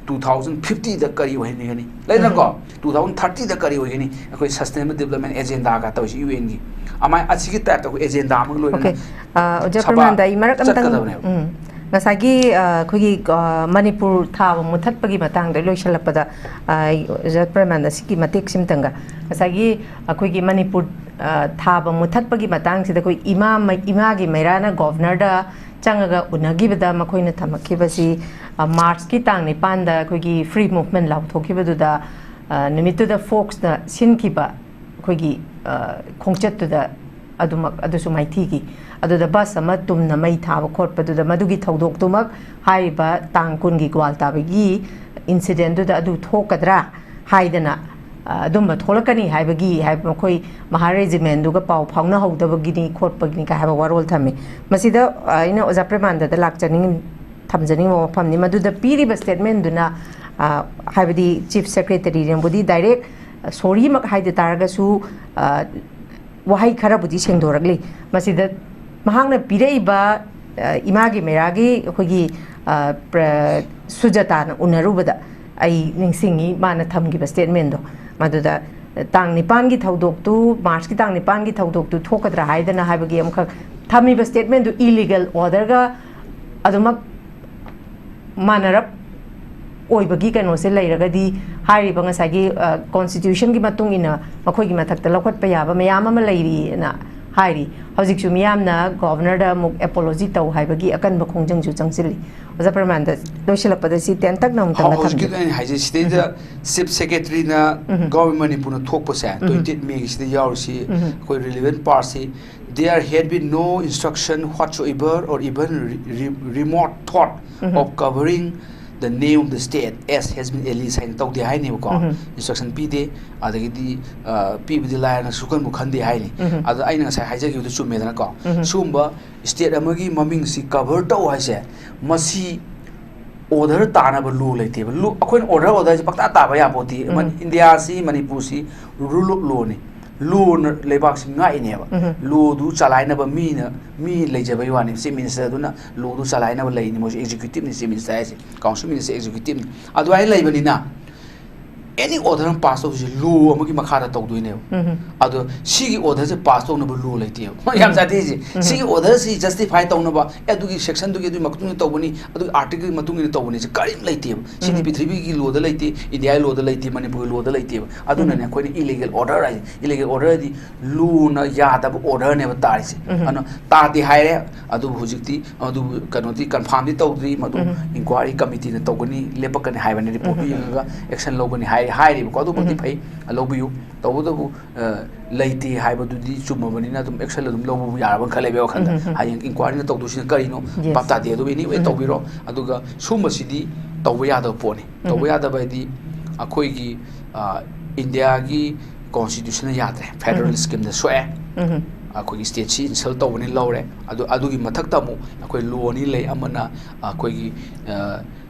two thousand fifty ꯗ ꯀꯔꯤ ꯑꯣꯏꯍꯟꯒꯅꯤ? ꯂꯩꯗꯅꯀꯣ? Two thousand thirty ꯗ ꯀꯔꯤ ꯑꯣꯏꯒꯅꯤ? ꯑꯩꯈꯣꯏ sustainable development agenda ꯒ ꯇꯧꯔꯤꯁꯤ U N ꯒꯤ꯫ ꯑꯃꯥꯏ-, ꯑꯁꯤꯒꯤ type ꯇ ꯑꯩꯈꯣꯏ agenda ꯑꯃꯒ ꯂꯣꯏꯅꯅ ꯑꯣꯀꯦ꯫ ꯑ, ꯑꯣꯖꯥ ꯁꯚꯥ ꯄ꯭ꯔꯦꯃꯥꯅꯟꯗ, ꯑꯩ ꯃꯔꯛ ꯑꯝꯇꯪ, ꯆꯠꯀꯗꯕꯅꯦꯕ꯫ ꯎꯝ, ꯉꯁꯥꯏꯒꯤ, ꯑ, ꯑꯩꯈꯣꯏꯒꯤ, ꯑ, ꯃꯅꯤꯄꯨꯔ ꯊꯥꯕ ꯃꯨꯊꯠꯄꯒꯤ ꯃꯇꯥꯡꯗ ꯂꯣꯏꯁꯤꯜꯂꯛꯄꯗ, ꯑ, ꯑꯩ ꯑꯣꯖꯥ ꯄ꯭ꯔꯦꯃꯥꯅꯟꯗ, ꯁꯤꯒꯤ ꯃꯇꯦꯛ ꯁꯤꯝꯇꯪꯒ, ꯉꯁꯥꯏꯒꯤ ꯑꯩꯈꯣꯏꯒꯤ ꯃꯅꯤꯄꯨꯔ, ꯑ, ꯊꯥꯕ ꯃꯨꯊꯠꯄꯒꯤ ꯃꯇꯥꯡꯁꯤꯗ ꯑꯩꯈꯣꯏ ꯏꯃꯥ ꯃꯩ-, ꯏꯃꯥꯒꯤ ꯃꯩꯔꯥꯅ ꯒꯣꯚꯔꯅꯔꯗ ꯆꯪꯉꯒ ꯎꯅꯈꯤꯕꯗ ꯃꯈꯣꯏꯅ ꯊꯝꯃꯛꯈꯤꯕꯁꯤ, ꯑ, ꯃꯥꯔꯆꯀꯤ ꯇꯥꯡ ꯅꯤꯄꯥꯟꯗ ꯑꯩꯈꯣꯏꯒꯤ free movement ꯂꯥꯎꯊꯣꯛꯈꯤꯕꯗꯨꯗ, ꯑ, ꯅꯨꯃꯤꯠꯇꯨꯗ ꯐꯣꯛꯁꯅ ꯁꯤꯟꯈꯤꯕ ꯑꯩꯈꯣꯏꯒꯤ, ꯑ, ꯈꯣꯡꯆꯠꯇꯨꯗ ꯑꯗꯨꯃꯛ, ꯑꯗꯨꯁꯨ ꯃꯥꯏꯊꯤꯒꯤ꯫ ꯑꯗꯨꯗ ꯕꯁ ꯑꯃ ꯇꯨꯝꯅ ꯃꯩ ꯊꯥꯕ ꯈꯣꯠꯄꯗꯨꯗ ꯃꯗꯨꯒꯤ ꯊꯧꯗꯣꯛꯇꯨꯃꯛ ꯍꯥꯏꯔꯤꯕ ꯇꯥꯡ ꯀꯨꯟꯒꯤ ꯒ꯭ꯋꯥꯜ ꯇꯥꯕꯒꯤ incident ꯗꯨꯗ ꯑꯗꯨ ꯊꯣꯛꯀꯗ꯭ꯔꯥ ꯍꯥꯏꯗꯅ, ꯑ, ꯑꯗꯨꯝꯕ ꯊꯣꯛꯂꯛꯀꯅꯤ ꯍꯥꯏꯕꯒꯤ, ꯍꯥꯏꯕ ꯃꯈꯣꯏ ꯃꯍꯥ regiment ꯗꯨꯒ ꯄꯥꯎ ꯐꯥꯎꯅꯍꯧꯗꯕꯒꯤꯅꯤ ꯈꯣꯠꯄꯒꯤꯅꯤ ꯀꯥꯏ ꯍꯥꯏꯕ ꯋꯥꯔꯣꯜ ꯊꯝꯃꯤ꯫ ꯃꯁꯤꯗ, ꯑ, ꯑꯩꯅ ꯑꯣꯖꯥ ꯄ꯭ꯔꯦꯃꯥꯅꯟꯗꯗ ꯂꯥꯛꯆꯅꯤꯡ-, ꯊꯝꯖꯅꯤꯡꯕ ꯋꯥꯐꯝꯅꯤ꯫ ꯃꯗꯨꯗ ꯄꯤꯔꯤꯕ statement ꯗꯨꯅ, ꯑ, ꯍꯥꯏꯕꯗꯤ Chief Secretary ꯅꯕꯨꯗꯤ direct, ꯑ, sorry ꯃꯛ ꯍꯥꯏꯗ ꯇꯥꯔꯒꯁꯨ, ꯑ, ꯋꯥꯍꯩ ꯈꯔꯕꯨꯗꯤ ꯁꯦꯡꯗꯣꯔꯛꯂꯤ꯫ ꯃꯁꯤꯗ ꯃꯍꯥꯛꯅ ꯄꯤꯔꯛꯏꯕ, ꯑ, ꯏꯃꯥꯒꯤ ꯃꯦꯔꯥꯒꯤ ꯑꯩꯈꯣꯏꯒꯤ, ꯑ, ꯄ꯭ꯔ-, ꯁꯨꯖꯥꯇꯥꯅ ꯎꯅꯔꯨꯕꯗ ꯑꯩ ꯅꯤꯡꯁꯤꯡꯉꯤ, ꯃꯥꯅ ꯊꯝꯈꯤꯕ statementꯗꯣ꯫ ꯃꯗꯨꯗ ꯇꯥꯡ ꯅꯤꯄꯥꯟꯒꯤ ꯊꯧꯗꯣꯛꯇꯨ, ꯃꯥꯔꯆꯀꯤ ꯇꯥꯡ ꯅꯤꯄꯥꯟꯒꯤ ꯊꯧꯗꯣꯛꯇꯨ ꯊꯣꯛꯀꯗ꯭ꯔꯥ ꯍꯥꯏꯗꯅ ꯍꯥꯏꯕꯒꯤ ꯑꯃꯈꯛ ꯊꯝꯃꯤꯕ statementꯗꯨ illegal orderꯒ ꯑꯗꯨꯃꯛ ꯃꯥꯟꯅꯔꯞ ꯑꯣꯏꯕꯒꯤ ꯀꯩꯅꯣꯁꯦ ꯂꯩꯔꯒꯗꯤ, ꯍꯥꯏꯔꯤꯕ ꯉꯁꯥꯏꯒꯤ, ꯑ, constitutionꯒꯤ ꯃꯇꯨꯡ ꯏꯟꯅ ꯃꯈꯣꯏꯒꯤ ꯃꯊꯛꯇ ꯂꯧꯈꯠꯄ ꯌꯥꯕ ꯃꯌꯥꯝ ꯑꯃ ꯂꯩꯔꯤꯅ ꯍꯥꯏꯔꯤ꯫ ꯍꯧꯖꯤꯛꯁꯨ ꯃꯤꯌꯥꯝꯅ governorꯗ ꯑꯃꯨꯛ apology ꯇꯧ ꯍꯥꯏꯕꯒꯤ ꯑꯀꯟꯕ ꯈꯣꯡꯖꯪꯁꯨ ꯆꯪꯁꯤꯜꯂꯤ꯫ ꯑꯣꯖꯥ ꯄ꯭ꯔꯃꯥꯟꯗ, ꯂꯣꯏꯁꯤꯜꯂꯛꯄꯗ ꯁꯤ ꯇꯦꯟꯇꯛꯅ ꯑꯃꯨꯛꯇꯪꯒ ꯍꯧ-, ꯍꯧꯖꯤꯛꯀꯤ ꯊꯝꯕꯤꯌꯨ꯫ ꯑꯩꯅ ꯍꯥꯏꯖꯩ, ꯁꯤꯗꯩꯗ Chief Secretaryꯅ ꯎꯝ꯫ Government ꯃꯅꯤꯄꯨꯔꯅ ꯊꯣꯛꯄꯁꯦ, ꯎꯝ꯫ Twenty-eight Mayꯒꯤꯁꯤꯗ ꯌꯥꯎꯔꯤꯁꯤ, ꯎꯝ꯫ ꯑꯩꯈꯣꯏ relevant partꯁꯤ, "There had been no instruction whatsoever or even re-, re-, remote thought um. Of covering the name of the state as has been alleged" ꯍꯥꯏꯅ ꯇꯧꯗꯦ ꯍꯥꯏꯅꯦꯕꯀꯣ꯫ ꯎꯝ꯫ Instruction ꯄꯤꯗꯦ, ꯑꯗꯒꯤꯗꯤ, ꯑ, ꯄꯤꯕꯗꯤ ꯂꯥꯏꯔꯅ ꯁꯨꯈꯟꯕꯨ ꯈꯟꯗꯦ ꯍꯥꯏꯅꯤ꯫ ꯎꯝ꯫ ꯑꯗꯣ ꯑꯩꯅ ꯉꯁꯥꯏ ꯍꯥꯏꯖꯈꯤꯕꯗꯨ ꯆꯨꯝꯃꯦꯗꯅꯀꯣ꯫ ꯎꯝ꯫ ꯁꯤꯒꯨꯝꯕ state ꯑꯃꯒꯤ ꯃꯃꯤꯡꯁꯤ cover ꯇꯧ ꯍꯥꯏꯁꯦ, ꯃꯁꯤ order ꯇꯥꯅꯕ law ꯂꯩꯇꯦꯕ꯫ Law, ꯑꯩꯈꯣꯏꯅ order, orderꯁꯦ ꯄꯪꯇꯥ ꯇꯥꯕ ꯌꯥꯄꯣꯠꯇꯦ꯫ ꯎꯝ꯫ ꯃꯅꯤ-, ꯏꯟꯗꯤꯌꯥꯁꯤ, ꯃꯅꯤꯄꯨꯔꯁꯤ rule of lawꯅꯤ꯫ Lawꯅ ꯂꯩꯕꯥꯛꯁꯤ ꯉꯥꯛꯏꯅꯦꯕ꯫ ꯎꯝ꯫ Lawꯗꯨ ꯆꯂꯥꯏꯅꯕ ꯃꯤꯅ, ꯃꯤ ꯂꯩꯖꯕꯩ ꯋꯥꯅꯤ꯫ Chief Ministerꯗꯨꯅ lawꯗꯨ ꯆꯂꯥꯏꯅꯕ ꯂꯩꯅꯤ꯫ ꯃꯣꯏꯁꯨ executiveꯅꯤ, Chief Minister ꯍꯥꯏꯁꯦ, Council Minister executiveꯅꯤ꯫ ꯑꯗꯨꯃꯥꯏꯅ ꯂꯩꯕꯅꯤꯅ, any order ꯑꯃ pass ꯇꯧꯗꯣꯏꯁꯦ law ꯑꯃꯒꯤ ꯃꯈꯥꯗ ꯇꯧꯗꯣꯏꯅꯦꯕ꯫ ꯎꯝ꯫ ꯑꯗꯣ ꯁꯤꯒꯤ orderꯁꯦ pass ꯇꯧꯅꯕ law ꯂꯩꯇꯦꯕ꯫ ꯌꯥꯝ ꯎꯝ꯫ ꯆꯥꯗꯦꯁꯦ꯫ ꯎꯝ꯫ ꯁꯤꯒꯤ orderꯁꯤ justify ꯇꯧꯅꯕ, "ꯑꯦ, ꯑꯗꯨꯒꯤ sectionꯗꯨꯒꯤ ꯑꯗꯨꯒꯤ ꯃꯇꯨꯡ ꯏꯟꯅ ꯇꯧꯕꯅꯤ, ꯑꯗꯨꯒꯤ articleꯒꯤ ꯃꯇꯨꯡ ꯏꯟꯅ ꯇꯧꯕꯅꯤ" ꯁꯦ ꯀꯔꯤꯝ ꯂꯩꯇꯦꯕ꯫ ꯁꯤꯗꯤ ꯎꯝ꯫ ꯄ꯭ꯔꯤꯊꯤꯕꯤꯒꯤ lawꯗ ꯂꯩꯇꯦ, ꯏꯟꯗꯤꯌꯥꯒꯤ lawꯗ ꯂꯩꯇꯦ, ꯃꯅꯤꯄꯨꯔꯒꯤ lawꯗ ꯂꯩꯇꯦꯕ꯫ ꯑꯗꯨꯅꯅꯦ ꯎꯝ꯫ ꯑꯩꯈꯣꯏꯅ illegal order ꯍꯥꯏꯁꯦ꯫ Illegal order ꯍꯥꯏꯗꯤ ꯂꯨꯅ ꯌꯥꯗꯕ orderꯅꯦꯕ ꯇꯥꯔꯤꯁꯦ꯫ ꯎꯝ꯫ ꯑꯗꯨꯅ ꯇꯥꯗꯦ ꯍꯥꯏꯔꯦ, ꯑꯗꯨꯕꯨ ꯍꯧꯖꯤꯛꯇꯤ ꯑꯗꯨꯕꯨ ꯀꯩꯅꯣꯗꯤ confirmꯗꯤ ꯇꯧꯗ꯭ꯔꯤ, ꯃꯗꯨ ꯎꯝ꯫ Inquiry committeeꯅ ꯇꯧꯒꯅꯤ, ꯂꯦꯞꯄꯛꯀꯅꯤ ꯍꯥꯏꯕꯅꯤ, report ꯎꯝ꯫ ꯌꯦꯡꯉꯒ action ꯂꯧꯒꯅꯤ ꯍꯥꯏ-, ꯍꯥꯏꯔꯤꯕꯀꯣ꯫ ꯑꯗꯨꯃꯛꯇꯤ ꯎꯝ꯫ ꯐꯩ, ꯂꯧꯕꯤꯌꯨ꯫ ꯇꯧꯕꯇꯕꯨ, ꯑ, ꯂꯩꯇꯦ ꯍꯥꯏꯕꯗꯨꯗꯤ ꯆꯨꯝꯃꯕꯅꯤꯅ ꯑꯗꯨꯝ action ꯑꯗꯨꯝ ꯂꯧꯕ ꯌꯥꯔꯕꯅ ꯈꯜꯂꯦꯕ ꯋꯥꯈꯜꯗ꯫ ꯎꯝ꯫ ꯍꯌꯦꯡ inquiryꯅ ꯇꯧꯗꯣꯏꯁꯤꯅ ꯀꯔꯤꯅꯣ? Yes꯫ ꯚꯥꯞ ꯇꯥꯗꯦ꯫ ꯑꯗꯨꯕꯨ anyway ꯎꯝ꯫ ꯇꯧꯕꯤꯔꯣ꯫ ꯑꯗꯨꯒ ꯁꯨꯝꯕꯁꯤꯗꯤ ꯇꯧꯕ ꯌꯥꯗꯕ ꯄꯣꯠꯅꯤ꯫ ꯇꯧꯕ ꯎꯝ꯫ ꯌꯥꯗꯕ ꯍꯥꯏꯗꯤ ꯑꯩꯈꯣꯏꯒꯤ, ꯑ, ꯏꯟꯗꯤꯌꯥꯒꯤ constitutionꯅ ꯌꯥꯗ꯭ꯔꯦ꯫ Federal ꯎꯝ꯫ Schemeꯗ ꯁꯣꯛꯑꯦ꯫ ꯎꯝ꯫ ꯑꯩꯈꯣꯏꯒꯤ stateꯁꯤ insult ꯇꯧꯕꯅꯤ ꯂꯧꯔꯦ꯫ ꯑꯗꯨ, ꯑꯗꯨꯒꯤ ꯃꯊꯛꯇ ꯑꯃꯨꯛ ꯑꯩꯈꯣꯏ law ꯑꯅꯤ ꯂꯩ꯫ ꯑꯃꯅ ꯑꯩꯈꯣꯏꯒꯤ, ꯑ,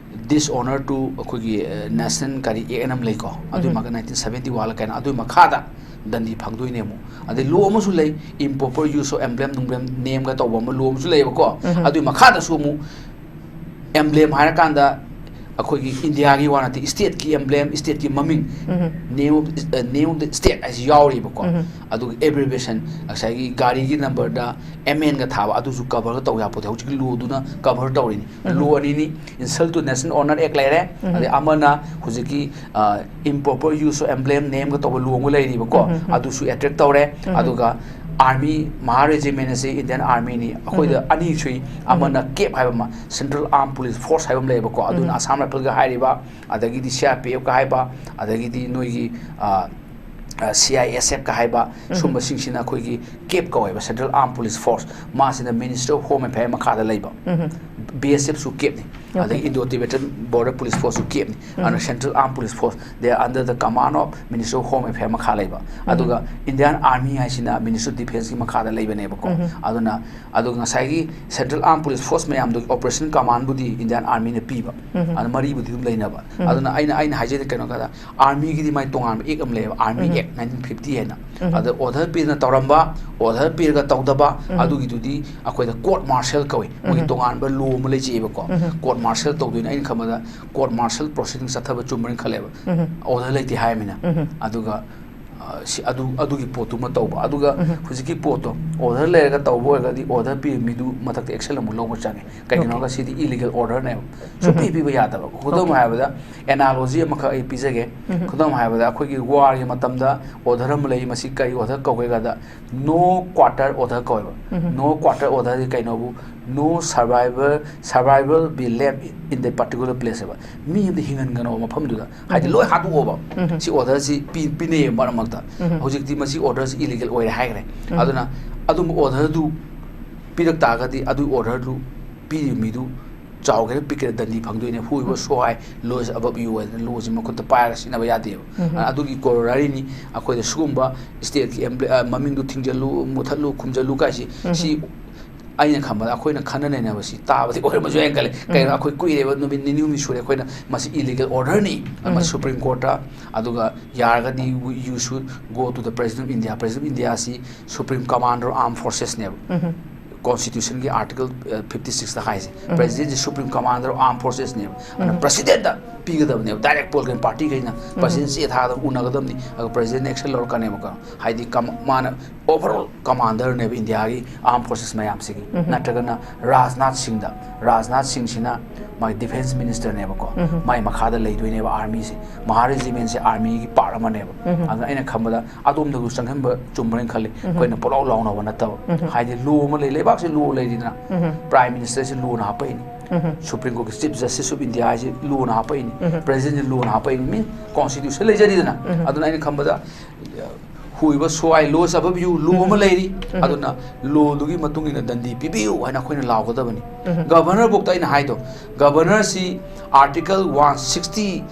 dishonor to ꯑꯩꯈꯣꯏꯒꯤ, ꯑ, national ꯀꯔꯤ act ꯑꯃ ꯂꯩꯀꯣ꯫ ꯑꯗꯨꯒꯤ ꯎꯝ꯫ ꯃꯈꯥ nineteen seventy one ꯂ ꯀꯩꯅꯣ, ꯑꯗꯨꯒꯤ ꯃꯈꯥꯗ ꯗꯟꯗꯤ ꯐꯪꯗꯣꯏꯅꯦ ꯑꯃꯨꯛ꯫ ꯑꯗꯩ ꯂꯣ ꯑꯃꯁꯨ ꯂꯩ, improper use of emblem ꯅꯨꯡꯕ꯭ꯂꯦꯝ ꯅꯦꯝꯒ ꯇꯧꯕ ꯑꯃ ꯂꯣ ꯑꯃꯁꯨ ꯂꯩꯌꯦꯕꯀꯣ꯫ ꯑꯗꯨꯒꯤ ꯃꯈꯥꯗꯁꯨ ꯑꯃꯨꯛ emblem ꯍꯥꯏꯔꯀꯥꯟꯗ ꯑꯩꯈꯣꯏꯒꯤ ꯏꯟꯗꯤꯌꯥꯒꯤ ꯋꯥ ꯅꯠꯇꯦ, stateꯀꯤ emblem, stateꯀꯤ ꯃꯃꯤꯡ, name of, name of the state ꯍꯥꯏꯁꯤ ꯌꯥꯎꯔꯤꯕꯀꯣ꯫ ꯑꯗꯨꯒ abbreviation, ꯉꯁꯥꯏꯒꯤ ꯒꯥꯔꯤꯒꯤ numberꯗ M Nꯒ ꯊꯥꯕ, ꯑꯗꯨꯁꯨ coverꯒ ꯇꯧ ꯌꯥꯄꯣꯠꯇꯦ꯫ ꯍꯧꯖꯤꯛꯀꯤ ꯂꯣꯗꯨꯅ cover ꯇꯧꯔꯤꯅꯤ꯫ ꯂꯣ ꯑꯅꯤꯅꯤ, Insult to National Honor Act ꯂꯩꯔꯦ, ꯑꯗꯩ ꯑꯃꯅ ꯍꯧꯖꯤꯛꯀꯤ, ꯑ, improper use of emblem nameꯒ ꯇꯧꯕ ꯂꯣ ꯑꯃꯒ ꯂꯩꯔꯤꯕꯀꯣ꯫ ꯑꯗꯨꯁꯨ attract ꯇꯧꯔꯦ꯫ ꯑꯗꯨꯒ army, ꯃꯍꯥ regiment ꯑꯁꯤ Indian armyꯅꯤ꯫ ꯑꯩꯈꯣꯏꯗ ꯑꯅꯤ ꯁꯨꯏ, ꯑꯃꯅ CAP ꯍꯥꯏꯕ ꯑꯃ, Central Armed Police Force ꯍꯥꯏꯕ ꯑꯃ ꯂꯩꯌꯦꯕꯀꯣ, ꯑꯗꯨꯅ Assam Riflesꯒ ꯍꯥꯏꯔꯤꯕ, ꯑꯗꯒꯤꯗꯤ C R P Fꯀ ꯍꯥꯏꯕ, ꯑꯗꯒꯤꯗꯤ ꯅꯣꯏꯒꯤ, ꯑ, ꯑ, C I S Fꯀ ꯍꯥꯏꯕ, ꯁꯨꯝꯕꯁꯤꯡꯁꯤꯅ ꯑꯩꯈꯣꯏꯒꯤ CAP ꯀꯧꯋꯦꯕ, Central Armed Police Force꯫ ꯃꯥꯁꯤꯅ Ministry of Home Affairs ꯃꯈꯥꯗ ꯂꯩꯕ꯫ B S Fꯁꯨ CAPꯅꯤ꯫ ꯑꯗꯒꯤ Indo Tibetan Border Police Forceꯁꯨ CAPꯅꯤ꯫ ꯑꯗꯨꯅ Central Armed Police Force, they are under the command of Ministry of Home Affairs ꯃꯈꯥ ꯂꯩꯕ꯫ ꯑꯗꯨꯒ Indian Army ꯍꯥꯏꯁꯤꯅ Ministry of Defenceꯀꯤ ꯃꯈꯥꯗ ꯂꯩꯕꯅꯦꯕꯀꯣ꯫ ꯑꯗꯨꯅ, ꯑꯗꯨꯒ ꯉꯁꯥꯏꯒꯤ Central Armed Police Force ꯃꯌꯥꯝꯗꯨꯒꯤ operation commandꯕꯨꯗꯤ Indian Armyꯅ ꯄꯤꯕ꯫ ꯑꯗꯨ ꯃꯔꯤꯕꯨꯗꯤ ꯑꯗꯨꯝ ꯂꯩꯅꯕ꯫ ꯑꯗꯨꯅ ꯑꯩꯅ, ꯑꯩꯅ ꯍꯥꯏꯖꯔꯤꯗꯤ ꯀꯩꯅꯣ ꯀꯥꯟꯗ, armyꯒꯤꯗꯤ ꯃꯥꯏ ꯇꯣꯉꯥꯟꯕ act ꯑꯃ ꯂꯩꯌꯦꯕ, Army Act nineteen fifty ꯍꯥꯏꯅ꯫ ꯑꯗ order ꯄꯤꯗꯅ ꯇꯧꯔꯝꯕ, order ꯄꯤꯔꯒ ꯇꯧꯗꯕ, ꯑꯗꯨꯒꯤꯗꯨꯗꯤ ꯑꯩꯈꯣꯏꯗ court martial ꯀꯧꯏ꯫ ꯃꯣꯏꯒꯤ ꯇꯣꯉꯥꯟꯕ ꯂꯣ ꯑꯃ ꯂꯩꯖꯩꯑꯕꯀꯣ꯫ Court martial ꯇꯧꯗꯣꯏꯅꯦ꯫ ꯑꯩꯅ ꯈꯟꯕꯗ court martial proceeding ꯆꯠꯊꯕ ꯆꯨꯝꯕ꯭ꯔꯅ ꯈꯜꯂꯦꯕ꯫ Order ꯂꯩꯇꯦ ꯍꯥꯏꯔꯃꯤꯅ꯫ ꯑꯗꯨꯒ, ꯑ, ꯁꯤ, ꯑꯗꯨ, ꯑꯗꯨꯒꯤ ꯄꯣꯠꯇꯨꯃ ꯇꯧꯕ꯫ ꯑꯗꯨꯒ ꯍꯧꯖꯤꯛꯀꯤ ꯄꯣꯠꯇꯣ order ꯂꯩꯔꯒ ꯇꯧꯕ ꯑꯣꯏꯔꯒꯗꯤ order ꯄꯤꯕ ꯃꯤꯗꯨ ꯃꯊꯛꯇ action ꯑꯃꯨꯛ ꯂꯧꯕ ꯆꯪꯉꯦ꯫ ꯀꯩꯒꯤꯅꯣ ꯍꯥꯏꯔꯒ ꯁꯤꯗꯤ illegal orderꯅꯦꯕ꯫ ꯁꯨꯡꯄꯤ ꯄꯤꯕ ꯌꯥꯗꯕ꯫ ꯈꯨꯗꯝ ꯍꯥꯏꯔꯕꯗ, analogy ꯑꯃꯈꯛ ꯑꯩ ꯄꯤꯖꯒꯦ꯫ ꯈꯨꯗꯝ ꯍꯥꯏꯔꯕꯗ, ꯑꯩꯈꯣꯏꯒꯤ warꯒꯤ ꯃꯇꯝꯗ order ꯑꯃ ꯂꯩ, ꯃꯁꯤ ꯀꯔꯤ order ꯀꯧꯒꯦ ꯍꯥꯏꯕꯗ, no quarter order ꯀꯧꯋꯦꯕ꯫ No quarter orderꯗꯤ ꯀꯩꯅꯣꯕꯨ, no survivor, survivor be left in the particular place ꯍꯥꯏꯕ꯫ ꯃꯤ ꯑꯃꯗꯤ ꯍꯤꯡꯍꯟꯒꯅꯣ ꯃꯐꯝꯗꯨꯗ, ꯍꯥꯏꯗꯤ ꯂꯣꯏ ꯍꯥꯠꯇꯣꯛꯑꯣꯕ꯫ ꯁꯤ orderꯁꯤ ꯄꯤ-, ꯄꯤꯅꯩꯌꯦꯕ ꯃꯔꯛ ꯃꯔꯛꯇ꯫ ꯍꯧꯖꯤꯛꯇꯤ ꯃꯁꯤ orderꯁꯤ illegal ꯑꯣꯏꯔꯦ ꯍꯥꯏꯈ꯭ꯔꯦ꯫ ꯑꯗꯨꯅ ꯑꯗꯨꯝꯕ orderꯗꯨ ꯄꯤꯔꯛ ꯇꯥꯔꯒꯗꯤ, ꯑꯗꯨꯒꯤ orderꯗꯨ ꯄꯤꯔꯤꯕ ꯃꯤꯗꯨ ꯆꯥꯎꯒꯦꯔꯥ ꯄꯤꯛꯀꯦꯔꯥ ꯗꯟꯗꯤ ꯐꯪꯗꯣꯏꯅꯦ꯫ Whoever so high, law is above you ꯍꯥꯏꯗꯅ ꯂꯣꯁꯤ ꯃꯈꯨꯠꯇ ꯄꯥꯏꯔꯒ ꯁꯤꯖꯤꯟꯅꯕ ꯌꯥꯗꯦꯕ꯫ ꯑꯗꯨꯒꯤ corollaryꯅꯤ ꯑꯩꯈꯣꯏꯗ ꯁꯤꯒꯨꯝꯕ stateꯀꯤ emble-, ꯑ, ꯃꯃꯤꯡꯗꯨ ꯊꯤꯡꯖꯜꯂꯨ, ꯃꯨꯊꯠꯂꯨ, ꯈꯨꯝꯖꯜꯂꯨ ꯀꯥꯏꯁꯤ꯫ ꯁꯤ ꯑꯩꯅ ꯈꯟꯕꯗ ꯑꯩꯈꯣꯏꯅ ꯈꯟꯅ ꯅꯩꯅꯕꯁꯤ ꯇꯥꯕꯗꯤ ꯑꯣꯏꯔꯝꯕꯁꯨ ꯌꯥꯏꯅ ꯈꯜꯂꯦ꯫ ꯀꯩꯅꯣ, ꯑꯩꯈꯣꯏ ꯀꯨꯏꯔꯦꯕ, ꯅꯨꯃꯤꯠ ꯅꯤꯅꯤ ꯍꯨꯝꯅꯤ ꯁꯨꯔꯦ ꯑꯩꯈꯣꯏꯅ ꯃꯁꯤ illegal orderꯅꯤ, ꯑꯃ Supreme Courtꯇ, ꯑꯗꯨꯒ ꯌꯥꯔꯒꯗꯤ you should go to the President of India꯫ President of India ꯑꯁꯤ Supreme Commander of Armed Forcesꯅꯦꯕ꯫ Constitutionꯒꯤ Article fifty sixꯇ ꯍꯥꯏꯁꯦ꯫ Presidentꯁꯤ Supreme Commander of Armed Forcesꯅꯦꯕ꯫ ꯑꯗꯨꯅ Presidentꯇ ꯄꯤꯒꯗꯕꯅꯦꯕ꯫ Direct political partyꯈꯩꯅ President ꯆꯦ ꯊꯥꯒꯗꯕ, ꯎꯅꯒꯗꯕꯅꯤ꯫ ꯑꯗꯨꯒ Presidentꯅ action ꯂꯧꯔꯛꯀꯅꯦꯕꯀꯣ꯫ ꯍꯥꯏꯗꯤ ꯀꯝ-, ꯃꯥꯅ overall commanderꯅꯦꯕ Indiaꯒꯤ armed forces ꯃꯌꯥꯝꯁꯤꯒꯤ꯫ ꯅꯠꯇ꯭ꯔꯒꯅ ꯔꯥꯖꯅꯥꯊ ꯁꯤꯡꯗ, ꯔꯥꯖꯅꯥꯊ ꯁꯤꯡꯁꯤꯅ ꯃꯥꯒꯤ defence ministerꯅꯦꯕꯀꯣ꯫ ꯃꯥꯏ ꯃꯈꯥꯗ ꯂꯩꯗꯣꯏꯅꯦꯕ armyꯁꯦ꯫ Mahar regimentꯁꯦ armyꯒꯤ part ꯑꯃꯅꯦꯕ꯫ ꯑꯗꯨꯅ ꯑꯩꯅ ꯈꯟꯕꯗ ꯑꯗꯣꯝꯗꯁꯨ ꯆꯪꯍꯟꯕ ꯆꯨꯝꯕ꯭ꯔꯅ ꯈꯜꯂꯤ꯫ ꯑꯩꯈꯣꯏꯅ ꯄꯨꯂꯥꯎ ꯂꯥꯎꯅꯕ ꯅꯠꯇꯕ꯫ ꯍꯥꯏꯗꯤ law ꯑꯃ ꯂꯩ, ꯂꯩꯕꯥꯛꯁꯤ law ꯂꯩꯔꯤꯗꯅ꯫ Prime Ministerꯁꯤ lawꯅ ꯍꯥꯞꯄꯛꯏꯅꯤ꯫ Supreme Courtꯀꯤ Chief Justice of India ꯍꯥꯏꯁꯤ law ꯅ ꯍꯥꯞꯄꯛꯏꯅꯤ꯫ President ꯁꯤ law ꯅ ꯍꯥꯞꯄꯛꯏꯅꯤ꯫ Means constitution ꯂꯩꯖꯔꯤꯗꯅ꯫ ꯑꯗꯨꯅ ꯑꯩꯅ ꯈꯟꯕꯗ, whoever so I laws above you, law ꯑꯃ ꯂꯩꯔꯤ꯫ ꯑꯗꯨꯅ law ꯗꯨꯒꯤ ꯃꯇꯨꯡ ꯏꯟꯅ ꯗꯟꯗꯤ ꯄꯤꯕꯤꯌꯨ ꯍꯥꯏꯅ ꯑꯩꯈꯣꯏꯅ ꯂꯥꯎꯒꯗꯕꯅꯤ꯫ Governor ꯐꯥꯎꯗ ꯑꯩꯅ ꯍꯥꯏꯗꯣ, Governor ꯁꯤ Article one sixty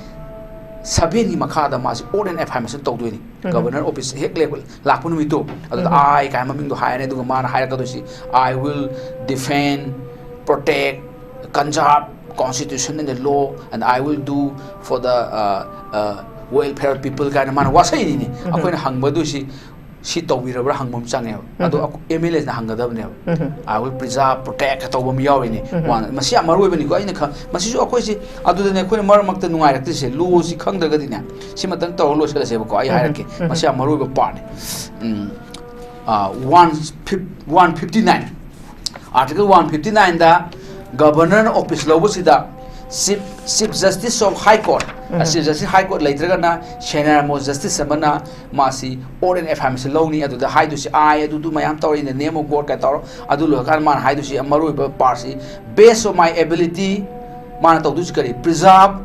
seven ꯒꯤ ꯃꯈꯥꯗ ꯃꯥꯁꯤ order and affirmation ꯇꯧꯗꯣꯏꯅꯤ꯫ Governor office ꯍꯦꯛ ꯂꯦꯞ-, ꯂꯥꯛꯄ ꯅꯨꯃꯤꯠꯇꯣ, ꯑꯗꯨꯗ I ꯀꯥꯏꯅ ꯃꯃꯤꯡꯗꯣ ꯍꯥꯏꯔꯅꯤ, ꯑꯗꯨꯒ ꯃꯥꯅ ꯍꯥꯏꯔꯛꯀꯗꯣꯏꯁꯤ, "I will defend, protect, conserve constitution and the law, and I will do for the, uh, uh, welfare of people" ꯀꯥꯏꯅ ꯃꯥꯅ ꯋꯥꯁꯛꯏꯅꯤꯅꯦ꯫ ꯑꯩꯈꯣꯏꯅ ꯍꯪꯕꯗꯨꯁꯤ, "ꯁꯤ ꯇꯧꯕꯤꯔꯕ꯭ꯔꯥ?" ꯍꯪꯕ ꯑꯃ ꯆꯪꯉꯦꯕ꯫ ꯑꯗꯣ MLAꯁꯤꯅ ꯍꯪꯒꯗꯕꯅꯦꯕ꯫ "I will preserve, protect" ꯀ ꯇꯧꯕ ꯑꯃ ꯌꯥꯎꯔꯤꯅꯦ꯫ ꯋꯥ-, ꯃꯁꯤ ꯌꯥꯝ ꯃꯔꯨ ꯑꯣꯏꯕꯅꯤꯀꯣ꯫ ꯑꯩꯅ ꯈ-, ꯃꯁꯤꯁꯨ ꯑꯩꯈꯣꯏꯁꯤ, ꯑꯗꯨꯗꯅꯦ ꯑꯩꯈꯣꯏꯅ ꯃꯔꯛ ꯃꯔꯛꯇ ꯅꯨꯡꯉꯥꯏꯔꯛꯇ꯭ꯔꯤꯁꯦ꯫ Law ꯁꯤ ꯈꯪꯗ꯭ꯔꯒꯗꯤꯅꯦ, ꯁꯤꯃꯇꯪ ꯇꯧꯔ ꯂꯣꯏꯁꯤꯜꯂꯁꯦꯕꯀꯣ꯫ ꯑꯩ ꯍꯥꯏꯔꯛꯀꯦ꯫ ꯃꯁꯤ ꯌꯥꯝ ꯃꯔꯨ ꯑꯣꯏꯕ partꯅꯤ꯫ ꯎꯝ, ꯑꯥ, one fif-, one fifty nine, Article one fifty nine ꯗ Governor ꯅ office ꯂꯧꯕꯁꯤꯗ Chief, Chief Justice of High Court, Chief Justice High Court ꯂꯩꯇ꯭ꯔꯒꯅ senior most justice ꯑꯃꯅ ꯃꯥꯁꯤ order and affirmation ꯂꯧꯅꯤ꯫ ꯑꯗꯨꯗ ꯍꯥꯏꯗꯣꯏꯁꯤ, "I" ꯑꯗꯨꯗꯨ ꯃꯌꯥꯝ ꯇꯧꯔ, "in the name of God" ꯀꯥꯏ ꯇꯧꯔ, ꯑꯗꯨ ꯂꯣꯏꯔꯀꯥꯟꯗ ꯃꯥꯅ ꯍꯥꯏꯗꯣꯏꯁꯤ ꯌꯥꯝ ꯃꯔꯨ ꯑꯣꯏꯕ partꯁꯤ, "Best of my ability", ꯃꯥꯅ ꯇꯧꯗꯣꯏꯁꯤ ꯀꯔꯤ? "Preserve,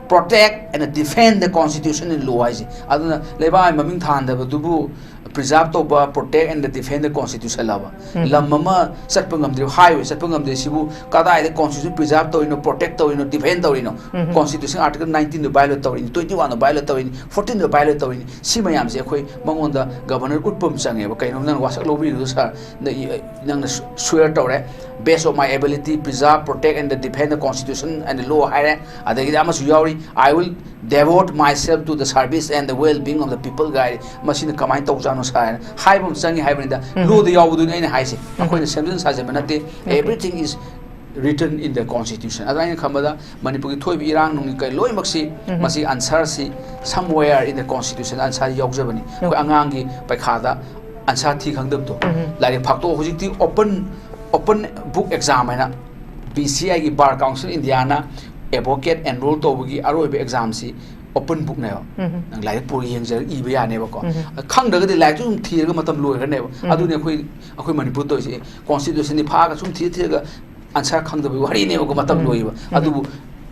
protect and defend the constitution and law" ꯍꯥꯏꯁꯦ꯫ ꯑꯗꯨꯅ ꯂꯩꯕꯥꯛ ꯑꯩ ꯃꯃꯤꯡ ꯊꯥꯍꯟꯗꯕꯗꯨꯕꯨ preserve ꯇꯧꯕ, protect and defend the constitution ꯍꯥꯏꯕ꯫ ꯎꯝ꯫ ꯂꯝ ꯑꯃ ꯆꯠꯄ ꯉꯝꯗ꯭ꯔꯤꯕ, highway ꯆꯠꯄ ꯉꯝꯗ꯭ꯔꯤ, ꯁꯤꯕꯨ ꯀꯗꯥꯏꯗ constitution preserve ꯇꯧꯔꯤꯅꯣ, protect ꯇꯧꯔꯤꯅꯣ, defend ꯇꯧꯔꯤꯅꯣ? ꯎꯝ꯫ Constitution article nineteen ꯗꯨ violate ꯇꯧꯔꯤꯅꯤ, twenty one ꯗꯨ violate ꯇꯧꯔꯤꯅꯤ, fourteen ꯗꯨ violate ꯇꯧꯔꯤꯅꯤ꯫ ꯁꯤ ꯃꯌꯥꯝꯁꯦ ꯑꯩꯈꯣꯏ ꯃꯉꯣꯟꯗ governor ꯎꯠꯄ ꯑꯃ ꯆꯪꯉꯦꯕ꯫ ꯀꯩꯅꯣ ꯅꯪ ꯋꯥꯁꯛ ꯂꯧꯕꯤꯔꯤꯗꯣ sir? ꯅ-, ꯏ-, ꯅꯪꯅ ꯁꯨ-, swear ꯇꯧꯔꯦ, "Best of my ability, preserve, protect and defend the constitution and the law" ꯍꯥꯏꯔꯦ꯫ ꯑꯗꯒꯤꯗꯤ ꯑꯃꯁꯨ ꯌꯥꯎꯔꯤ, "I will devote myself to the service and the well-being of the people" ꯒꯥꯏ꯫ ꯃꯁꯤꯅ ꯀꯃꯥꯏꯅ ꯇꯧꯖꯥꯠꯅꯣ sir ꯍꯥꯏꯅ ꯍꯥꯏꯕ ꯑꯃ ꯆꯪꯉꯤ ꯍꯥꯏꯕꯅꯤꯗ꯫ ꯎꯝ꯫ Law ꯗ ꯌꯥꯎꯕꯗꯨꯅꯤ ꯑꯩꯅ ꯍꯥꯏꯁꯦ꯫ ꯎꯝ꯫ ꯑꯩꯈꯣꯏꯅ ꯁꯦꯝꯖꯤꯟ ꯁꯥꯖꯤꯟꯕ ꯅꯠꯇꯦ꯫ ꯎꯝ꯫ Everything is written in the constitution꯫ ꯑꯗꯣ ꯑꯩꯅ ꯈꯟꯕꯗ ꯃꯅꯤꯄꯨꯔꯒꯤ ꯊꯣꯛꯏꯕ ꯏꯔꯥꯡ ꯅꯨꯡꯒꯤ ꯀꯩ ꯂꯣꯏꯅꯃꯛꯁꯤ, ꯎꯝ꯫ ꯃꯁꯤ answer ꯁꯤ somewhere in the constitution answer ꯌꯥꯎꯖꯕꯅꯤ꯫ ꯑꯩꯈꯣꯏ ꯑꯉꯥꯡꯒꯤ ꯄꯩꯈꯥꯗ answer ꯊꯤ ꯈꯪꯗꯕꯗꯣ꯫ ꯎꯝ꯫ ꯂꯥꯏꯔꯤꯛ ꯐꯥꯛꯇꯣꯛꯑꯣ꯫ ꯍꯧꯖꯤꯛꯇꯤ open, open book exam ꯍꯥꯏꯅ B C I ꯒꯤ Bar Council India ꯅ advocate enroll ꯇꯧꯕꯒꯤ ꯑꯔꯣꯏꯕ exam ꯁꯤ open book ꯅꯦꯕ꯫ ꯎꯝ꯫ ꯅꯪ ꯂꯥꯏꯔꯤꯛ ꯄꯨꯔ ꯌꯦꯡꯖꯔ ꯏꯕ ꯌꯥꯅꯦꯕꯀꯣ꯫ ꯎꯝ꯫ ꯈꯪꯗ꯭ꯔꯒꯗꯤ ꯂꯥꯏꯔꯤꯛꯇꯨ ꯑꯗꯨꯝ ꯊꯤꯔꯒ ꯃꯇꯝ ꯂꯣꯏꯈ꯭ꯔꯅꯦꯕ꯫ ꯎꯝ꯫ ꯑꯗꯨꯅꯤ ꯑꯩꯈꯣꯏ, ꯑꯩꯈꯣꯏ ꯃꯅꯤꯄꯨꯔ ꯇꯧꯔꯤꯁꯦ꯫ Constitution ꯗꯤ ꯐꯥꯛꯑꯒ ꯁꯨꯝ ꯊꯤꯔ ꯊꯤꯔꯒ answer ꯈꯪꯗꯕꯒꯤ ꯋꯥꯔꯤꯅꯦꯕꯀꯣ, ꯃꯇꯝ ꯎꯝ꯫ ꯂꯣꯏꯕ꯫ ꯎꯝ꯫ ꯑꯗꯨꯕꯨ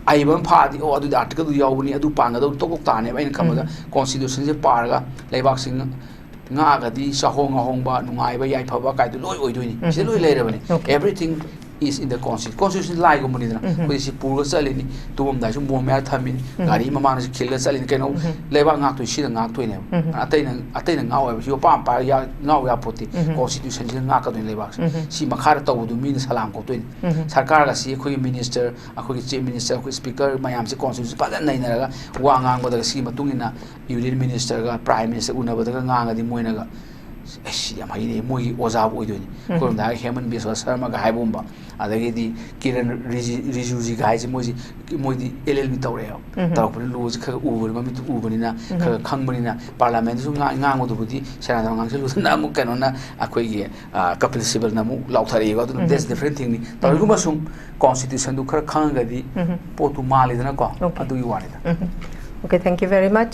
ꯑꯏꯕ ꯑꯃ ꯐꯥꯛꯑꯗꯤ, "ꯑꯣ, ꯑꯗꯨꯗꯤ article ꯗꯨ ꯌꯥꯎꯕꯅꯤ, ꯑꯗꯨ ꯄꯥꯟꯒꯗꯧ ꯇꯣꯛ ꯇꯣꯛ ꯇꯥꯅꯦꯕ"꯫ ꯑꯩꯅ ꯈꯟꯕꯗ ꯎꯝ꯫ Constitution ꯁꯦ ꯄꯥꯔꯒ ꯂꯩꯕꯥꯛꯁꯤ ꯉ-, ꯉꯥꯛꯑꯒꯗꯤ ꯆꯥꯍꯣꯡ ꯉꯥꯍꯣꯡꯕ, ꯅꯨꯡꯉꯥꯏꯕ ꯌꯥꯏꯐꯕ ꯀꯥꯏꯗꯣ ꯂꯣꯏ ꯑꯣꯏꯗꯣꯏꯅꯤ꯫ ꯎꯝ꯫ ꯁꯤꯗ ꯂꯣꯏ ꯂꯩꯔꯕꯅꯤ꯫ Okay꯫ Everything is in the constitution꯫ Constitution ꯂꯥꯏꯒꯨꯝꯕꯅꯤꯗꯅ꯫ ꯎꯝ꯫ ꯑꯩꯈꯣꯏ ꯁꯤ ꯄꯨꯔꯒ ꯆꯠꯂꯤꯅꯤ, ꯇꯨꯝꯃꯝꯗꯥꯏꯁꯨ ꯃꯣꯝ ꯃꯌꯥ ꯊꯝꯃꯤꯅꯤ, ꯎꯝ꯫ ꯒꯥꯔꯤ ꯃꯃꯥꯡꯗꯁꯨ ꯈꯤꯜꯂꯒ ꯆꯠꯂꯤꯅꯤ꯫ ꯀꯩꯅꯣ, ꯎꯝ꯫ ꯂꯩꯕꯥꯛ ꯉꯥꯛꯇꯣꯏ ꯁꯤꯗ ꯉꯥꯛꯇꯣꯏꯅꯦꯕ꯫ ꯎꯝ꯫ ꯑꯇꯩꯅ, ꯑꯇꯩꯅ ꯉꯥꯛꯑꯣꯏꯕ꯫ ꯁꯤ ꯑꯄꯥꯝ ꯄꯥꯏꯔꯒ ꯌꯥ-, ꯉꯥꯛꯑꯣ ꯌꯥꯄꯣꯠꯇꯦ꯫ ꯎꯝ꯫ Constitution ꯁꯤꯗ ꯉꯥꯛꯀꯗꯣꯏꯅꯤ ꯂꯩꯕꯥꯛꯁꯦ꯫ ꯎꯝ꯫ ꯁꯤ ꯃꯈꯥꯗ ꯇꯧꯕꯗꯨ ꯃꯤꯅ ꯁꯂꯥꯝ ꯀꯧꯇꯣꯏꯅꯤ꯫ ꯎꯝ꯫ ꯁꯔꯀꯥꯔꯒ ꯁꯤ ꯑꯩꯈꯣꯏꯒꯤ minister, ꯑꯩꯈꯣꯏꯒꯤ chief minister, ꯑꯩꯈꯣꯏ speaker ꯃꯌꯥꯝꯁꯦ constitution ꯐꯖꯅ ꯅꯩꯅꯔꯒ ꯋꯥ ꯉꯥꯡꯕꯗꯒ ꯁꯤꯒꯤ ꯃꯇꯨꯡ ꯏꯟꯅ union minister ꯒ prime minister ꯎꯅꯕꯗꯒ ꯉꯥꯡꯉꯗꯤ ꯃꯣꯏꯅꯒ, "ꯑꯁ, ꯁꯤ ꯌꯥꯝ ꯍꯩꯅꯦ", ꯃꯣꯏꯒꯤ ꯑꯣꯖꯥꯕꯨ ꯑꯣꯏꯗꯣꯏꯅꯤ꯫ ꯎꯝ꯫ ꯑꯩꯈꯣꯏꯔꯣꯝꯗ ꯍꯥꯏꯔꯒ ꯍꯦꯃꯟ ꯕꯤꯁ꯭ꯋꯥ ꯁꯔꯃꯒ ꯍꯥꯏꯕꯒꯨꯝꯕ, ꯑꯗꯒꯤꯗꯤ ꯀꯤꯔꯟ ꯔꯤꯖꯤ-, ꯔꯤꯖꯨꯖꯤꯒ ꯍꯥꯏꯁꯦ, ꯃꯣꯏꯁꯤ, ꯃꯣꯏꯗꯤ L L B ꯇꯧꯔꯛꯑꯦꯕ꯫ ꯎꯝ꯫ ꯇꯧꯔꯛꯄꯅꯤꯅ law ꯁꯦ ꯈꯔ ꯈꯔ ꯎꯕꯅꯤ, ꯃꯃꯤꯠꯇꯨ ꯎꯕꯅꯤꯅ ꯎꯝ꯫ ꯈꯔ ꯈꯔ ꯈꯪꯕꯅꯤꯅ꯫ Parliament ꯗꯁꯨ ꯉꯥꯡ-, ꯉꯥꯡꯕꯗꯨꯕꯨꯗꯤ ꯁꯦꯔꯥꯟ ꯇꯨꯔꯥꯟ ꯉꯥꯡꯁꯤꯜꯂꯨꯗꯅ ꯑꯃꯨꯛ ꯀꯩꯅꯣꯅ ꯑꯩꯈꯣꯏꯒꯤ, ꯑ, ꯀꯄꯤꯜ ꯁꯤꯕꯜꯅ ꯑꯃꯨꯛ ꯂꯥꯎꯊꯔꯛꯏꯀꯣ꯫ ꯑꯗꯨꯅ ꯎꯝ꯫ That's different thing ꯅꯤ꯫ ꯎꯝ꯫ ꯇꯧꯔꯤꯒꯨꯝꯕ ꯁꯨꯝ constitution ꯗꯨ ꯈꯔ ꯈꯪꯉꯒꯗꯤ ꯎꯝ꯫ ꯄꯣꯠꯇꯨ ꯃꯥꯜꯂꯤꯗꯅꯀꯣ꯫ Okay꯫ ꯑꯗꯨꯒꯤ ꯋꯥꯅꯤꯗ꯫ ꯎꯝ꯫ Okay, thank you very much꯫